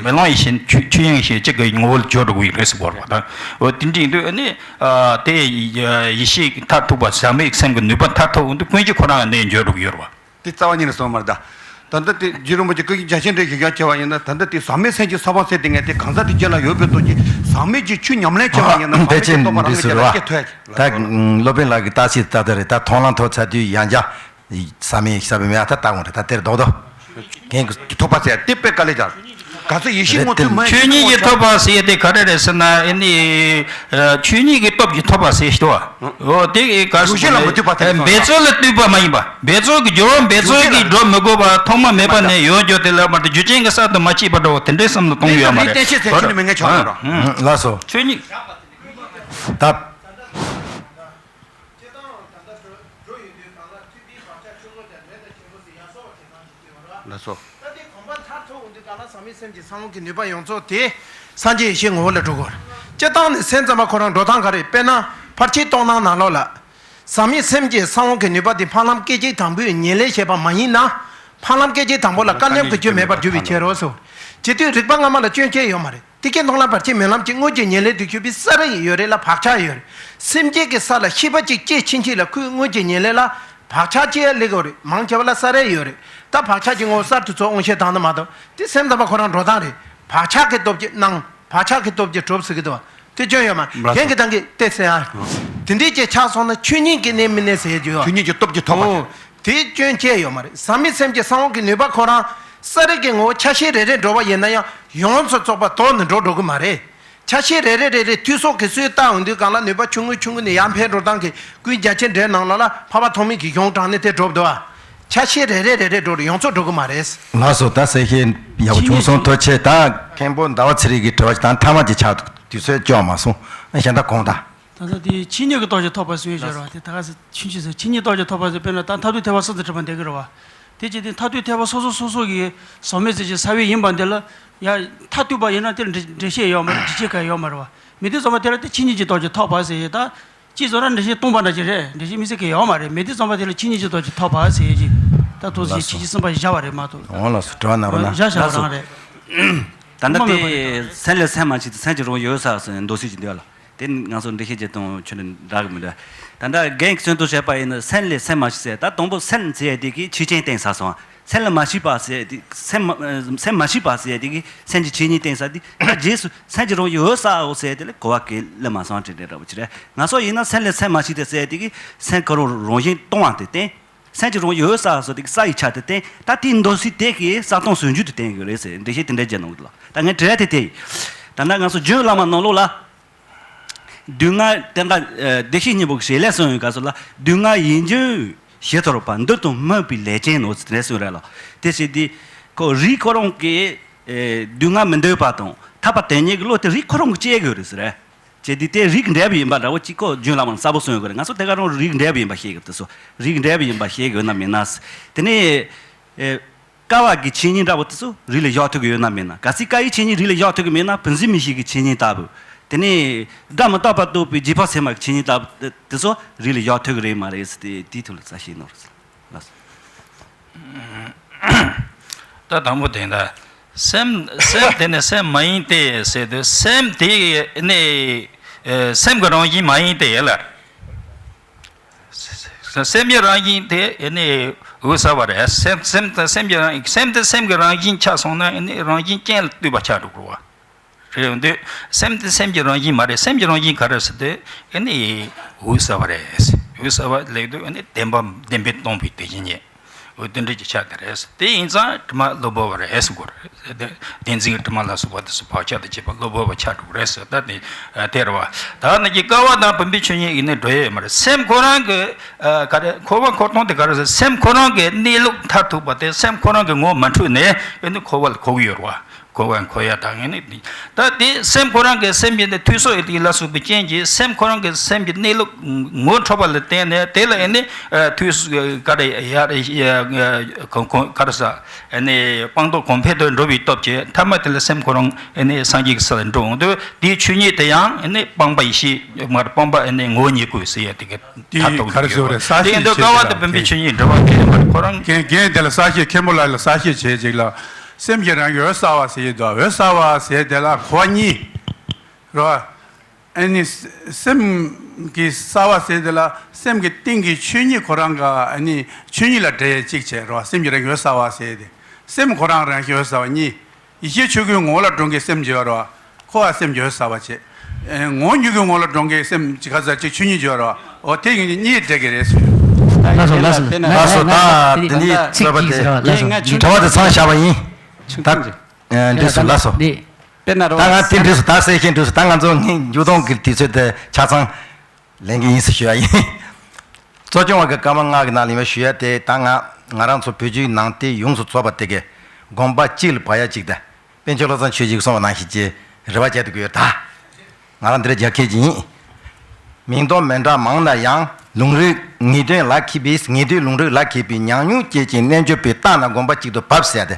མེ་ལོང་ཡེ་ཤེས། ཆོས་ཆོས་དབྱིངས་ཡེ་ཤེས་གཅིག་གི་ངོ་བོ་ལ་གྱུར་འགྲོ་གི་ཡོད་རེད་ཟེར་བ་རེད་བ་ད། འོ་དེ་འདྲ་ཡིན་དུས་ནི། ཨ། དེ་ཡེ་ཤེས་མཐར་ཐུག་པ། ཟག་མེད་སེམས་ཀྱི་ནུས་པ་མཐར་ཐུག་འོང་དུས་ཀུན་གཞི་ཁོ་རང་གནས་གྱུར་འགྲོ་གི་ཡོད་རེད་བ། དེ་རྩ་བ་ཉིད་ནས་སོང་མ་རེད་ད། ད་ལྟ་དེ་རྗེ་རིན་པོ་ཆེ་ཀུན་གཞི་རྒྱ་ཆེར་འགྲེལ་ཞུ་ཡག་བྱས་པ་ཡིན་ན། ད་ལྟ་དེ་ཟག་མེད་སེམས་ཀྱི་ས་བོན་ཟེར་དེ་ངས་དེ་གང་ཟག་དེ་རྒྱུད་ལ་ཡོད་པའི་སྟོབས་ཀྱིས་ཟག་མེད་ཀྱི་ཆོས་ཉམས་ལེན་བྱས་པ་ཡིན་ན། ཕལ་ཆེར་ཟག་མེད་ཀྱི་སྟོབས་པ་རང་གི་རྒྱུད་ལ་སྐྱེ་ཐུབ་ཡག་གི། ད་སློབ་དཔོན་ལགས་ཀྱི་ལྟ་ཚུལ་ལྟར་དུ་རེད། ད་མཐོང་ལམ་ཐོབ་ཚར་དུས་ཡང་བསྐྱར་ཟག་མེད་ཡེ་ཤེས་ས་བོན་མེད་ཡག་ད་ལྟ་འོང་རེད། ད་དེར་རྡོག་རྡོག་རྒན་གྱིས་ཐོབ་པ་ཟེར་དེ་དཔེ་དཀའ་ལས་ཀྱང་། ག་ཚོད་ཡེ་ཤེས་ངོ་ཚུལ་མ། ཆོས་ཉིད་ཀྱི་ཐོབ་པ་ཟེར་དེ་ག་རེ་རེད་ཟེར་ན། ཨེ་ནི། ཨ། ཆོས་ཉིད་ཀྱི་སྟོབས་ཀྱིས་ཐོབ་པ་ཟེར་ཞུ་བ། འོ་དེ་ག་རེ་ཟེར། རྒྱུ་རྐྱེན་ལ་མི་ལྟོས་པ་དེ་འབད་རྩོལ་ལ་ལྟོས་པ་མ་ཡིན་པ། འབད་རྩོལ་གྱི་སྦྱོར་བ་འབད་རྩོལ་གྱིས་སྒྲུབ་མི་དགོས་པ། ཐོག་མ་མེད་པ་ནས་ཡོད་རྒྱུ་དེ་ལ་མ་གཏོགས་རྒྱུ་རྐྱེན་གྱིས་གསར་དུ་མ་སྐྱེས་པ་འདྲ་བོ་དེ་འདྲའི་བསམ་བློ་གཏོང་ཡོད་མ་རེད། གཏན་ཚིགས་ཟེར་ཁྱོན་ནས་མེད་མཁན་ཆགས་ཡོད་རེད། ལགས་སོ། ཆོས་ཉིད། ད། སྤྱིར་བཏང་ད་ལྟ་འགྲོ་འགྲོ་ཡོང་དུས་གང་ལ་ཐུབ་པའི་བག་ཆགས་ཆུང་ངུ་དང་ལས་དང་བྱེད་པོ་ཟེར་ཡང་སོགས་པ་བྱེད་སྟངས་ཤིག་ཡོད་རེད། ལགས་སོ། ད་དེ་གོམས་པ་མཐར་ཐུག་འོང་དུས་གང་ལ་ཟག་མེད་སེམས་ཀྱི་ས་བོན་གྱི་ནུས་པ་ཡོངས་རྫོགས་དེ་སངས་རྒྱས་ཡེ་ཤེས་ངོ་བོ་ལ་འགྲོ་དགོས་རེད། སྤྱིར་བཏང་ནས་སེམས་ཙམ་པ་ཁོ་རང་འགྲོ་སྟངས་ག་རེ། དཔེར་ན་ཕར་ཕྱིན་སྟོང་སྣང་ནང་ལོགས་ལ། ཟག་མེད་སེམས་ཀྱི་ས་བོན་གྱི་ནུས་པ་དེ་སྨོན་ལམ་སྐད་ཅིག་དང་པོས་ཉེར་ལེན་བྱས་པ་མ་ཡིན་ན། འཕགས་ལམ་སྐད་ཅིག་དང་པོ་ལ་དཀའ་ཉམས་ཀྱི་སྐྱོན་མེད་པར་གྱུར་པའི་ཕྱིར་རོ་ཟེར། ཇི་སྟེ་རིགས་པ་སྔ་མ་ལ་སྐྱོན་ཅི་ཡོད་མ་རེད། དེ་སྐད་མཐོང་ལམ་བར་ཆད་མེད་ལམ་གྱི་དངོས་ཀྱི་ཉེར་ལེན་དུ་གྱུར་པའི་ས་ར་ཡི་ཡོད་རེད་ལ་བག་ཆགས་ཡོད་རེད། སེམས་ཅན་གྱི་ས་ལ་ཤེས་པ་ཅིག་སྐྱེ་ཕྱིན་ཆད་ལ་ཁོའི་དངོས་ཀྱི་ཉེར་ལེན་ལ་བག་ཆགས་སྐྱེ་ཡ་ལེགས་ཡོད་རེད། མང་ཆེ་བ་ལ་ས་ར་ཡི་ཡོད་རེད། ད་བག་ཆགས་ཀྱི་ངོ་བོ་གསར་དུ་ཚོགས་དབང་ཤེས་དང་ནི་མ་གཏོགས་དེ་སེམས་ཙམ་པ་ཁོ་རང་འགྲོ་སྟངས་རེད། བག་ཆགས་ཀྱི་སྟོབས་ཀྱིས་སྣང་། བག་ཆགས་ཀྱི་སྟོབས་ཀྱིས་གྲུབ་ཟེར་གྱི་འདུག་བ། དེ་སྐྱོན་ཡོད་མ་རེད། ལགས་སོ། གཞན་གྱི་སྟངས་ཀྱིས་བལྟས་ཟེར་ཡ། དེ་འདྲས་ཀྱི་ཆགས་སོང་ན་ཆོས་ཉིད་ཀྱི་གནས་མི་གནས་ཟེར་རྒྱུ་ཡོད། ཆོས་ཉིད་ཀྱི་སྟོབས་ཀྱིས་ཐོབ་པ། ཨོ། དེ་སྐྱོན་ཅི་ཡོད་མ་རེད། ཟག་མེད་སེམས་ཀྱི་གསང་བ་གི་ནུས་པ་ཁོ་རང་ས་ར་གི་ངོ་བོ་ཆ་ཤས་རེ་རེ་འགྲོ་བ་ཡིན་ན་ཡང་ཡོངས་སུ་རྫོགས་པ་དོར་ནས་འགྲོ་འགྲོ་གི་མ་རེད། ཆ་ཤས་རེ་རེ་རེ་རེ་འཐུས་སོགས་ཀྱི་སྲོལ་བཏང་འོང་དུས་གང་ལ་ནུས་པ་ཆུང་ངུ་ཆུང་ངུ་ནས་ཡར་འཕེལ་འགྲོ་སྟངས་ཀྱི་ཀུན་རྒྱ་ཆེན་འགྲེལ་ནང་ལོགས་ལ་འཕགས་པ་ཐོགས་མེད་ཀྱི་གཞུང་དྲངས་ནས་དེ་སྒྲུབ་འདུག་བ། ཆ་ཤས་རེ་རེ་རེ་རེ་འགྲོ་རུ་ཡོངས་རྫོགས་འགྲོ་གི་མ་རེད། ལགས་སོ། ད་གསལ་བཤད་ཡག་པོ་བྱུང་སོང་། ཐུགས་རྗེ་ཆེ། ད་མཁན་པོ་ཟླ་བ་ཚེ་རིང་གི་དྲི་བ་ཞིག་དང་མཐའ་མ་གྱི་ཆགས་འདུག་དུས་ཚོད་ལྕོགས་མ་སོང་། གཞན་དག་གོང་དང་། ད་ལྟ་དེ་ཆོས་ཉིད་ཀྱི་སྟོབས་ཀྱིས་ཐོབ་པ་ཟེར་བཞག་ར་བ། དེ་ད་ག་ཟེ་ཆོས་ཉིད་ཟེར། ཆོས་ཉིད་སྟོབས་ཀྱིས་ཐོབ་པ་ཟེར། དཔེར་ན་ད་མཐར་ཐུག་ཐེག་པ་གསུམ་དུ་གྲུབ་པ་འདོད་ཀྱི་རེད་བ། དེ་བྱས་ཏེ་མཐར་ཐུག་ཐེག་པ་སོ་སོ་སོ་སོ་གི་ཟག་མེད་རྩེ་གཅིག་ས་བོན་ཡིན་པ་འདི་ལ་ཡ་མཐར་ཐུག་པ་ཡིན་ན་དེར་འགྲེལ་འགྲེལ་བཤད་ཡོད་མ་རེད། འགྲེལ་བཤད་གང་ཡོད་མ་རེད་བ། མི་དེ་ཚང་མ་དེ་ལ་དེ་ཆོས་ཉིད་ཀྱི་སྟོབས་ཀྱིས་ཐོབ་པ་ཟེར་ཡ། ད་ཅི་བཟོ་ར་འགྲེལ་བཤད་སྟོང་པ་འདྲ་ཅིག་རེད། འགྲེལ་བཤད་དམིགས་བསལ་གང་ཡོད་མ་རེད། མི་དེ་ཚང་མ་དེ་ལ་ཆོས་ཉིད་ཀྱི་སྟོབས་ཀྱིས་ཐོབ་པ་ཟེར་ཡ་ཅིག་ད་ཐུགས་རྗེ་ཆེ། ལགས་སོ། ཆོས་ཀྱི་གསུངས་པ་ཞིག་བཞག་པ་རེད་མ་གཏོགས། འོང་ལགས་སོ། དྲི་བ་ནང་རོ་ན། བཞག་བཞག་པ་རང་རེད། ད་ལྟ་དེ་སེམས་ལས་སེམས་མ་མཆིས་ཏེ་སེམས་ཀྱི་རང་བཞིན་འོད་གསལ་ཟེར་མདོ་སྲིད་ཀྱི་འདུག་ལ། དེ་ང་ཚོ་འགྲེལ་བཤད་བྱེད་སྟངས་ཁྱོན་ནས་འདྲ་གི་མི་འདུག་ད་ལྟ་རྒན་གྱིས་གསུང་དུ་བྱས་པ་ཡིན་ན་སེམས་ལས་སེམས་མ་མཆིས་ཟེར། ད་དང་པོ་སེམས་ཟེར་ཡ་དེ་གི་ཆོས་ཅན་བསྟན་ས་སོང་། སེམས་ལས་མ་མཆིས་པ་ཟེར་ཡ་དེ་སེམས་མ་སེམས་མ་མཆིས་པ་ཟེར་ཡ་དེ་གི་སེམས་ཀྱི་ཆོས་ཉིད་བསྟན་ས་དེ། ད་རྗེས་སུ་སེམས་ཀྱི་རང་བཞིན་འོད་གསལ་བོ་ཟེར་ཡ་དེ་ལ་གོ་བ་གི་ལ་མ་སོང་དྲན་དྲན་འདྲ་བོ་ཅིག་རེད། ང་ཚོ་ཡིན་ན་སེམས་ལས་སེམས་མ་མཆིས་ཏེ་ཟེར་ཡ་དེ་གི་སེམས་ཁོ་རང་རང་བཞིན་སྟོང་བ་དེ་བསྟན། སེམས་ཀྱི་རང་བཞིན་འོད་གསལ་ཟེར་དེ་གི་གསལ་བའི་ཆ་དེ་བསྟན། ད་དེའི་མདོ་སྲིད་དེ་གི་གསལ་སྟོང་ཟུང་འཇུག་ཏུ་བསྟན་དགོས་རེད་ཟེར་འགྲེལ་བཤད་དེ་འདྲ་བརྒྱབ་གནང་གི་འདུག་ད་ངས་དྲི་བ་དེ་དེ་ཡིན། ད་ནི་ང་ཚོ་རྒྱུན་བླ་མ་ནང་ལོགས་ལ། སྡུག་བསྔལ་དེ་འདྲ་ཨ་བདེ་གཤེགས་སྙིང་པོ་གི་ཞལ་ལས་གསུངས་ཡོད་ག་སོ་ལ། སྡུག་བསྔལ་ཡིད་འགྱུར་ཞི་ཐོབ་པ། འདུལ་དང་སྨིན་པའི་ལས་ཅན་ནོ་ཟེར་དེ་འདྲ་གསུངས་རེད་ལ། དེ་བྱས་དུས་ཁོ་རིགས་ཁོ་རང་གི་ཨེ་སྡུག་བསྔལ་མི་འདོད་པ་དང་ཐར་པ་དོན་གཉེར་གྱི་བློ་དེ་རིགས་ཁོ་རང་གི་སྐྱེ་དགོས་རེད་ཟེར། བྱས་དུས་དེ་རིགས་འགྲེ་བ་ཡིན་པ་འདྲ་བོ་གཅིག་ཁོ་རྒྱུན་བླ་མ་གསལ་པོ་གསུངས་ཡོད་གི་རེད། ང་ཚོ་དེ་ག་རང་རིགས་འགྲེ་བ་ཡིན་པ་ཤེས་དགོས། དེ་ཚོ་རིགས་འགྲེ་བ་ཡིན་པ་ཤེས་དགོས་ན་མིན་ན། དེ་ནས་ཨེ། ཀ་བ་གི་ཆོས་ཉིད་འདྲ་བོ་དེ་ཚོ་རིགས་ལ་བཞག་ཐུབ་ཀྱི་ཡོད་ན་མེད་ན། གལ་སྲིད་ཀ་ཡི་ཆོས་ཉིད་རིགས་ལ་བཞག་ཐུབ་ཀྱི་མེད་ན་བུམ་འཛིན་མིག་ཤེས་ཀྱི་ཆོས་ཉིད་ལྟ་བུ། དེ་ནས་སྒྲ་མི་རྟག་པ་རྟོགས་པའི་རྗེས་དཔག་ཚད་མ་གི་ཆོས་ཉིད་ལྟ་བུ་དེ་ཚོ་རིགས་ལ་བཞག་ཐུབ་ཀྱི་རེད་མ་རེད་ཟེར་ཏེ་དེའི་ཐོག་ལ་རྩད་ཞིབ་གནང་རོགས་ཟེར། ལགས་སོ། ད་དང་པོ་དེ་འདྲ། སེམས་སེམས་དེ་ནི་སེམས་མ་ཡིན་ཏེ་ཟེར་དུས་སེམས་དེ་ནི་ཨེ་སེམས་ཀྱི་རང་བཞིན་མ་ཡིན་ཏེ་ལ། སེམས་ཀྱི་རང་བཞིན་དེ་ཨེ་ནི་འོད་གསལ་བ་རེད། སེམས་སེམས་དང་སེམས་ཀྱི་རང་སེམས་དེ་སེམས་ཀྱི་རང་བཞིན་ཆགས་སོང་ན་ཨེ་ནི་རང་བཞིན་ཅན་ལ་ལྟོས་པ་ཆགས་འགྲོ་དགོས་པ་རེད། འདི་སེམས་དེ་སེམས་ཀྱི་རང་བཞིན་མ་རེད། སེམས་ཀྱི་རང་བཞིན་ག་རེ་ཟེར་དུས་ཨེ་ནི་འོད་གསལ་བ་རེད། འོད་གསལ་བ་ལབ་དུས་ཨེ་ནི་བདེན་པ་བདེན་པས་སྟོང་པའི་དེ་བཞིན་ཉིད། འོ་དེ་འདྲ་ཅིག་ཆགས་བསྡད་རེད། དེ་ཡིན་ཙང་དྲི་མ་གློ་བུར་བ་རེད་ཟེར་དགོས་རེད། བདེན་འཛིན་གྱི་དྲི་མ་ལ་སོགས་པ་དེ་ཚོ་བག་ཆགས་དང་བཅས་པ་གློ་བུར་བ་ཆགས་འགྲོ་གི་རེད་ཟེར། ད་དེ་དེ་རེད་བ། ད་ནི་ཀྱི་ཀ་བ་དང་བུམ་པའི་ཆོས་ཉིད་ཡིན་ནི་འགྲོ་ཡས་མ་རེད། སེམས་ཁོ་རང་གི་ག་རེ་འཁོར་བ་འཁོར་སྟངས་དེ་ག་རེ་ཟེར། སེམས་ཁོ་རང་གི་གནས་ལུགས་མཐར་ཐུག་པ་དེ་སེམས་ཁོ་རང་གི་ངོ་མ་འཕྲོད་ནས་ཨེ་ནི་འཁོར་བ་ལ་འཁོར་གི་ཡོད་རེད་བ། འཁོར་བ་འཁོར་ཡ་དང་ངེས་ནི་ད་དེ་སེམས་ཁོ་རང་གི་སེམས་ཀྱི་འཐུས་སོ་ཡི་དེ་ལ་སོགས་པའི་རྐྱེན་གྱིས་སེམས་ཁོ་རང་གི་སེམས་ཀྱི་གནས་ལུགས་ངོ་འཕྲོད་པ་ལ་བརྟེན་ནས་དེ་ལ་ཨེ་ནི་འཐུས་སོ་ག་རེ་ཡ་རེ་ཁོ་ཁོ་ག་རེ་ཟ་ཨེ་ནི་སྤངས་རྟོགས་གོང་འཕེལ་དུ་འགྲོ་བའི་སྟོབས་ཀྱིས་མཐའ་མ་དེ་ལ་སེམས་ཁོ་རང་ཨེ་ནི་སངས་རྒྱས་ཀྱི་ས་ལ་འགྲོ་འོང་དུས་དེའི་ཆོས་ཉིད་དེ་ཡང་ཨེ་ནི་སྤངས་པ་ཡེ་ཤེས་མར་སྤངས་པ་ཨེ་ནི་ངོ་བོ་ཉིད་སྐུ་ཟེར་ཡ་དེ་ག་དེ་ག་རེ་ཟེར་བ་རེད། གསལ་བཤད་དེ་འདོད་བྱེད་ཀ་བ་ཅིག་དང་ལ་བུམ་པའི་ཆོས་ཉིད་འབྲེལ་བ་གལ་མ་ཁོ་རང་རྒན་རྒན་དེ་ལ་གསལ་བཤད་མཁན་པོ་ལགས་ལ་གསལ་བཤད་བྱེད་ཅིག་ལ། སེམས་ཀྱི་རང་བཞིན་འོད་གསལ་བ་ཟེར་ཡོད་དོ། འོད་གསལ་བ་ཟེར་དེ་ལ་གོ་བ་གཉིས་རོ། ཨ་ནི་སེམས་ཀྱི་གསལ་བ་ཟེར་དེ་ལ་སེམས་ཀྱི་སྟེང་གི་ཆོས་ཉིད་ཁོ་རང་ག་ཨ་ནི་ཆོས་ཉིད་ལ་འབྲེལ་ཡས་གཅིག་བྱས་རོ། སེམས་ཀྱི་རང་བཞིན་འོད་གསལ་བ་ཟེར་དེ། སེམས་ཁོ་རང་རང་བཞིན་འོད་གསལ་བ་གཉིས། ཡེ་ཤེས་ཆོས་སྐུའི་ངོ་བོ་ལ་འདྲོངས་མཁན་སེམས་ཀྱི་འོད་རོ། འཁོར་བ་སེམས་ཀྱི་འོད་གསལ་བ་བྱས། ངོ་བོ་ཉིད་ཀྱི་ངོ་བོ་ལ་འདྲོངས་མཁན་སེམས་ཀྱི་ག་ཟེར་ཅིག་ཆོས་ཉིད་ཀྱི་འོད་རོ། འོ་དེ་གཉིས་འདྲེས་ཀྱི་རེད་ཟེར། ལགས་སོ་ལགས་སོ། ལགས་སོ། ད་དེ་ནི་ཚིག་གཅིག་ཟེར་རོ། ལགས་སོ། དྲི་བ་དེ་ཚང་བཞག་པ་ཡིན། ད་འགྲིག་སོང་། ལགས་སོ། དཔེར་ན་རོ། ད་ང་དེ་འགྲིག་སོང་། ད་གསལ་བཤད་འགྲིག་སོང་། ད་ང་ཚོ་ངའི་མཇུག་སྡོམ་གྱི་དུས་ཚོད་དེ་ཆ་ཚང་ལེན་གྱི་ཡིན་ཟེར་ཞུ་ཡ་ཡིན། གཙོ་སྐྱོང་བ་གི་བཀའ་མ་ལྔ་གི་ནང་ལེན་པ་ཞུ་ཡ་དེ། ད་ང་ང་རང་ཚོ་བོད་བརྒྱུད་ནང་བསྟན་ཡོངས་སུ་རྫོགས་པ་དེ་གའི་དགོངས་པ་གཅིག་ལ་བབས་ཡ་གཅིག་དང་། པཎ་ཆེན་བློ་བཟང་ཆོས་རྗེས་གསུངས་པ་ནང་བཞིན་གྱི་རེ་བ་བྱེད་དུ་དགོས་ཡོད་ད། ང་རང་འདིར་རྒྱབ་འཁེལ་གྱི་ཡིན། མིང་དོན་མི་འདྲ་མང་ན་ཡང་། ལུང་རིགས་ངེས་དོན་ལ་མཁས་པའི། ངེས་དོན་ལུང་རིགས་ལ་མཁས་པའི། ཉམས་མྱོང་སྐྱེད་ཅིང་རྣལ་འབྱོར་པའི། རྟག་ན་དགོངས་པ་གཅིག་ཏུ་བབས་ཟེར་ཏེ།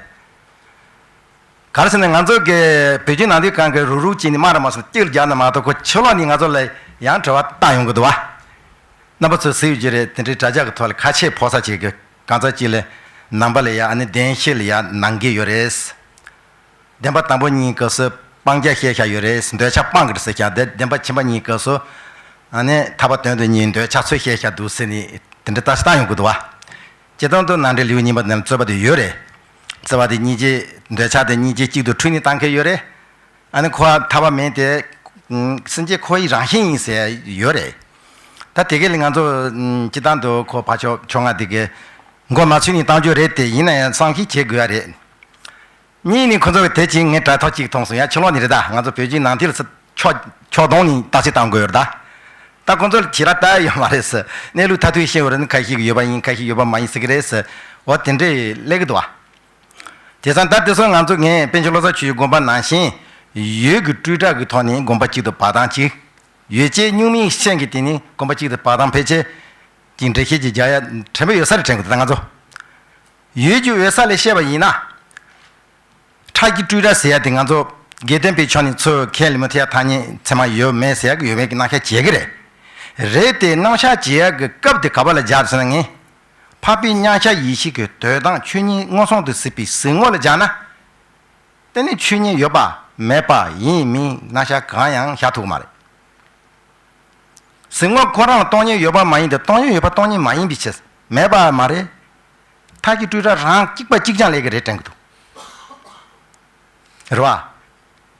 ག་རེ་ཟེར་ན་ང་ཚོ་གི་བོད་བརྒྱུད་ནང་བསྟན་ཁང་གི་རུག་རུག་ཅིག་ནི་མ་རེད་མ་སོང་། གཅིག་ལ་རྒྱག་ན་མ་གཏོགས་ཁོ་ཕྱི་ལོགས་ནས་ང་ཚོ་ལ་ཡང་དྲི་བ་བཏང་ཡོང་གི་འདུག་བ། རྣམ་པ་ཚོས་གཟིགས་ཡོད་ཀྱི་རེད། དེ་འདྲའི་དྲ་རྒྱ་གི་ཐོག་ལ་ཁ་ཆེ་ཕོ་གསར་ཅིག་གིས་གང་ཟག་ཅིག་ལ་ ནང་པ་ལ་ཡ་ཨ་ནི་བདེན་བཞི་ལ་ཡ་ནང་འགལ་ཡོད་རེད། བདེན་པ་དང་པོ་གཉིས་སྐབས་སུ་སྤང་བྱ་བཤད་བཞག་ཡོད་རེད། འདོད་ཆགས་སྤང་གི་རེད་ཟེར་བཞག་དེ་བདེན་པ་ཕྱི་མ་གཉིས་སྐབས་སུ་ཨ་ནི་ཐར་པ་དོན་དུ་གཉེར་འདོད་ཆགས་ཚུལ་བཤད་བཞག་འདུག་ཟེར་ནས་དེ་འདྲ་ལྟ་ཞིབ་བཏང་ཡོང་གི་འདུག་བ། སྤྱིར་བཏང་དུ་ནང་འགྲེལ་ལེའུ་གཉིས་པ་ནང་རྩོད་པ་དེ་ཡོད་རེད། རྩོད་པ་དེ་སྙིང་རྗེ་འདོད་ཆགས་དེ་སྙིང་རྗེ་གཅིག་ཏུ་འཁྲུལ་ནས་བཏང་མཁན་ཡོད་རེད། ཨ་ནི་ཁོ་ཐར་པ་མིན་ཏེ། ཨུམ། སེམས་ཅན་ཁོ་ཡི་རང་བཞིན་ཡིན་ཟེར་ཡོད་རེད། ད་དེ་ག་ལ་ང་ཚོ་ཨུམ། སྤྱིར་བཏང་དུ་ཁོ་ཕར་ཕྱོགས་ཕྱོགས་སྔ་དེ་གའི་མགོ་མ་ཚོས་ནས་བཏང་རྒྱུ་རེད་དེ། ཡིན་ན་ཡང་བསམ་ཤེས་བྱེད་དགོས་ཡ་རེད། གཉིས་ནི་ཁོ་ཚོ་གི་དེ་བྱས་ངས་དྲ་ཐོག་ཅིག་མཐོང་སོང་ཡ། ཕྱི་ལོགས་ནས་རེད། ད་ང་ཚོ་བོད་བརྒྱུད་ནང་བསྟན་ལ་ཕྱོགས་ཕྱོགས་གདོང་ནས་བརྟག་དཔྱད་བཏང་དགོས་ཡོད་རེད་ད། ད་ཁོ་ཚོ་ལ་བྱེད་ར་ལྟ་ཡ་ཡོད་མ་རེད་ཟེར། གནས་ལུགས་མཐར་ཐུག་ཤེས་ཡོད་རེད། ཁ་ཤས་ཀྱི་ཡོད་པ་ཡིན། ཁ་ཤས་ཡོད་པ་མ་ཡིན་ཟེར་གི་རེད་ཟེར། འོ་དེ་འདྲས་སླེབས་གི་འདུག་བ། དེ་ཙང་ད་དེ་ཚོ་ང་ཚོ་ངས་པཎ་ཆེན་བློ་བཟང་ཆོས་ཀྱི་དགོངས་པ་ནང་བཞིན་ཡོད་ཀྱི་སྤྲོས་བྲལ་གྱི་ཐོག་ནས་དགོངས་པ་གཅིག་ཏུ་འབག་སྟངས་གཅིག་ཡོད་ཅེས་གཉུག་མའི་སེམས་ཀྱི་སྟེང་ནས་དགོངས་པ་གཅིག་ཏུ་འབག་སྟངས་ཕལ་ཆེར་གྱི་འགྲེལ་བཤད་ཅིག་རྒྱག་ཡ་དྲན་པ་ཡོད་ས་རེད་དྲན་གི་འདུག་ད་ང་ཚོ་ཡོད་ཀྱི་འོད་གསལ་ལ་བཤད་པ་ཡིན་ན། ཕྲ་རྒྱས་སྤྲོས་བྲལ་ཟེར་ཡ་དེ་ང་ཚོ་དགེ་ལྡན་པའི་ཕྱོགས་ནས་ཚུར་ཁས་ལེན་མི་ཐུབ་ཡ། ཐ་སྙད་ཚད་མ་ཡོད་མེད་ཟེར་ཡ་གི་ཡོད་མེད་ཀྱི་རྣམ་གཞག་བྱེད་ཀྱི་རེད། རེད་དེ་རྣམ་གཞག་བྱེད་ཡ་གི་སྐབས་དེ་ག་པ་ལ་སྦྱར་ཟེར་ན། ངས་འཕགས་པའི་མཉམ་གཞག་ཡེ་ཤེས་ཀྱི་དོན་དམ་ཆོས་ཉིད་མངོན་སུམ་དུ་གཟིགས་པའི་གཟིགས་ངོ་ལ་སྦྱར་ན། དེ་ནི་ཆོས་ཉིད་ཡོད་པ་མེད་པ་ཡིན་མིན་རྣམ་གཞག་གང་ཡང་བཞག་ཐུབ་ཀྱི་མ་རེད། གཟིགས་ངོ་ཁོ་རང་ལ་སྟོང་ཉིད་ཡོད་པ་མ་ཡིན་ཏེ། སྟོང་ཉིད་ཡོད་པ་སྟོང་ཉིད་མ་ཡིན་པའི་ཕྱིར། མེད་པ་མ་རེད། མཐའ་གི་སྤྲོས་བྲལ་རང་གཅིག་པ་གཅིག་རྐྱང་ལས་ཀྱི་རེད་དྲན་གྱི་འདུག་རེད་བ།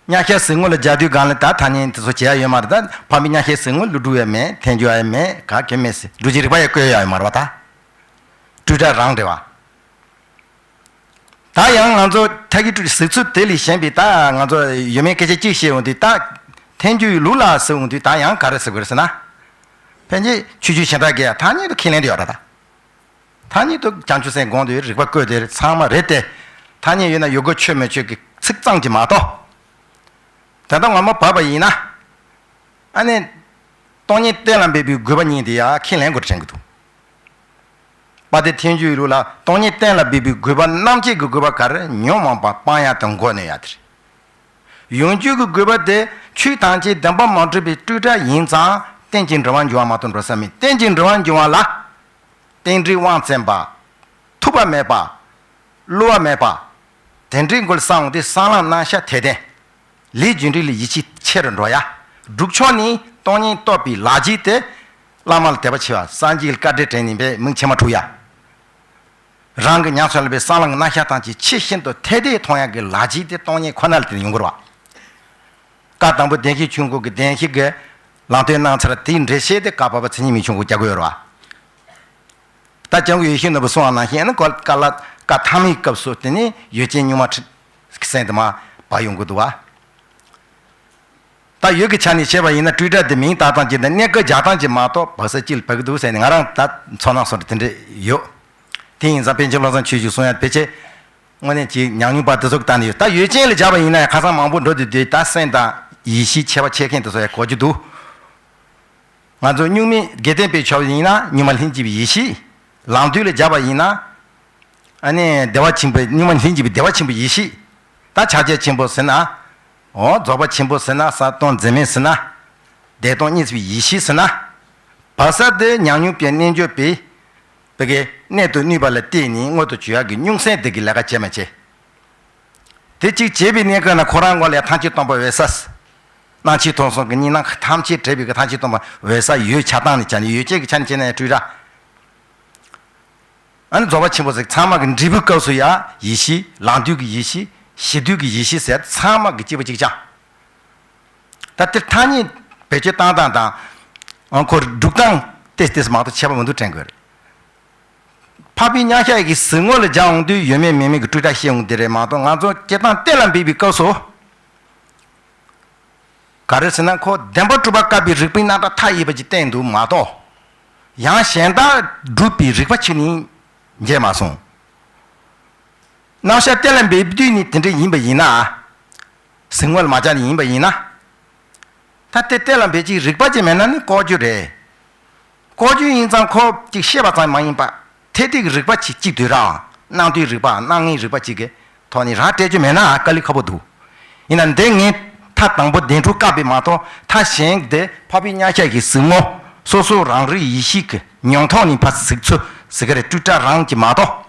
མཉམ་གཞག་གཟིགས་ངོ་ལ་སྦྱར་དུས་སྒང་ལ་ད་ཐ་སྙད་དེ་ཚོ་བྱེད་ཡ་ཡོད་མ་རེད། ད་འཕགས་པའི་མཉམ་གཞག་གཟིགས་ངོ་ལ་སྒྲུབ་ཡ་མེད། འཐེན་འཇུག་ཡ་མེད། ག་གེ་མེད་ཟེར། སྒྲུབ་བྱེད་རིགས་པ་ཡང་བཀོད་ཡ་ཡོད་མ་རེད་བ། ད་སྤྲོས་བྲལ་རང་རེད་བ། ད་ཡང་ང་ཚོ་མཐའ་གི་སྤྲོས་གཟིགས་ཚུལ་དེ་ལས་གཞན་པའི་ད་ང་ཚོ་ཡོད་མེད་སྐད་ཆ་གཅིག་བཤད་འོང་དུས། ད་ཐལ་འགྱུར་ལུགས་ལ་ཟེར་འོང་དུས་ད་ཡང་ག་རེ་ཟེར་དགོས་རེད་ཟེར་ན། ཕལ་ཆེར་ཆོས་བརྒྱུད་གཞན་དག་གིས་ཐ་སྙད་དུ་ཁས་ལེན་དུ་ཡོད་རེད་ད། ཐ་སྙད་དུ་བྱང་ཆུབ་སེམས་དགོངས་དུ་ཡོད། རིགས་པ་བཀོད་དེ་ཚང་མ་རེད་དེ། ཐ་སྙད་ཡོད་ན་ཡོད་དགོས་ཆོས་མེད་ཆོས་ཀྱི་ཚིག་ཙམ་གྱིས་མ་གཏོགས། ད་ལྟ་ངོ་མ་བབས་པ་ཡིན་ན། ཨ་ནི། སྟོང་ཉིད་གཏན་ལ་འབེབས་པའི་དགོས་པ་གཉིས་དེ་ཡང་ཁས་ལེན་དགོས་དྲན་གྱི་འདུག་དཔལ་ལྡན་ཐལ་འགྱུར་ལུགས་ལ་སྟོང་ཉིད་གཏན་ལ་འབེབས་པའི་དགོས་པ་རྣམ་འབྱེད་ཀྱི་དགོས་པ་ག་རེ། ཉོན་མོངས་པ་སྤང་ཡ་དང་མགོ་གནོན་ཡ་དེ་རེད། ཡོངས་གཅོད་ཀྱི་དགོས་པ་དེ་ཆོས་ཐམས་ཅད་བདེན་པར་མ་གྲུབ་པའི་སྤྲོས་བྲལ་ཡིན་ཙང་རྟེན་ཅིང་འབྲེལ་བར་འབྱུང་བ་མ་གཏོགས་འགྲོ་ས་མེད། རྟེན་ཅིང་འབྲེལ་བར་འབྱུང་བ་ལ། རྟེན་འབྲེལ་དབང་བཙན་པ། ཐུབ་པ་མེད་པ། བསླུ་བ་མེད་པ། དེ་འདྲའི་མགོ་ལ་བསམ་འོང་དུས་བསམ་ལམ་རྣམ་གཞག་འཐད་ལྡན། ལས་རྒྱུ་འབྲས་ལ་ཡིད་ཆེས་ཆེ་རུ་འགྲོ་ཡ། སྒྲུབ་ཕྱོགས་ནི་སྟོང་ཉིད་རྟོགས་པའི་ལག་རྗེས་དེ། བླ་མ་ལ་དད་པ་ཆེ་བ། སངས་རྒྱས་ལ་བཀའ་དྲིན་དྲན་ནས་པའི་མིང་ཆེན་མོ་འཁྲུག་ཡ། རང་གི་ཉམས་སུ་ལེན་པའི་བསམ་ལམ་གྱི་རྣམ་གཞག་ཐམས་ཅད་ཆེས་ཤིན་ཏུ་འཐད་ལྡན་མཐོང་ཡ་གི་ལག་རྗེས་དེ་སྟོང་ཉིད་ཁོ་ན་ལ་དེ་ཡོང་དགོས་རེད་བ། བཀའ་དང་པོ་བདེན་བཞིའི་ཆོས་འཁོར་གྱི་བདེན་བཞི་གི་ལམ་སྟོན་གནང་ཚར། དེའི་འགྲེལ་བཤད་དེ་བཀའ་བབས་པ་མཚན་ཉིད་མའི་ཆོས་འཁོར་རྒྱག་དགོས་ཡོད་རེད་བ། ད་སྐྱབས་མགོན་ཡེ་ཤེས་ནོར་བུས་གསུངས་པ་ནང་བཞིན། ཨ་ནི་ཀ་ཀ་ལ་ཀ་ཐ་མའི་སྐབས་སུ་དེ་ནི་ཡུལ་ཅན་གཉུག་མ་ཁྲི་གི་སེམས་དེ་མར་བབས་ཡོང་གི་འདུག་བ། ད་ཡུལ་གྱི་ཆ་ནས་བཤད་པ་ཡིན་ན། སྤྲོས་བྲལ་དེ་མིང་བཏགས་སྟངས་ཀྱིས་དང་གནས་སྐབས་སྦྱར་སྟངས་ཀྱིས་མ་གཏོགས་བབས་ས་གཅིག་ལ་བབས་ཀྱི་འདུག་ཟེར་ནས་ང་རང་ད་ཚོར་སྣང་སོང་རེད། དེ་འདྲ་ཡོད། དེ་ཡིན་ཙང་པཎ་ཆེན་བློ་བཟང་ཆོས་ཀྱིས་གསུང་ཡ་ཕལ་ཆེར་དངོས་གནས་ཀྱི་ཉམས་མྱོང་པ་དེ་ཚོ་གི་སྟེང་ནས་ཡོད། ད་ཡུལ་ཅན་ལ་སྦྱར་བ་ཡིན་ན་ཡང་ཁ་སང་མང་པོ་འགྲོ་དུས་དེ་ད་སེམས་དང་ཡེ་ཤེས་ཁྱད་པར་ཕྱེ་མཁན་དེ་ཚོ་ཡང་གོ་རྒྱུ་འདུག་ང་ཚོ་གཉུག་མའི་དགེ་ལྡན་པའི་ཕྱོགས་ཡིན་ན་གཉུག་མ་ལྷན་སྐྱེས་པའི་ཡེ་ཤེས། ལམ་དུས་ལ་སྦྱར་བ་ཡིན་ན། ཨ་ནི་བདེ་བ་ཆེན་པོའི་གཉུག་མ་ལྷན་སྐྱེས་པའི་བདེ་བ་ཆེན་པོའི་ཡེ་ཤེས། ད་ཕྱག་རྒྱ་ཆེན་པོ་ཟེར་ན། འོ་རྫོགས་པ་ཆེན་པོ་ཟེར་ན། གསལ་སྟོང་འཛིན་མེད་ཟེར་ན། བདེ་སྟོང་གཉིས་པའི་ཡེ་ཤེས་ཟེར་ན། བབས་ས་དེ་ཉམས་མྱོང་པའི་རྣལ་འབྱོར་པས་བོད་ཀྱི་གནད་དུ་གནས་པ་ལ་བརྟེན་ནས་མངོན་དུ་གྱུར་ཡག་གི་གཉུག་སེམས་དེ་གི་ལས་ཀ་བྱེད་མ་བྱེད། དེ་གཅིག་བྱེད་པའི་གནས་སྐབས་ན་ཁོ་རང་ངོ་ལ་ཐམས་ཅད་སྟོང་པ་འོད་གསལ། སྣང་མཆེད་དུ་སོང་གི་གཉིས་སྣང་ཐམས་ཅད་བྲལ་བའི་གི་ཐམས་ཅད་སྟོང་པ་འོད་གསལ་ཡོད་ཆ་སྟངས་ནས་བྱས་ནས་ཡོད་ཅན་གྱི་ཆ་ནས་བྱས་ན་ཡང་སྤྲོས་བྲལ། ཨ་ནི་རྫོགས་པ་ཆེན་པོ་ཟེར་ཚང་མ་གི་འབྲས་བུའི་སྐབས་སུ་ཡང་ཡེ་ཤེས། ལམ་དུས་ཀྱི་ཡེ་ཤེས། གཞི་དུས་ཀྱི་ཡེ་ཤེས་ཟེར་ཚང་མ་གི་གཅིག་པ་གཅིག་རྐྱང་། ད་དེ་ཐ་སྙད་བེད་སྤྱོད་བཏང་སྟངས་དང་། ཨང་། ཁོ་སྒྲུབ་སྟངས་ཏེས་ཏེས་མ་གཏོགས་ཁྱད་པར་མི་འདུག་དྲན་དགོས་རེད། འཕགས་པའི་མཉམ་གཞག་གི་གཟིགས་ངོ་ལ་སྦྱར་འོང་དུས་ཡོད་མེད་མེད་མེད་ཀྱི་སྤྲོས་བྲལ་བཤད་འོང་དེ་རེད་མ་གཏོགས། ང་ཚོ་སྤྱིར་བཏང་གཏན་ལ་འབེབས་པའི་སྐབས་སུ། ག་རེ་ཟེར་ན། ཁོ་བདེན་པར་གྲུབ་པ་བཀག་པའི་རིགས་པའི་རྣམ་གྲངས་མཐའ་ཡས་པ་ཅིག་བསྟན་འདུག་མ་གཏོགས། ཡང་གཞན་དག་སྒྲུབ་པའི་རིགས་པ་ཅིག་ནི་མཇལ་མ་སོང་། རྣམ་གཞག་གཏན་ལ་འབེབས་དུས་ནི་དེ་འདྲ་ཡིན་པ་ཡིན་ན། གཟིགས་ངོ་ལ་མ་སྦྱར་ནས་ཡིན་པ་ཡིན་ན། ད་དེ་གཏན་ལ་འབེབས་ཀྱི་རིགས་པ་ཅིག་མེད་ན་ནི་ལྐོག་གྱུར་རེད། ལྐོག་གྱུར་ཡིན་ཙང་ཁོ་ཅིག་ཤེས་པ་ཙམ་མ་ཡིན་པ། འཐད་ལྡན་གྱི་རིགས་པ་ཅིག་གཅིག་དུས་རང་སྣང་དུས་རིགས་པ། སྣང་ངེས་རིགས་པ་ཅིག་གི་ཐོག་ནས་རང་སྤྲད་རྒྱུ་མེད་ན་དཀའ་ལས་ཁག་པོ་འདུག་ཡིན་ན་འདི་ངས་མཐའ་དང་པོ་བདེན་གྲུབ་བཀག་པས་མ་གཏོགས། མཐའ་གཞན་དེ་འཕགས་པའི་མཉམ་གཞག་གི་གཟིགས་ངོ། སོ་སོ་རང་རིག་ཡེ་ཤེས་ཀྱི་མྱོང་ཐོག་ནས་ཕར་གཟིགས་ཚུལ་ཟེར་གི་རེད། སྤྲོས་བྲལ་རང་གི་མ་གཏོགས།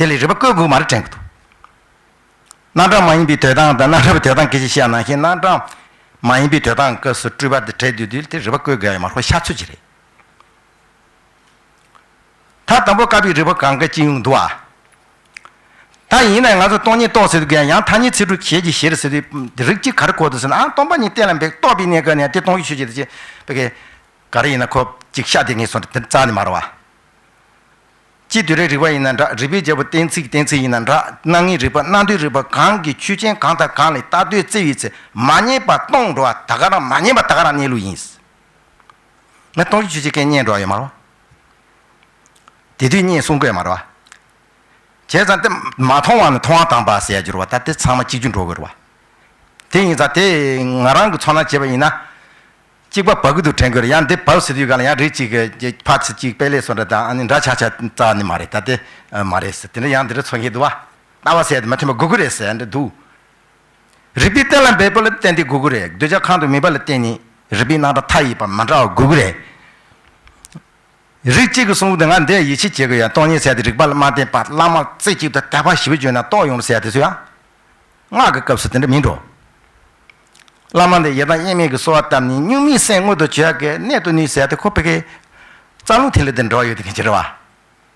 དེ་ལས་རིག་པ་བཀོད་དགོས་མ་རེད་དྲན་གི་འདུག། རྣམ་གྲངས་མ་ཡིན་པའི་དོན་དང་དང་། རྣམ་གྲངས་པའི་དོན་དང་སྐད་ཆ་བཤད་ནང་བཞིན། རྣམ་གྲངས་མ་ཡིན་པའི་དོན་དང་སྐབས་སུ་སྤྲུལ་པ་དེ་བྲལ་དུས་དུས་དེ་རིག་པ་བཀོད་དགོས་ཡ་མ་རེད། ཤ་ཚུལ་ཅིག་རེད། ད་དང་པོ་བཀག་པའི་རིགས་པ་གང་ག་ཅི་ཡོང་འདུག་ཨ། ད་ཡིན་ན་ང་ཚོ་སྟོང་ཉིད་རྟོགས་ཟེར་དུས་ཀྱང་། ཡང་ཐ་སྙད་ཚིག་གྲུབ་ཞལ་གྱི་ཞེས་ཟེར་དུས་རིགས་གཅིག་ག་རེ་གོ་འདུག་ཟེར་ན། ཨ། སྟོང་པ་ཉིད་གཏན་ལ་འབེབས་རྟོགས་པའི་གནས་སྐབས་ནས་དེ་སྟོང་ཉིད་ཆོས་ཅན་དེ་ཅི་བེ་གེ་ག་རེ་ཡིན་ན་ཁོ་གཅིག་ཤ་དེ་ངེས་སོང་དེ་རྩ་ནས་མ་རེད་བ། སྤྱི་དུས་རེ་རིགས་པ་ཡིན་ན་འདྲ། རིགས་པའི་རྒྱལ་པོ་གཏན་ཚིགས་གཏན་ཚིགས་ཡིན་ན་འདྲ། སྣང་བའི་རིགས་པ། སྣང་དུས་རིགས་པ་གང་གི་ཆོས་ཅན་གང་དང་གང་ལས་ལྟ་འདོད་བརྩེ་བའི་ཚེ་མ་རྙེད་པ་སྟོང་འགྲོ་བ་ད་ག་རང་མ་རྙེད་པ་ད་ག་རང་གནས་ལུགས་ཡིན། ང་སྟོང་ཉིད་ཆོས་ཅན་སྐད་རྙེད་འགྲོ་བ་ཡོད་མ་རེད་བ། དེ་དུས་རྙེད་གསུང་དགོས་མ་རེད་བ། བྱས་ཙང་དེ་མ་མཐོང་བ་ནི་མཐོང་བ་དང་པ་ཟེར་ཡ་ཅིག་རེད་བ། ད་དེ་ཚང་མ་གཅིག་གྱུར་འགྲོ་དགོས་རེད་བ། དེ་ཡིན་ཙང་དེ་ང་རང་གི་ཚོར་སྣང་བྱས་པ་ཡིན་ན། གཅིག་པ་བབས་ཀྱི་འདུག་དྲན་གྱི་རེད། ཡང་འདི་བབས་ཟེར་དུས་ག་ལ་ཡང་རིགས་གཅིག་གི་ཕར་ཚུར་གཅིག་དཔེ་ལས་སོ་འདྲ་དང་། ཨ་ནི་འདྲ་ཆགས་ཆགས་རྩ་ནས་མ་རེད། ད་དེ་མ་རེད་ཟེར། དེ་འདྲ་ཡང་འདི་འདྲ་ཚོར་མཁན་འདུག་བ། ལྟ་བ་ཟེར་དེ་མ་མཐུན་པ་དགོས་ཀྱི་རེད་ཟེར་འདྲ་འདུག། རིགས་པའི་གཏན་ལ་འབེབས་པ་ལ་བརྟེན་ཏེ་དགོས་ཀྱི་རེད། འདོད་ཆགས་ཁམས་དང་མུན་པ་ལ་བརྟེན་ནས་རིགས་པའི་རྣམ་གྲངས་མཐའ་ཡས་པ་མི་འདྲ་བ་དགོས་ཀྱི་རེད། རིགས་གཅིག་གིས་གསུངས་དེ་ང་འདིར་ཡིད་ཆེས་བྱེད་དགོས་ཡ། སྟོང་ཉིད་ཟེར་དེ་རིགས་པ་ལ་མ་བརྟེན་པར་བླ་མ་རྩེ་གཅིག་ཏུ་དད་པ་ཞེ་པོ་བྱས་ན་རྟོགས་ཡོང་ཟེར་དེ་ཚོ་ཡང་སྔགས་ཀྱི་སྐབས་སུ་དེ་འདྲ་མིན་འགྲོ། བླ་མ་འདི་ཡི་དམ་དབྱེར་མེད་ཀྱིས་གསོལ་བ་བཏབ་ནས་གཉུག་མའི་སེམས་མངོན་དུ་གྱུར་ཡག་གི་གནད་དུ་ནུས་ཟེར་དེ་ཁོ་བེ་གེ་རྩ་རླུང་ཐིག་ལེ་དེ་འགྲོ་ཡོད་དེ་ག་ཅི་རེད་བ།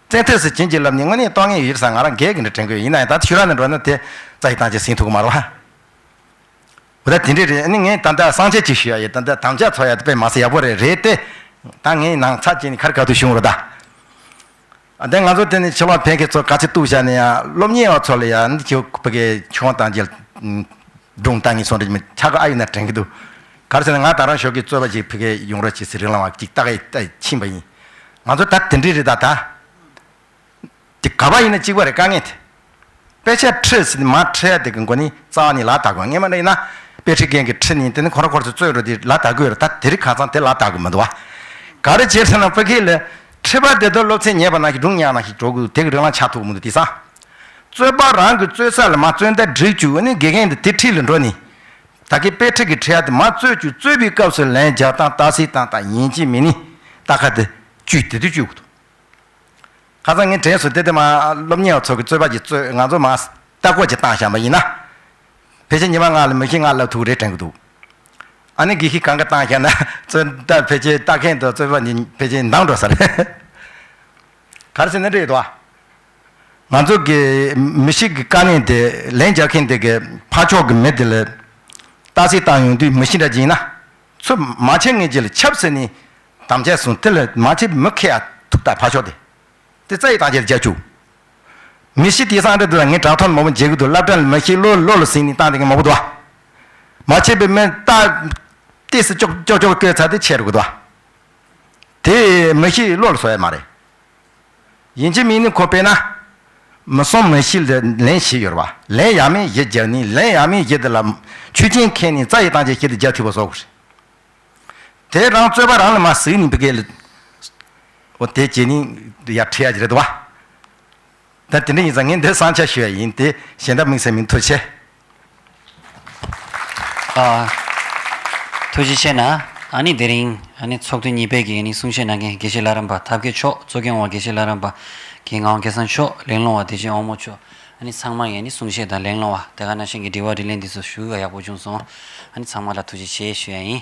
བཙན་ཐབས་སུ་བྱིན་གྱིས་བརླབས་ནས་དངོས་གནས་རྟོགས་ངེས་ཡོད་ས། ང་རང་འགས་ཀྱི་འདྲ་དྲན་གྱི་ཡོད། ཡིན་ན་ཡང་ད་ཆོས་ར་ནས་འགྲོ་ན་དེ་རྩ་ཡི་བཏང་ཆེད་ཟིན་ཐུབ་ཀྱི་མ་རེད་བ། འོ་ད་དེ་འདྲས་རེད། ཨ་ནི་ངས་ད་ལྟ་བསམ་འཆར་ཅིག་ཞུ་ཡ་ཡིན། ད་ལྟ་དམ་བཅའ་ཚོགས་ཡ་དེ་དཔེ་མ་སྲིད་ཡག་པོ་རེད། རེད་དེ། ད་ངས་ནང་ཚ་བྱས་ནས་ཁར་ཁ་ཐུག་བྱུང་རེད་ད། ཨ་དེ་ང་ཚོ་དེ་ནས་ཕྱི་ལོགས་ཕན་ཁེ་ཚོ་ག་ཚོད་གཏུག་བྱ་ནས་ཡ། སློབ་གཉེར་བ་ཚོ་ལ་ཡ་འདི་ཁྱོད་ཕ་གི་ཆུང་བ་དང་རྗེས་སྒྲུང་བཏང་ངེས་སོང་རེད། མི་ཆ་ག་ཨ་ཡིན་ན་དྲན་གི་འདུག། ག་རེ་ཟེར་ན་ང་ད་རང་ཞོགས་ཀྱི་རྩོད་པ་ཅིག་ཕ་གི་ཡོང་རོགས་བྱེད་ཟེར་རིང་ལང་བ་ཅིག་ལྟ་གི་ལྟ་ཕྱིན་པ་ཡིན། ང་ཚོ་ད་དེ་འདྲས་རེད་ད་ད། དེ་ག་པ་ཡིན་ན་གཅིག་པ་རེད། དཀའ་ངལ་དེ། དཔེ་ཆ་ཁྲིད་ཟིན་མ་ཁྲིད་དེ་གི་མགོ་ནི་རྩ་བ་ནས་ལ་དྭགས་དགོས། སྔས་མ་འདྲ་ཡིན་ན་དཔེ་ཁྲིད་མཁན་གྱི་ཁྲིད་ནི་དེ་ནི་ཁོ་ར་ཁོ་ར་ཚོ་རྩོད་རོ་དེ་ལ་དྭགས་དགོས་རེད། ད་དེ་རིང་ཁ་སང་དེ་ལ་དྭགས་དགོས་མི་འདུག་བ། ག་རེ་བྱས་ཟེར་ན་ཕ་གི་ལ་ཁྲིད་པ་དེ་དག་སློབ་ཚན་ཉན་པ་ནང་བཞིན་སྒྲུང་ཉན་ནང་བཞིན་འགྲོ་དགོས། དེ་གི་རིང་ལ་ཆགས་ཐུབ་མི་འདུག། དེང་སང་རྩོད་པ་རང་གི་རྩོད་ས་ལ་མ་རྩོད་མདའ་སྒྲིག་བཅུག་ནི་དགེ་རྒན་དེ་དེ་ཁྲིད་ལ་འགྲོ་ནི། ད་གི་དཔེ་ཁྲིད་ཀྱི་ཁྲིད་ཡ་དེ་མ་རྩོད་བཅུག། རྩོད་པའི་སྐབས་སུ་ལན་རྒྱག་སྟངས་རྟགས་གསལ་བཏང་སྟངས་ཡིན་གཅིག་མིན་ནི་ད་ཁ་དེ་བཅུག་དེ་དུས་བཅུག་གི་འདུག། ཁ་སང་ངས་དྲན་སོང་། དེ་དེ་མ་སློབ་གཉེར་བ་ཚོ་གི་རྩོད་པ་ཅིག་རྩོད། ང་ཚོ་མ་ལྟ་སྐོར་ཅིག་བཏང་བཞག་པ་ཡིན་ན། ཕལ་ཆེར་ཉི་མ་ལྔ་ལ་མི་ཤེས་ལྔ་ལབ་ཐུབ་རེད་དྲན་གི་འདུག། ཨ་ནི་དགེ་བཤེས་གང་ག་བཏང་བཞག་ན་རྩོད་ཟླ་ཕལ་ཆེར་ལྟ་མཁན་དང་རྩོད་པ་ནི་ཕལ་ཆེར་འདང་འགྲོ་ས་རེད། ག་རེ་ཟེར་ན་རེད་དོ། ང་ཚོ་གི་མི་ཤེས་ཀྱི་དཀའ་གནད་དེ་ལན་རྒྱག་མཁན་དེ་གི་ཕར་ཕྱོགས་ཀྱི་མི་དེ་ལ་རྟགས་གསལ་བཏང་ཡོང་དུས་མི་ཤེས་འདྲ་ཅིག་ཡིན་ན། ཚུར་མ་ཁྱེར་ངེས་ཀྱི་ལ་ཆབ་ཟེར་ནས་དམ་བཅའ་བཟུང་། དེ་ལ་མ་ཁྱེར་མི་ཁེ་ཡ་ཐུག་ད་ཕར་ཕྱོགས་དེ། དེ་རྩ་ཡི་བཏང་ཆེད་རྒྱག་བཅུག། མི་ཤེས་དེང་སང་རེད་འདུག་ལ། ངས་དྲ་ཐོག་མང་པོ་མཇལ་གི་འདུག། སློབ་གྲྭ་ལ་མི་ཤེས་བློ་བློ་ལ་ཟིན་ནས་བཏང་དེ་གི་མང་པོ་འདུག་བ། མ་ཤེས་པའི་མི་རྟགས་ཏོག་ཙམ་ཅོག་ཅོག་ཅོག་བཀོད་ཚར་དེ་ཆད་འགྲོ་གི་འདུག་བ། དེ་མི་ཤེས་བློ་ལ་བཟོ་ཡ་མ་རེད། ཡིན་གཅིག་མིན་ནི་ཁོ་དཔེར་ན། མི་སྲུང་མི་ཤེས་ལ་ལན་བཞི་ཡོད་རེད་བ། ལན་ཡ་མའི་བཞི་རྒྱག་ནི། ལན་ཡ་མའི་བཞི་དེ་ལ་ཆོས་ཅན་མཁས་ནས་རྩ་ཡི་བཏང་ཆེད་བཞི་དེ་རྒྱག་ཐུབ་པ་བཟོ་དགོས་རེད། དེ་རང་རྩོད་པ་རང་ལ་མ་ཟིག་ནི་འབི་གེ་ལ། འོ་དེ་བྱེད་ནི་ཡ་ཁྲི་ཡ་ཅི་རེད་དོ་བ། ད་དེ་འདྲ་ཡིན་ཙང་ངས་འདི་བསམ་འཆར་ཞུ་ཡ་ཡིན། དེ་གཞན་དག་དམིགས་བསལ་མིན། ཐུགས་རྗེ་ཆེ། ཨ། ཐུགས་རྗེ་ཆེ་གནང་། ཨ་ནི་དེ་རིང་ཨ་ནི་ཚོགས་དུས་གཉིས་པའི་གི་ཨ་ནི་གསུང་བཤད་གནང་མཁན་དགེ་བཤེས་ལྷ་རམས་པ་ཐབས་མཁས་མཆོག། གཙོ་སྐྱོང་བ་དགེ་བཤེས་ལྷ་རམས་པ་གི་ངག་དབང་སྐལ་བཟང་མཆོག། གླེང་སློང་བ་བདེ་ཆེན་དབང་མོ་མཆོག། ཨ་ནི་ཚང་མ་ཡི་ཨ་ནི་གསུང་བཤད་དང་གླེང་སློང་བ་དེ་ག་ནང་བཞིན་གྱི་དྲི་བ་དྲིས་ལན་འདི་ཚོ་ཞུ་ཡག་ཡག་པོ་བྱུང་སོང་། ཨ་ནི་ཚང་མ་ལ་ཐུགས་རྗེ་ཆེ་ཞུ་ཡ་ཡིན།